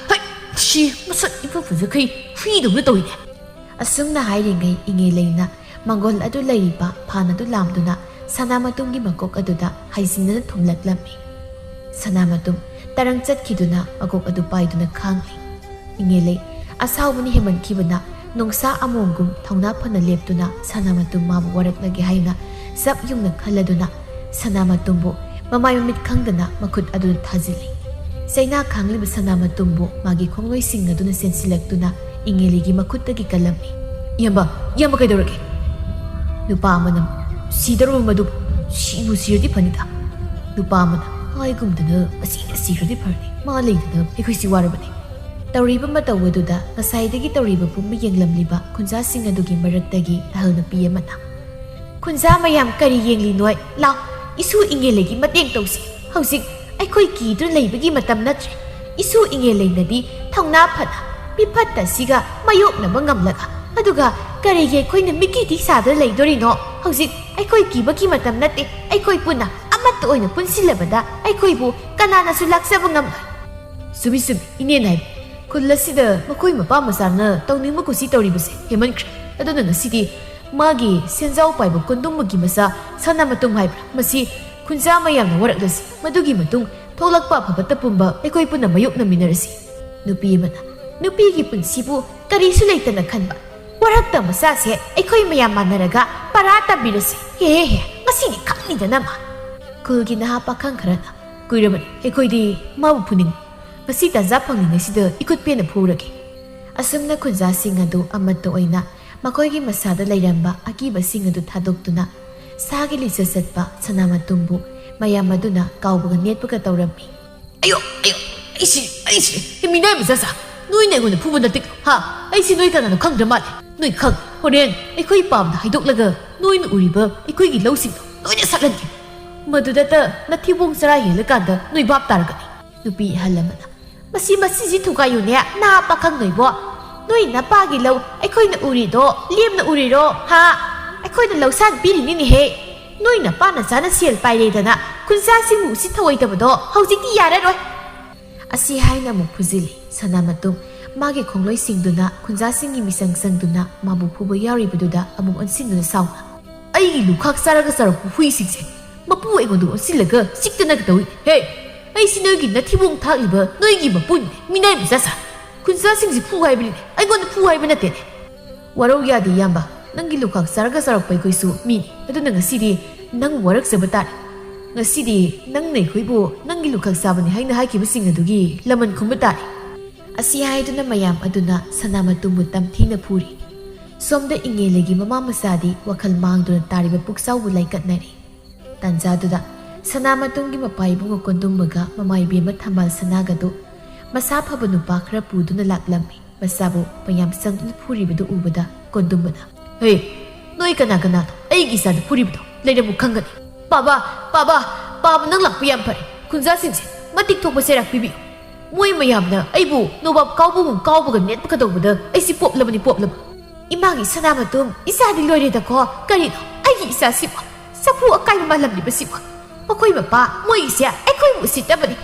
ꯍꯩ, ꯁꯤ ꯃꯁꯛ ꯏꯐ ꯐꯖꯈꯩ ꯍꯨꯏꯗꯧꯅ ꯇꯧꯏꯅꯦ"꯫ ꯑꯁꯨꯝꯅ ꯍꯥꯏꯔꯤꯉꯩ ꯏꯉꯦꯂꯩꯅ ꯃꯪꯒꯣꯜ ꯑꯗꯨ ꯂꯩꯔꯤꯕ ꯐꯥꯟ ꯑꯗꯨ ꯂꯥꯝꯗꯨꯅ ꯁꯅꯥꯃꯇꯨꯝꯒꯤ ꯃꯀꯣꯛ ꯑꯗꯨꯗ ꯍꯩꯖꯤꯟꯅꯅ ꯊꯣꯝꯂꯛꯂꯝꯃꯤ꯫ ꯁꯅꯥꯃꯇꯨꯝ ꯇꯔꯪ ꯆꯠꯈꯤꯗꯨꯅ ꯃꯀꯣꯛ ꯑꯗꯨ ꯄꯥꯏꯗꯨꯅ ꯈꯥꯡꯂꯤ꯫ ꯏꯉꯦꯂꯩ ꯑꯁꯥꯎꯕꯅ ꯍꯦꯟꯃꯟꯈꯤꯕꯅ ꯅꯣꯡꯁꯥ ꯑꯃꯣꯝꯒꯨꯝ ꯊꯧꯅꯥ ꯐꯅ ꯂꯦꯞꯇꯨꯅ ꯁꯅꯥꯃꯇꯨꯝ ꯃꯥꯕꯨ ꯋꯥꯔꯛꯂꯒꯦ ꯍꯥꯏꯅ ꯆꯞ ꯌꯨꯡꯅ ꯈꯜꯂꯗꯨꯅ ꯁꯅꯥꯃꯇꯨꯝꯕꯨ ꯃꯃꯥꯏ ꯃꯃꯤꯠ ꯈꯪꯗꯅ ꯃꯈꯨꯠ ꯑꯗꯨꯗ ꯊꯥꯖꯤꯜꯂꯤ꯫ ꯆꯩꯅꯥ ꯈꯥꯡꯂꯤꯕ ꯁꯅꯥꯃꯇꯨꯝꯕꯨ ꯃꯥꯒꯤ ꯈꯣꯡꯂꯣꯏꯁꯤꯡ ꯑꯗꯨꯅ ꯆꯦꯟꯁꯤꯜꯂꯛꯇꯨꯅ ꯏꯪꯉꯦꯂꯤꯒꯤ ꯃꯈꯨꯠꯇꯒꯤ ꯀꯜꯂꯝꯃꯤ꯫ "ꯏꯌꯥꯝꯕ, ꯏꯌꯥꯝꯕ ꯀꯩꯗꯧꯔꯒꯦ?" ꯅꯨꯄꯥ ꯑꯃꯅ, "ꯁꯤꯗꯧꯔꯕ ꯃꯗꯨꯕꯨ, ꯁꯤꯕꯨ ꯁꯤꯔꯗꯤ ꯐꯅꯤꯗ"꯫ ꯅꯨꯄꯥ ꯑꯃꯅ, "ꯍꯥꯏꯒꯨꯝꯗꯅ ꯃꯁꯤꯅ ꯁꯤꯈ꯭ꯔꯗꯤ ꯐꯔꯅꯤ, ꯃꯥ ꯂꯩꯗꯅ ꯑꯩꯈꯣꯏꯁꯤ ꯋꯥꯔꯕꯅꯤ"꯫ ꯇꯧꯔꯤꯕ ꯃꯇꯧ ꯑꯗꯨꯗ ꯉꯁꯥꯏꯗꯒꯤ ꯇꯧꯔꯤꯕ ꯄꯨꯝꯕ ꯌꯦꯡꯂꯝꯂꯤꯕ ꯈꯨꯟꯖꯥꯁꯤꯡ ꯑꯗꯨꯒꯤ ꯃꯔꯛꯇꯒꯤ ꯑꯍꯜ ꯅꯨꯄꯤ ꯑꯃꯅ, "ꯈꯨꯟꯖꯥ ꯃꯌꯥꯝ ꯀꯔꯤ ꯌꯦꯡꯂꯤꯅꯣꯏ? ꯂꯥꯎ, ꯏꯁꯨ ꯏꯉꯦꯂꯩꯒꯤ ꯃꯇꯦꯡ ꯇꯧꯁꯤ꯫ ꯍꯧꯖꯤꯛ ꯑꯩꯈꯣꯏ ꯀꯤꯗꯨꯅ ꯂꯩꯕꯒꯤ ꯃꯇꯝ ꯅꯠꯇ꯭ꯔꯦ꯫ ꯏꯁꯨ ꯏꯉꯦꯂꯩꯅꯗꯤ ꯊꯧꯅꯥ ꯐꯅ ꯃꯤꯐꯠꯇ ꯑꯁꯤꯒ ꯃꯥꯌꯣꯛꯅꯕ ꯉꯝꯂꯒ, ꯑꯗꯨꯒ ꯀꯔꯤꯒꯤ ꯑꯩꯈꯣꯏꯅ ꯃꯤꯀꯤꯗꯤ ꯁꯥꯗꯨꯅ ꯂꯩꯗꯣꯔꯤꯅꯣ? ꯍꯧꯖꯤꯛ ꯑꯩꯈꯣꯏ ꯀꯤꯕꯒꯤ ꯃꯇꯝ ꯅꯠꯇꯦ꯫ ꯑꯩꯈꯣꯏ ꯄꯨꯟꯅ ꯑꯃꯠꯇ ꯑꯣꯏꯅ ꯄꯨꯟꯁꯤꯜꯂꯕꯗ ꯑꯩꯈꯣꯏꯕꯨ ꯀꯅꯥꯅꯁꯨ ꯂꯥꯛꯆꯕ ꯉꯝꯂꯣꯏ"꯫ "ꯆꯨꯝꯃꯤ, ꯆꯨꯝꯃꯤ, ꯏꯅꯦꯅ ꯍꯥꯏꯕ꯫ ꯈꯨꯜ ꯑꯁꯤꯗ ꯃꯈꯣꯏ ꯃꯄꯥ ꯃꯆꯥꯅ ꯇꯧꯅꯤꯡꯕ ꯀꯨꯁꯤ ꯇꯧꯔꯤꯕꯁꯦ ꯍꯦꯟꯃꯟꯈ꯭ꯔꯦ꯫ ꯑꯗꯨꯅ ꯉꯁꯤꯗꯤ ꯃꯥꯒꯤ ꯁꯦꯟꯖꯥꯎ ꯄꯥꯏꯕ ꯀꯣꯟꯗꯨꯝꯕꯒꯤ ꯃꯆꯥ ꯁꯅꯥꯃꯇꯨꯝ ꯍꯥꯏꯕ꯭ꯔꯥ, ꯃꯁꯤ ꯈꯨꯟꯖꯥ ꯃꯌꯥꯝꯅ ꯋꯥꯔꯛꯂꯁꯤ꯫ ꯃꯗꯨꯒꯤ ꯃꯇꯨꯡ ꯊꯣꯛꯂꯛꯄ ꯑꯐꯕꯇ ꯄꯨꯝꯕ ꯑꯩꯈꯣꯏ ꯄꯨꯟꯅ ꯃꯥꯌꯣꯛꯅꯃꯤꯟꯅꯔꯁꯤ"꯫ ꯅꯨꯄꯤ ꯑꯃꯅ, "ꯅꯨꯄꯤꯒꯤ ꯄꯨꯟꯁꯤꯕꯨ ꯀꯔꯤꯁꯨ ꯂꯩꯇꯅ ꯈꯟꯕ ꯋꯥꯔꯛꯇ ꯃꯆꯥꯁꯦ ꯑꯩꯈꯣꯏ ꯃꯌꯥꯝ ꯃꯥꯟꯅꯔꯒ ꯄꯔꯥ ꯇꯝꯕꯤꯔꯁꯤ꯫ ꯍꯦ, ꯍꯦ, ꯍꯦ, ꯉꯁꯤꯗꯤ ꯈꯪꯅꯤꯗꯅ ꯃꯥ"꯫ ꯈꯨꯜꯒꯤ ꯅꯍꯥ ꯄꯥꯈꯪ ꯈꯔꯅ, "ꯀꯨꯏꯔꯕꯅꯤ ꯑꯩꯈꯣꯏꯗꯤ ꯃꯥꯕꯨ ꯐꯨꯅꯤꯡꯕ꯫ ꯉꯁꯤ ꯇꯥꯟꯖꯥ ꯐꯪꯂꯤꯉꯩꯁꯤꯗ ꯏꯈꯨꯠ ꯄꯦꯟꯅ ꯐꯨꯔꯒꯦ"꯫ ꯑꯁꯨꯝꯅ ꯈꯨꯟꯖꯥꯁꯤꯡ ꯑꯗꯨ ꯑꯃꯠꯇ ꯑꯣꯏꯅ ꯃꯈꯣꯏꯒꯤ ꯃꯁꯥꯗ ꯂꯩꯔꯝꯕ ꯑꯀꯤꯕꯁꯤꯡ ꯑꯗꯨ ꯊꯥꯗꯣꯛꯇꯨꯅ ꯁꯥꯒꯤ ꯂꯤꯆꯠ ꯆꯠꯄ ꯁꯅꯥꯃꯇꯨꯝꯕꯨ ꯃꯌꯥꯝ ꯑꯗꯨꯅ ꯀꯥꯎꯕꯒ ꯅꯦꯠꯄꯒ ꯇꯧꯔꯝꯃꯤ꯫ "ꯑꯌꯣ, ꯑꯌꯣ, ꯑꯩꯁꯤ, ꯑꯩꯁꯤ, ꯍꯦ, ꯃꯤꯅꯥꯏ ꯃꯆꯥꯁꯥ, ꯅꯣꯏꯅ ꯑꯩꯉꯣꯟꯗ ꯐꯨꯕ ꯅꯠꯇꯦ, ꯍꯥ? ꯑꯩꯁꯤ ꯅꯣꯏ ꯀꯅꯥꯅꯣ ꯈꯪꯗ꯭ꯔ ꯃꯥꯜꯂꯦ꯫ ꯅꯣꯏ ꯈꯪ, ꯍꯣꯔꯦꯟ ꯑꯩꯈꯣꯏ ꯄꯥꯝꯗ ꯍꯥꯏꯗꯣꯛꯂꯒ ꯅꯣꯏꯅ ꯎꯔꯤꯕ ꯑꯩꯈꯣꯏꯒꯤ ꯂꯧꯁꯤꯡꯗꯣ ꯂꯣꯏꯅ ꯁꯠꯍꯟꯒꯦ꯫ ꯃꯗꯨꯗꯇ ꯅꯊꯤꯕꯣꯡ ꯆꯔꯥ ꯍꯦꯜꯂꯀꯥꯟꯗ ꯅꯣꯏ ꯚꯥꯞ ꯇꯥꯔꯒꯅꯤ"꯫ ꯅꯨꯄꯤ ꯑꯍꯜ ꯑꯃꯅ, "ꯃꯁꯤ, ꯃꯁꯤꯁꯤ ꯊꯨꯒꯥꯏꯌꯨꯅꯦ, ꯅꯍꯥ ꯄꯥꯈꯪ ꯅꯣꯏꯕꯣ꯫ ꯅꯣꯏ ꯅꯄꯥꯒꯤ ꯂꯧ ꯑꯩꯈꯣꯏꯅ ꯎꯔꯤꯗꯣ ꯂꯦꯝꯅ ꯎꯔꯤꯔꯣ, ꯍꯥ? ꯑꯩꯈꯣꯏꯅ ꯂꯧꯁꯥꯟ ꯄꯤꯔꯤꯅꯤꯅꯦꯍꯦ꯫ ꯅꯣꯏ ꯅꯄꯥ ꯅꯆꯥꯅ ꯁꯦꯜ ꯄꯥꯏꯔꯦꯗꯅ ꯈꯨꯟꯖꯥꯁꯤꯡꯕꯨ ꯎꯁꯤꯠ ꯊꯑꯣꯏꯗꯕꯗꯣ ꯍꯧꯖꯤꯛꯇꯤ ꯌꯥꯔꯔꯣꯏ"꯫ ꯑꯁꯤ ꯍꯥꯏꯅ ꯑꯃꯨꯛ ꯐꯨꯖꯤꯜꯂꯤ꯫ ꯁꯅꯥꯃꯇꯨꯝ ꯃꯥꯒꯤ ꯈꯣꯡꯂꯣꯏꯁꯤꯡꯗꯨꯅ ꯈꯨꯟꯖꯥꯁꯤꯡꯒꯤ ꯃꯤꯆꯪ ꯆꯪꯗꯨꯅ ꯃꯥꯕꯨ ꯐꯨꯕ ꯌꯥꯎꯔꯤꯕꯗꯨꯗ ꯑꯃꯨꯛ ꯑꯣꯟꯁꯤꯟꯗꯨꯅ ꯁꯥꯎꯅ, "ꯑꯩꯒꯤ ꯂꯨꯈꯥꯛ ꯆꯥꯔꯒ ꯆꯥꯔꯛꯄ ꯍꯨꯏꯁꯤꯡꯁꯦ ꯃꯄꯨ ꯑꯩꯉꯣꯟꯗ ꯑꯣꯟꯁꯤꯜꯂꯒ ꯆꯤꯛꯇꯅꯒ ꯇꯧꯏ꯫ ꯍꯦ, ꯑꯩꯁꯤ ꯅꯣꯏꯒꯤ ꯅꯊꯤꯕꯣꯡ ꯊꯥꯛꯂꯤꯕ ꯅꯣꯏꯒꯤ ꯃꯄꯨꯅꯤ, ꯃꯤꯅꯥꯏ ꯃꯆꯥꯁꯥ꯫ ꯈꯨꯟꯖꯥꯁꯤꯡꯁꯤ ꯐꯨ ꯍꯥꯏꯕꯅꯤꯅꯦ, ꯑꯩꯉꯣꯟꯗ ꯐꯨ ꯍꯥꯏꯕ ꯅꯠꯇꯦꯅꯦ"꯫ "ꯋꯥꯔꯧ ꯌꯥꯗꯦ ꯏꯌꯥꯝꯕ, ꯅꯪꯒꯤ ꯂꯨꯈꯥꯛ ꯆꯥꯔꯒ ꯆꯥꯔꯛꯄ ꯑꯩꯈꯣꯏꯁꯨ ꯃꯤꯅꯤ꯫ ꯑꯗꯨꯅ ꯉꯁꯤꯗꯤ ꯅꯪ ꯋꯥꯔꯛꯆꯕ ꯇꯥꯔꯦ"꯫ "ꯉꯁꯤꯗꯤ ꯅꯪꯅ ꯑꯩꯈꯣꯏꯕꯨ ꯅꯪꯒꯤ ꯂꯨꯈꯛ ꯆꯥꯕꯅꯤ ꯍꯥꯏꯅ ꯍꯥꯏꯈꯤꯕꯁꯤꯡ ꯑꯗꯨꯒꯤ ꯂꯃꯟ ꯈꯨꯝꯕ ꯇꯥꯔꯦ"꯫ ꯑꯁꯤ ꯍꯥꯏꯗꯨꯅ ꯃꯌꯥꯝ ꯑꯗꯨꯅ ꯁꯅꯥꯃꯇꯨꯝꯕꯨ ꯇꯝꯊꯤꯅ ꯐꯨꯔꯤ꯫ ꯁꯣꯝꯗ ꯏꯉꯦꯂꯩꯒꯤ ꯃꯃꯥ ꯃꯆꯥꯗꯤ ꯋꯥꯈꯜ ꯃꯥꯡꯗꯨꯅ ꯇꯥꯔꯤꯕ ꯄꯨꯛꯆꯥꯎꯕꯨ ꯂꯥꯏꯀꯠꯅꯔꯤ꯫ ꯇꯥꯟꯖꯥꯗꯨꯗ ꯁꯅꯥꯃꯇꯨꯝꯒꯤ ꯃꯄꯥ ꯏꯕꯨꯡꯉꯣ ꯀꯣꯟꯗꯨꯝꯕꯒ ꯃꯃꯥ ꯏꯕꯦꯝꯃ ꯊꯝꯕꯥꯜ ꯁꯅꯥꯒꯗꯨ ꯃꯁꯥ ꯐꯕ ꯅꯨꯄꯥ ꯈꯔ ꯄꯨꯗꯨꯅ ꯂꯥꯛꯂꯝꯃꯤ꯫ ꯃꯆꯥꯕꯨ ꯃꯌꯥꯝ ꯆꯪꯗꯨꯅ ꯐꯨꯔꯤꯕꯗꯨ ꯎꯕꯗ ꯀꯣꯟꯗꯨꯝꯕꯅ, "ꯍꯦ, ꯅꯣꯏ ꯀꯅꯥ ꯀꯅꯥꯅꯣ ꯑꯩꯒꯤ ꯏꯆꯥꯗ ꯐꯨꯔꯤꯕꯗꯣ? ꯂꯩꯔꯝꯃꯨ ꯈꯪꯒꯅꯤ꯫ ꯄꯥꯕ, ꯄꯥꯕ, ꯄꯥꯕ, ꯅꯪ ꯂꯥꯛꯄ ꯌꯥꯝ ꯐꯔꯦ꯫ ꯈꯨꯟꯖꯥꯁꯤꯡꯁꯦ ꯃꯇꯤꯛ ꯊꯣꯛꯄ ꯆꯩꯔꯥꯛ ꯄꯤꯕꯤꯌꯨ꯫ ꯃꯣꯏ ꯃꯌꯥꯝꯅ ꯑꯩꯕꯨ ꯅꯣꯕꯥꯞ ꯀꯥꯎꯕꯒꯨꯝ ꯀꯥꯎꯕꯒ ꯅꯦꯠꯄ ꯀꯩꯗꯧꯕꯗ ꯑꯩꯁꯤ ꯄꯣꯞꯂꯕꯅꯤ, ꯄꯣꯞꯂꯕ"꯫ "ꯏꯃꯥꯒꯤ ꯁꯅꯥꯃꯇꯨꯝ, ꯏꯆꯥꯗꯤ ꯂꯣꯏꯔꯦꯗꯀꯣ꯫ ꯀꯔꯤꯅꯣ ꯑꯩꯒꯤ ꯏꯆꯥꯁꯤꯕꯨ? ꯆꯐꯨ ꯑꯀꯥꯏꯕ ꯃꯥꯜꯂꯝꯂꯤꯕꯁꯤꯕꯨ? ꯃꯈꯣꯏ ꯃꯄꯥ ꯃꯣꯏꯒꯤꯁꯦ ꯑꯩꯈꯣꯏꯕꯨ ꯎꯁꯤꯠꯇꯕꯅꯤ꯫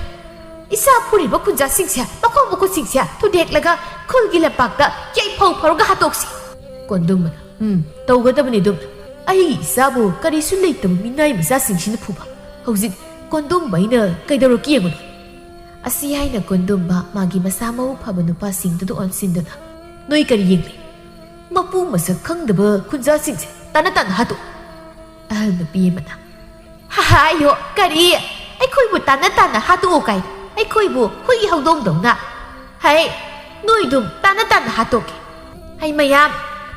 ꯏꯆꯥ ꯐꯨꯔꯤꯕ ꯈꯨꯟꯖꯥꯁꯤꯡꯁꯦ ꯃꯈꯣꯡ ꯃꯈꯨꯠꯁꯤꯡꯁꯦ ꯊꯨꯗꯦꯛꯂꯒ ꯈꯨꯜꯒꯤ ꯂꯝꯄꯥꯛꯇ ꯌꯩꯐꯧ ꯐꯧꯔꯒ ꯍꯥꯠꯇꯣꯛꯁꯤ"꯫ ꯀꯣꯟꯗꯨꯝꯕꯅ, "ꯎꯝ, ꯇꯧꯒꯗꯕꯅꯤ ꯑꯗꯨꯝ꯫ ꯑꯩꯒꯤ ꯏꯆꯥꯕꯨ ꯀꯔꯤꯁꯨ ꯂꯩꯇꯕ ꯃꯤꯅꯥꯏ ꯃꯆꯥꯁꯤꯡꯁꯤꯅ ꯐꯨꯕ꯫ ꯍꯧꯖꯤꯛ ꯀꯣꯟꯗꯨꯝꯕ ꯑꯩꯅ ꯀꯩꯗꯧꯔꯛꯀꯦ ꯌꯦꯡꯉꯨꯅꯦ"꯫ ꯑꯁꯤ ꯍꯥꯏꯅ ꯀꯣꯟꯗꯨꯝꯕ ꯃꯥꯒꯤ ꯃꯁꯥ ꯃꯎ ꯐꯕ ꯅꯨꯄꯥꯁꯤꯡꯗꯨꯗ ꯑꯣꯟꯁꯤꯟꯗꯨꯅ, "ꯅꯣꯏ ꯀꯔꯤ ꯌꯦꯡꯂꯤ? ꯃꯄꯨ ꯃꯁꯛ ꯈꯪꯗꯕ ꯈꯨꯟꯖꯥꯁꯤꯡꯁꯦ ꯇꯥꯅ ꯇꯥꯅ ꯍꯥꯠꯇꯣꯛꯎ"꯫ ꯑꯍꯜ ꯅꯨꯄꯤ ꯑꯃꯅ, "ꯍꯥꯏꯌꯣ, ꯀꯔꯤ? ꯑꯩꯈꯣꯏꯕꯨ ꯇꯥꯅ ꯇꯥꯅ ꯍꯥꯠꯇꯣꯛꯎ ꯀꯥꯏꯅ? ꯑꯩꯈꯣꯏꯕꯨ ꯍꯨꯏ ꯍꯧꯗꯣꯡꯗꯧꯅ? ꯍꯩ, ꯅꯣꯏꯗꯨꯝ ꯇꯥꯅ ꯇꯥꯅ ꯍꯥꯠꯇꯣꯛꯀꯦ꯫ ꯍꯩ ꯃꯌꯥꯝ,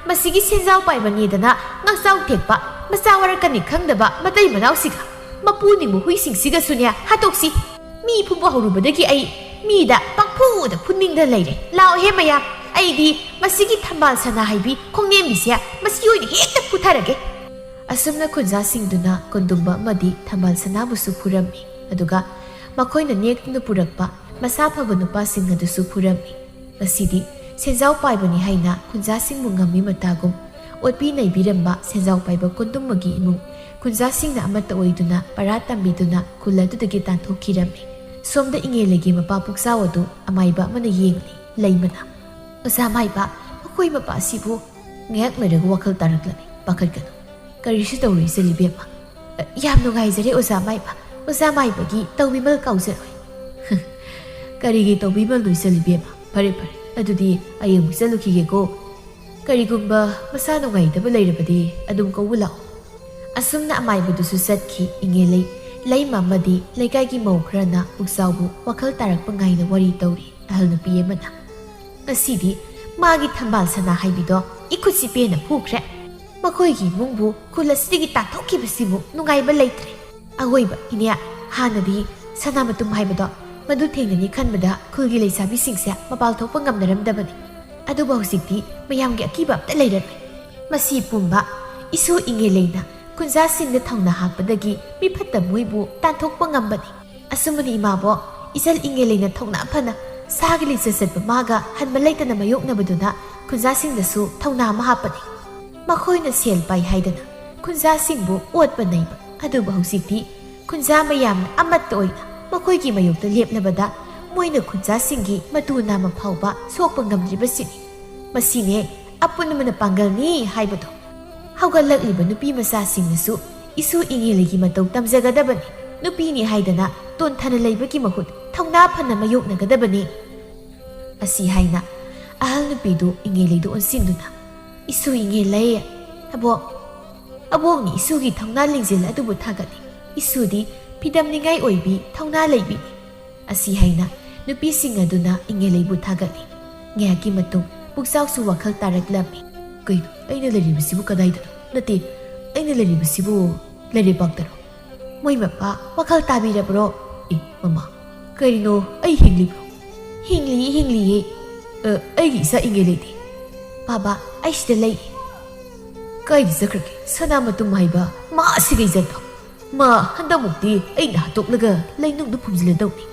ꯃꯁꯤꯒꯤ ꯁꯦꯟꯖꯥꯎ ꯄꯥꯏꯕꯅꯦꯗꯅ ꯉꯥꯛꯆꯥꯎ ꯊꯦꯛꯄ, ꯃꯆꯥ ꯋꯥꯔꯛꯀꯅꯤ ꯈꯪꯗꯕ ꯃꯇꯩ ꯃꯅꯥꯎꯁꯤꯒ ꯃꯄꯨ ꯅꯤꯡꯕ ꯍꯨꯏꯁꯤꯡꯁꯤꯒꯁꯨꯅꯦ ꯍꯥꯠꯇꯣꯛꯁꯤ꯫ ꯃꯤ ꯐꯨꯕ ꯍꯧꯔꯨꯕꯗꯒꯤ ꯑꯩ ꯃꯤꯗ ꯄꯪꯐꯨꯗ ꯐꯨꯅꯤꯡꯗ ꯂꯩꯔꯦ꯫ ꯂꯥꯎꯍꯦ ꯃꯌꯥꯝ, ꯑꯩꯗꯤ ꯃꯁꯤꯒꯤ ꯊꯝꯕꯥꯜ ꯁꯅꯥ ꯍꯥꯏꯕꯤ ꯈꯣꯡꯅꯦꯝꯕꯤꯁꯦ ꯃꯁꯤ ꯑꯣꯏꯅ ꯍꯦꯛꯇ ꯐꯨꯊꯔꯒꯦ"꯫ ꯑꯁꯨꯝꯅ ꯈꯨꯟꯖꯥꯁꯤꯡꯗꯨꯅ ꯀꯣꯟꯗꯨꯝꯕ ꯑꯃꯗꯤ ꯊꯝꯕꯥꯜ ꯁꯅꯥꯕꯨꯁꯨ ꯐꯨꯔꯝꯃꯤ꯫ ꯑꯗꯨꯒ ꯃꯈꯣꯏꯅ ꯅꯦꯛꯇꯨꯅ ꯄꯨꯔꯛꯄ ꯃꯁꯥ ꯐꯕ ꯅꯨꯄꯥꯁꯤꯡ ꯑꯗꯨꯁꯨ ꯐꯨꯔꯝꯃꯤ꯫ ꯉꯁꯤꯗꯤ ꯁꯦꯟꯖꯥꯎ ꯄꯥꯏꯕꯅꯤ ꯍꯥꯏꯅ ꯈꯨꯟꯖꯥꯁꯤꯡꯕꯨ ꯉꯝꯃꯤ ꯃꯇꯥꯒꯨꯝ ꯑꯣꯠꯄꯤ ꯅꯩꯕꯤꯔꯝꯕ ꯁꯦꯟꯖꯥꯎ ꯄꯥꯏꯕ ꯀꯣꯟꯗꯨꯝꯕꯒꯤ ꯏꯃꯨꯡ ꯈꯨꯟꯖꯥꯁꯤꯡꯅ ꯑꯃꯠꯇ ꯑꯣꯏꯗꯨꯅ ꯄꯔꯥ ꯇꯝꯕꯤꯗꯨꯅ ꯈꯨꯜ ꯑꯗꯨꯗꯒꯤ ꯇꯥꯟꯊꯣꯛꯈꯤꯔꯝꯃꯤ꯫ ꯁꯣꯝꯗ ꯏꯉꯦꯂꯩꯒꯤ ꯃꯄꯥ ꯄꯨꯛꯆꯥꯎ ꯑꯗꯨ ꯑꯃꯥꯏꯕ ꯑꯃꯅ ꯌꯦꯡꯂꯤ꯫ ꯂꯩꯃꯅ, "ꯑꯣꯖꯥ ꯃꯥꯏꯕ, ꯃꯈꯣꯏ ꯃꯄꯥ ꯑꯁꯤꯕꯨ ꯉꯥꯏꯍꯥꯛ ꯂꯩꯔꯒ ꯋꯥꯈꯜ ꯇꯥꯔꯛꯂꯅꯤ꯫ ꯄꯥꯈꯠꯀꯅꯨ꯫ ꯀꯔꯤꯁꯨ ꯇꯧꯔꯣꯏ ꯏꯆꯜ ꯏꯕꯦꯝꯃ"꯫ "ꯌꯥꯝ ꯅꯨꯡꯉꯥꯏꯖꯔꯦ ꯑꯣꯖꯥ ꯃꯥꯏꯕ꯫ ꯑꯣꯖꯥ ꯃꯥꯏꯕꯒꯤ ꯇꯧꯕꯤꯃꯜ ꯀꯥꯎꯖꯔꯣꯏ"꯫ "ꯀꯔꯤꯒꯤ ꯇꯧꯕꯤꯃꯜꯅꯣ ꯏꯆꯜ ꯏꯕꯦꯝꯃ? ꯐꯔꯦ ꯐꯔꯦ, ꯑꯗꯨꯗꯤ ꯑꯩ ꯑꯃꯨꯛ ꯆꯠꯂꯨꯈꯤꯒꯦꯀꯣ꯫ ꯀꯔꯤꯒꯨꯝꯕ ꯃꯁꯥ ꯅꯨꯡꯉꯥꯏꯇꯕ ꯂꯩꯔꯕꯗꯤ ꯑꯗꯨꯝ ꯀꯧꯕ ꯂꯥꯛꯑꯣ"꯫ ꯑꯁꯨꯝꯅ ꯑꯃꯥꯏꯕꯗꯨꯁꯨ ꯆꯠꯈꯤ꯫ ꯏꯉꯦꯂꯩ ꯂꯩꯃ ꯑꯃꯗꯤ ꯂꯩꯀꯥꯏꯒꯤ ꯃꯧ ꯈꯔꯅ ꯄꯨꯛꯆꯥꯎꯕꯨ ꯋꯥꯈꯜ ꯇꯥꯔꯛꯄ ꯉꯥꯏꯅ ꯋꯥꯔꯤ ꯇꯧꯔꯤ꯫ ꯑꯍꯜ ꯅꯨꯄꯤ ꯑꯃꯅ, "ꯉꯁꯤꯗꯤ ꯃꯥꯒꯤ ꯊꯝꯕꯥꯜ ꯁꯅꯥ ꯍꯥꯏꯕꯤꯗꯣ ꯏꯈꯨꯠꯁꯤ ꯄꯦꯟꯅ ꯐꯨꯈ꯭ꯔꯦ꯫ ꯃꯈꯣꯏꯒꯤ ꯏꯃꯨꯡꯕꯨ ꯈꯨꯜ ꯑꯁꯤꯗꯒꯤ ꯇꯥꯟꯊꯣꯛꯈꯤꯕꯁꯤꯕꯨ ꯅꯨꯡꯉꯥꯏꯕ ꯂꯩꯇ꯭ꯔꯦ꯫ ꯑꯑꯣꯏꯕ ꯏꯅꯦ, ꯍꯥꯟꯅꯗꯤ ꯁꯅꯥ ꯃꯇꯨꯝ ꯍꯥꯏꯕꯗꯣ ꯃꯗꯨ ꯊꯦꯡꯅꯅꯤ ꯈꯟꯕꯗ ꯈꯨꯜꯒꯤ ꯂꯩꯁꯥꯕꯤꯁꯤꯡꯁꯦ ꯃꯄꯥꯜ ꯊꯣꯛꯄ ꯉꯝꯅꯔꯝꯗꯕꯅꯤ꯫ ꯑꯗꯨꯕꯨ ꯍꯧꯖꯤꯛꯇꯤ ꯃꯌꯥꯝꯒꯤ ꯑꯀꯤꯕ ꯑꯝꯇ ꯂꯩꯔꯔꯣꯏ꯫ ꯃꯁꯤ ꯄꯨꯝꯕ ꯏꯁꯨ ꯏꯉꯦꯂꯩꯅ ꯈꯨꯟꯖꯥꯁꯤꯡꯗ ꯊꯧꯅꯥ ꯍꯥꯞꯄꯗꯒꯤ ꯃꯤꯐꯠꯇ ꯃꯣꯏꯕꯨ ꯇꯥꯟꯊꯣꯛꯄ ꯉꯝꯕꯅꯤ꯫ ꯑꯁꯨꯝꯕꯅꯤ ꯏꯃꯥꯕꯣꯛ, ꯏꯆꯜ ꯏꯉꯦꯂꯩꯅ ꯊꯧꯅꯥ ꯐꯅ ꯁꯥꯒꯤ ꯂꯤꯆꯠ ꯆꯠꯄ ꯃꯥꯒ ꯍꯟꯕ ꯂꯩꯇꯅ ꯃꯥꯌꯣꯛꯅꯕꯗꯨꯅ ꯈꯨꯟꯖꯥꯁꯤꯡꯗꯁꯨ ꯊꯧꯅꯥ ꯑꯃ ꯍꯥꯞꯄꯅꯤ꯫ ꯃꯈꯣꯏꯅ ꯁꯦꯜ ꯄꯥꯏ ꯍꯥꯏꯗꯅ ꯈꯨꯟꯖꯥꯁꯤꯡꯕꯨ ꯑꯣꯠꯄ ꯅꯩꯕ꯫ ꯑꯗꯨꯕꯨ ꯍꯧꯖꯤꯛꯇꯤ ꯈꯨꯟꯖꯥ ꯃꯌꯥꯝꯅ ꯑꯃꯠꯇ ꯑꯣꯏꯅ ꯃꯈꯣꯏꯒꯤ ꯃꯥꯌꯣꯛꯇ ꯂꯦꯞꯂꯕꯗ ꯃꯣꯏꯅ ꯈꯨꯟꯖꯥꯁꯤꯡꯒꯤ ꯃꯇꯨ ꯅꯥꯝꯃ ꯐꯥꯎꯕ ꯁꯣꯛꯄ ꯉꯝꯗ꯭ꯔꯤꯕꯁꯤꯅꯤ꯫ ꯃꯁꯤꯅꯦ ꯑꯄꯨꯟꯕꯅ ꯄꯥꯡꯒꯜꯅꯤ ꯍꯥꯏꯕꯗꯣ꯫ ꯍꯧꯒꯠꯂꯛꯂꯤꯕ ꯅꯨꯄꯤ ꯃꯆꯥꯁꯤꯡꯅꯁꯨ ꯏꯁꯨ ꯏꯉꯦꯂꯩꯒꯤ ꯃꯇꯧ ꯇꯝꯖꯒꯗꯕꯅꯤ꯫ ꯅꯨꯄꯤꯅꯤ ꯍꯥꯏꯗꯅ ꯇꯣꯟꯊꯅ ꯂꯩꯕꯒꯤ ꯃꯍꯨꯠ ꯊꯧꯅꯥ ꯐꯅ ꯃꯥꯌꯣꯛꯅꯒꯗꯕꯅꯤ" ꯑꯁꯤ ꯍꯥꯏꯅ ꯑꯍꯜ ꯅꯨꯄꯤꯗꯨ ꯏꯉꯦꯂꯩꯗꯨ ꯑꯣꯟꯁꯤꯟꯗꯨꯅ, "ꯏꯁꯨ ꯏꯉꯦꯂꯩ, ꯑꯕꯣꯛ, ꯑꯕꯣꯛꯅꯤ ꯏꯁꯨꯒꯤ ꯊꯧꯅꯥ ꯂꯤꯡꯖꯦꯜ ꯑꯗꯨꯕꯨ ꯊꯥꯒꯠꯂꯤ꯫ ꯏꯁꯨꯗꯤ ꯐꯤꯗꯝꯅꯤꯡꯉꯥꯏ ꯑꯣꯏꯕꯤ ꯊꯧꯅꯥ ꯂꯩꯕꯤꯅꯤ" ꯑꯁꯤ ꯍꯥꯏꯅ ꯅꯨꯄꯤꯁꯤꯡ ꯑꯗꯨꯅ ꯏꯉꯦꯂꯩꯕꯨ ꯊꯥꯒꯠꯂꯤ꯫ ꯉꯥꯏꯍꯥꯛꯀꯤ ꯃꯇꯨꯡ ꯄꯨꯛꯆꯥꯎꯁꯨ ꯋꯥꯈꯜ ꯇꯥꯔꯛꯂꯝꯃꯤ꯫ "ꯀꯩꯅꯣ, ꯑꯩꯅ ꯂꯩꯔꯤꯕꯁꯤꯕꯨ ꯀꯗꯥꯏꯗꯅꯣ? ꯅꯠꯇꯦ, ꯑꯩꯅ ꯂꯩꯔꯤꯕꯁꯤꯕꯨ ꯂꯩꯔꯩꯕꯥꯛꯇꯔꯣ? ꯃꯣꯏ ꯃꯄꯥ, ꯋꯥꯈꯜ ꯇꯥꯕꯤꯔꯕ꯭ꯔꯣ? ꯑꯦ, ꯃꯃꯥ, ꯀꯔꯤꯅꯣ? ꯑꯩ ꯍꯤꯡꯂꯤꯕ꯭ꯔꯣ?" "ꯍꯤꯡꯂꯤꯌꯦ, ꯍꯤꯡꯂꯤꯌꯦ꯫ ꯑ, ꯑꯩꯒꯤ ꯏꯆꯥ ꯏꯉꯦꯂꯩꯗꯤ?" "ꯕꯥꯕꯥ, ꯑꯩ ꯁꯤꯗ ꯂꯩ꯫" "ꯀꯥꯏꯗ ꯆꯠꯈ꯭ꯔꯒꯦ? ꯁꯅꯥ ꯃꯇꯨꯝ ꯍꯥꯏꯕ ꯃꯥ ꯑꯁꯤꯒ ꯏꯆꯟꯗꯣ? ꯃꯥ ꯍꯟꯗꯛꯃꯨꯛꯇꯤ ꯑꯩꯅ ꯍꯥꯠꯇꯣꯛꯂꯒ ꯂꯩꯅꯨꯡꯗ ꯐꯨꯝꯖꯤꯜꯂꯗꯧꯅꯤ꯫"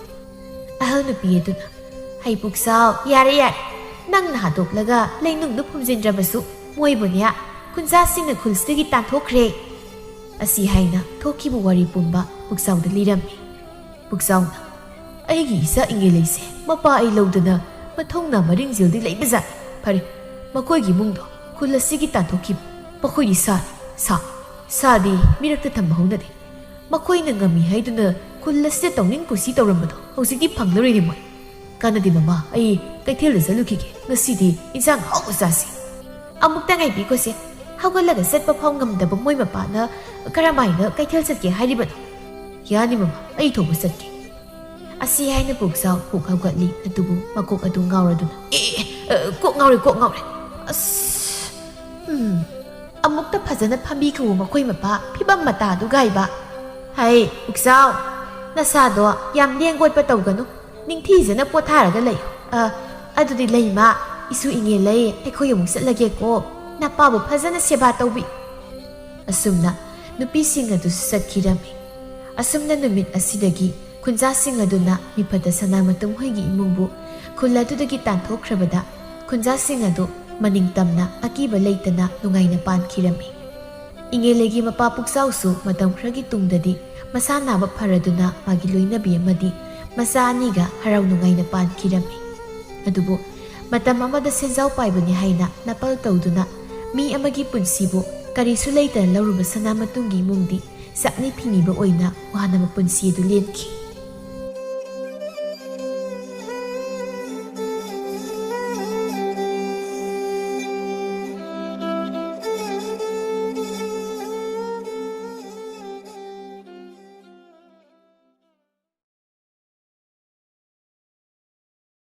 ꯑꯍꯜ ꯅꯨꯄꯤ ꯑꯗꯨꯅ, "ꯍꯩ ꯄꯨꯛꯆꯥꯎ, ꯌꯥꯔꯦ, ꯌꯥꯔꯦ꯫ ꯅꯪꯅ ꯍꯥꯠꯇꯣꯛꯂꯒ ꯂꯩꯅꯨꯡꯗ ꯐꯨꯝꯖꯤꯟꯗ꯭ꯔꯕꯁꯨ ꯃꯣꯏꯕꯨꯅꯦ ꯈꯨꯟꯖꯥꯁꯤꯡꯅ ꯈꯨꯜꯁꯤꯗꯒꯤ ꯇꯥꯟꯊꯣꯛꯈ꯭ꯔꯦ" ꯑꯁꯤ ꯍꯥꯏꯅ ꯊꯣꯛꯈꯤꯕ ꯋꯥꯔꯤ ꯄꯨꯝꯕ ꯄꯨꯛꯆꯥꯎꯗ ꯂꯤꯔꯝꯃꯤ꯫ ꯄꯨꯛꯆꯥꯎꯅ, "ꯑꯩꯒꯤ ꯏꯆꯥ ꯏꯉꯦꯂꯩꯁꯦ ꯃꯄꯥ ꯑꯩ ꯂꯧꯗꯅ ꯃꯊꯧꯅꯥ ꯃꯔꯤꯡꯖꯦꯜꯗꯤ ꯂꯩꯕꯖꯥꯠꯅꯤ꯫ ꯐꯔꯦ, ꯃꯈꯣꯏꯒꯤ ꯏꯃꯨꯡꯗꯣ ꯈꯨꯜ ꯑꯁꯤꯒꯤ ꯇꯥꯟꯊꯣꯛꯈꯤꯕ ꯃꯈꯣꯏꯗꯤ ꯁꯥꯅꯤ, ꯁꯥ꯫ ꯁꯥꯗꯤ ꯃꯤꯔꯛꯇ ꯊꯝꯕ ꯍꯧꯅꯗꯦ꯫ ꯃꯈꯣꯏꯅ ꯉꯝꯃꯤ ꯍꯥꯏꯗꯨꯅ ꯈꯨꯜ ꯑꯁꯤꯗ ꯇꯧꯅꯤꯡ ꯀꯨꯁꯤ ꯇꯧꯔꯝꯕꯗꯣ ꯍꯧꯖꯤꯛꯇꯤ ꯐꯪꯂꯔꯣꯏꯅꯦ ꯃꯣꯏ꯫ ꯀꯥꯟꯅꯗꯦ ꯃꯃꯥ, ꯑꯩ ꯀꯩꯊꯦꯜꯗ ꯆꯠꯂꯨꯈꯤꯒꯦ꯫ ꯉꯁꯤꯗꯤ ꯏꯟꯁꯥꯡ ꯑꯍꯥꯎꯕ ꯆꯥꯁꯤ꯫" "ꯑꯃꯨꯛꯇ ꯉꯥꯏꯕꯤꯈꯣꯁꯦ꯫ ꯍꯧꯒꯠꯂꯒ ꯆꯠꯄ ꯐꯥꯎ ꯉꯝꯗꯕ ꯃꯣꯏ ꯃꯄꯥꯅ ꯀꯔꯝꯍꯥꯏꯅ ꯀꯩꯊꯦꯜ ꯆꯠꯀꯦ ꯍꯥꯏꯔꯤꯕꯅꯣ?" "ꯌꯥꯅꯤ ꯃꯃꯥ, ꯑꯩ ꯊꯣꯡꯕ ꯆꯠꯀꯦ"꯫ ꯑꯁꯤ ꯍꯥꯏꯅ ꯄꯨꯛꯆꯥꯎ ꯐꯨꯛ ꯍꯧꯒꯠꯂꯤ꯫ ꯑꯗꯨꯕꯨ ꯃꯀꯣꯛ ꯑꯗꯨ ꯉꯥꯎꯔꯗꯨꯅ, "ꯑꯦ, ꯑꯦ, ꯑꯦ, ꯀꯣꯛ ꯉꯥꯎꯔꯦ, ꯀꯣꯛ ꯉꯥꯎꯔꯦ꯫ ꯑꯁ, ꯎꯝ, ꯑꯃꯨꯛꯇ ꯐꯖꯅ ꯐꯝꯕꯤꯈꯣ ꯃꯈꯣꯏ ꯃꯄꯥ, ꯐꯤꯕꯝ ꯃꯇꯥꯗꯨꯒ ꯍꯥꯏꯕ꯫ ꯍꯩ, ꯄꯨꯛꯆꯥꯎ, ꯅꯁꯥꯗꯣ ꯌꯥꯝ ꯂꯦꯡ ꯑꯣꯠꯄ ꯇꯧꯒꯅꯨ, ꯅꯤꯡꯊꯤꯖꯅ ꯄꯣꯊꯥꯔꯒ ꯂꯩꯌꯨ꯫ ꯑ, ꯑꯗꯨꯗꯤ ꯂꯩꯃ, ꯏꯁꯨ ꯏꯉꯦꯜꯂꯩ, ꯑꯩꯈꯣꯏ ꯑꯃꯨꯛ ꯆꯠꯂꯒꯦꯀꯣ꯫ ꯅꯄꯥꯕꯨ ꯐꯖꯅ ꯁꯦꯕꯥ ꯇꯧꯕꯤ"꯫ ꯑꯁꯨꯝꯅ ꯅꯨꯄꯤꯁꯤꯡ ꯑꯗꯨꯁꯨ ꯆꯠꯈꯤꯔꯝꯃꯤ꯫ ꯑꯁꯨꯝꯅ ꯅꯨꯃꯤꯠ ꯑꯁꯤꯗꯒꯤ ꯈꯨꯟꯖꯥꯁꯤꯡ ꯑꯗꯨꯅ ꯃꯤꯐꯠꯇ ꯁꯅꯥꯃꯇꯨꯝ ꯍꯣꯏꯒꯤ ꯏꯃꯨꯡꯕꯨ ꯈꯨꯜ ꯑꯗꯨꯗꯒꯤ ꯇꯥꯟꯊꯣꯛꯈ꯭ꯔꯕꯗ, ꯈꯨꯟꯖꯥꯁꯤꯡ ꯑꯗꯨ ꯃꯅꯤꯡ ꯇꯝꯅ ꯑꯀꯤꯕ ꯂꯩꯇꯅ ꯅꯨꯡꯉꯥꯏꯅ ꯄꯥꯟꯈꯤꯔꯝꯃꯤ꯫ ꯏꯉꯦꯂꯩꯒꯤ ꯃꯄꯥ ꯄꯨꯛꯆꯥꯎꯁꯨ ꯃꯇꯝ ꯈꯔꯒꯤ ꯇꯨꯡꯗꯗꯤ ꯃꯁꯥ ꯅꯥꯕ ꯐꯔꯗꯨꯅ ꯃꯥꯒꯤ ꯂꯣꯏꯅꯕꯤ ꯑꯃꯗꯤ ꯃꯆꯥ ꯑꯅꯤꯒ ꯍꯔꯥꯎ ꯅꯨꯡꯉꯥꯏꯅ ꯄꯥꯟꯈꯤꯔꯝꯃꯤ꯫ ꯑꯗꯨꯕꯨ ꯃꯇꯝ ꯑꯃꯗ ꯁꯦꯟꯖꯥꯎ ꯄꯥꯏꯕꯅꯤ ꯍꯥꯏꯅ ꯅꯄꯜ ꯇꯧꯗꯨꯅ ꯃꯤ ꯑꯃꯒꯤ ꯄꯨꯟꯁꯤꯕꯨ ꯀꯔꯤꯁꯨ ꯂꯩꯇꯅ ꯂꯧꯔꯨꯕ ꯁꯅꯥꯃꯇꯨꯝꯒꯤ ꯏꯃꯨꯡꯗꯤ ꯆꯥꯛꯅꯤ ꯐꯤꯅꯤꯕ ꯑꯣꯏꯅ ꯋꯥꯅꯕ ꯄꯨꯟꯁꯤ ꯑꯗꯨ ꯂꯦꯟꯈꯤ꯫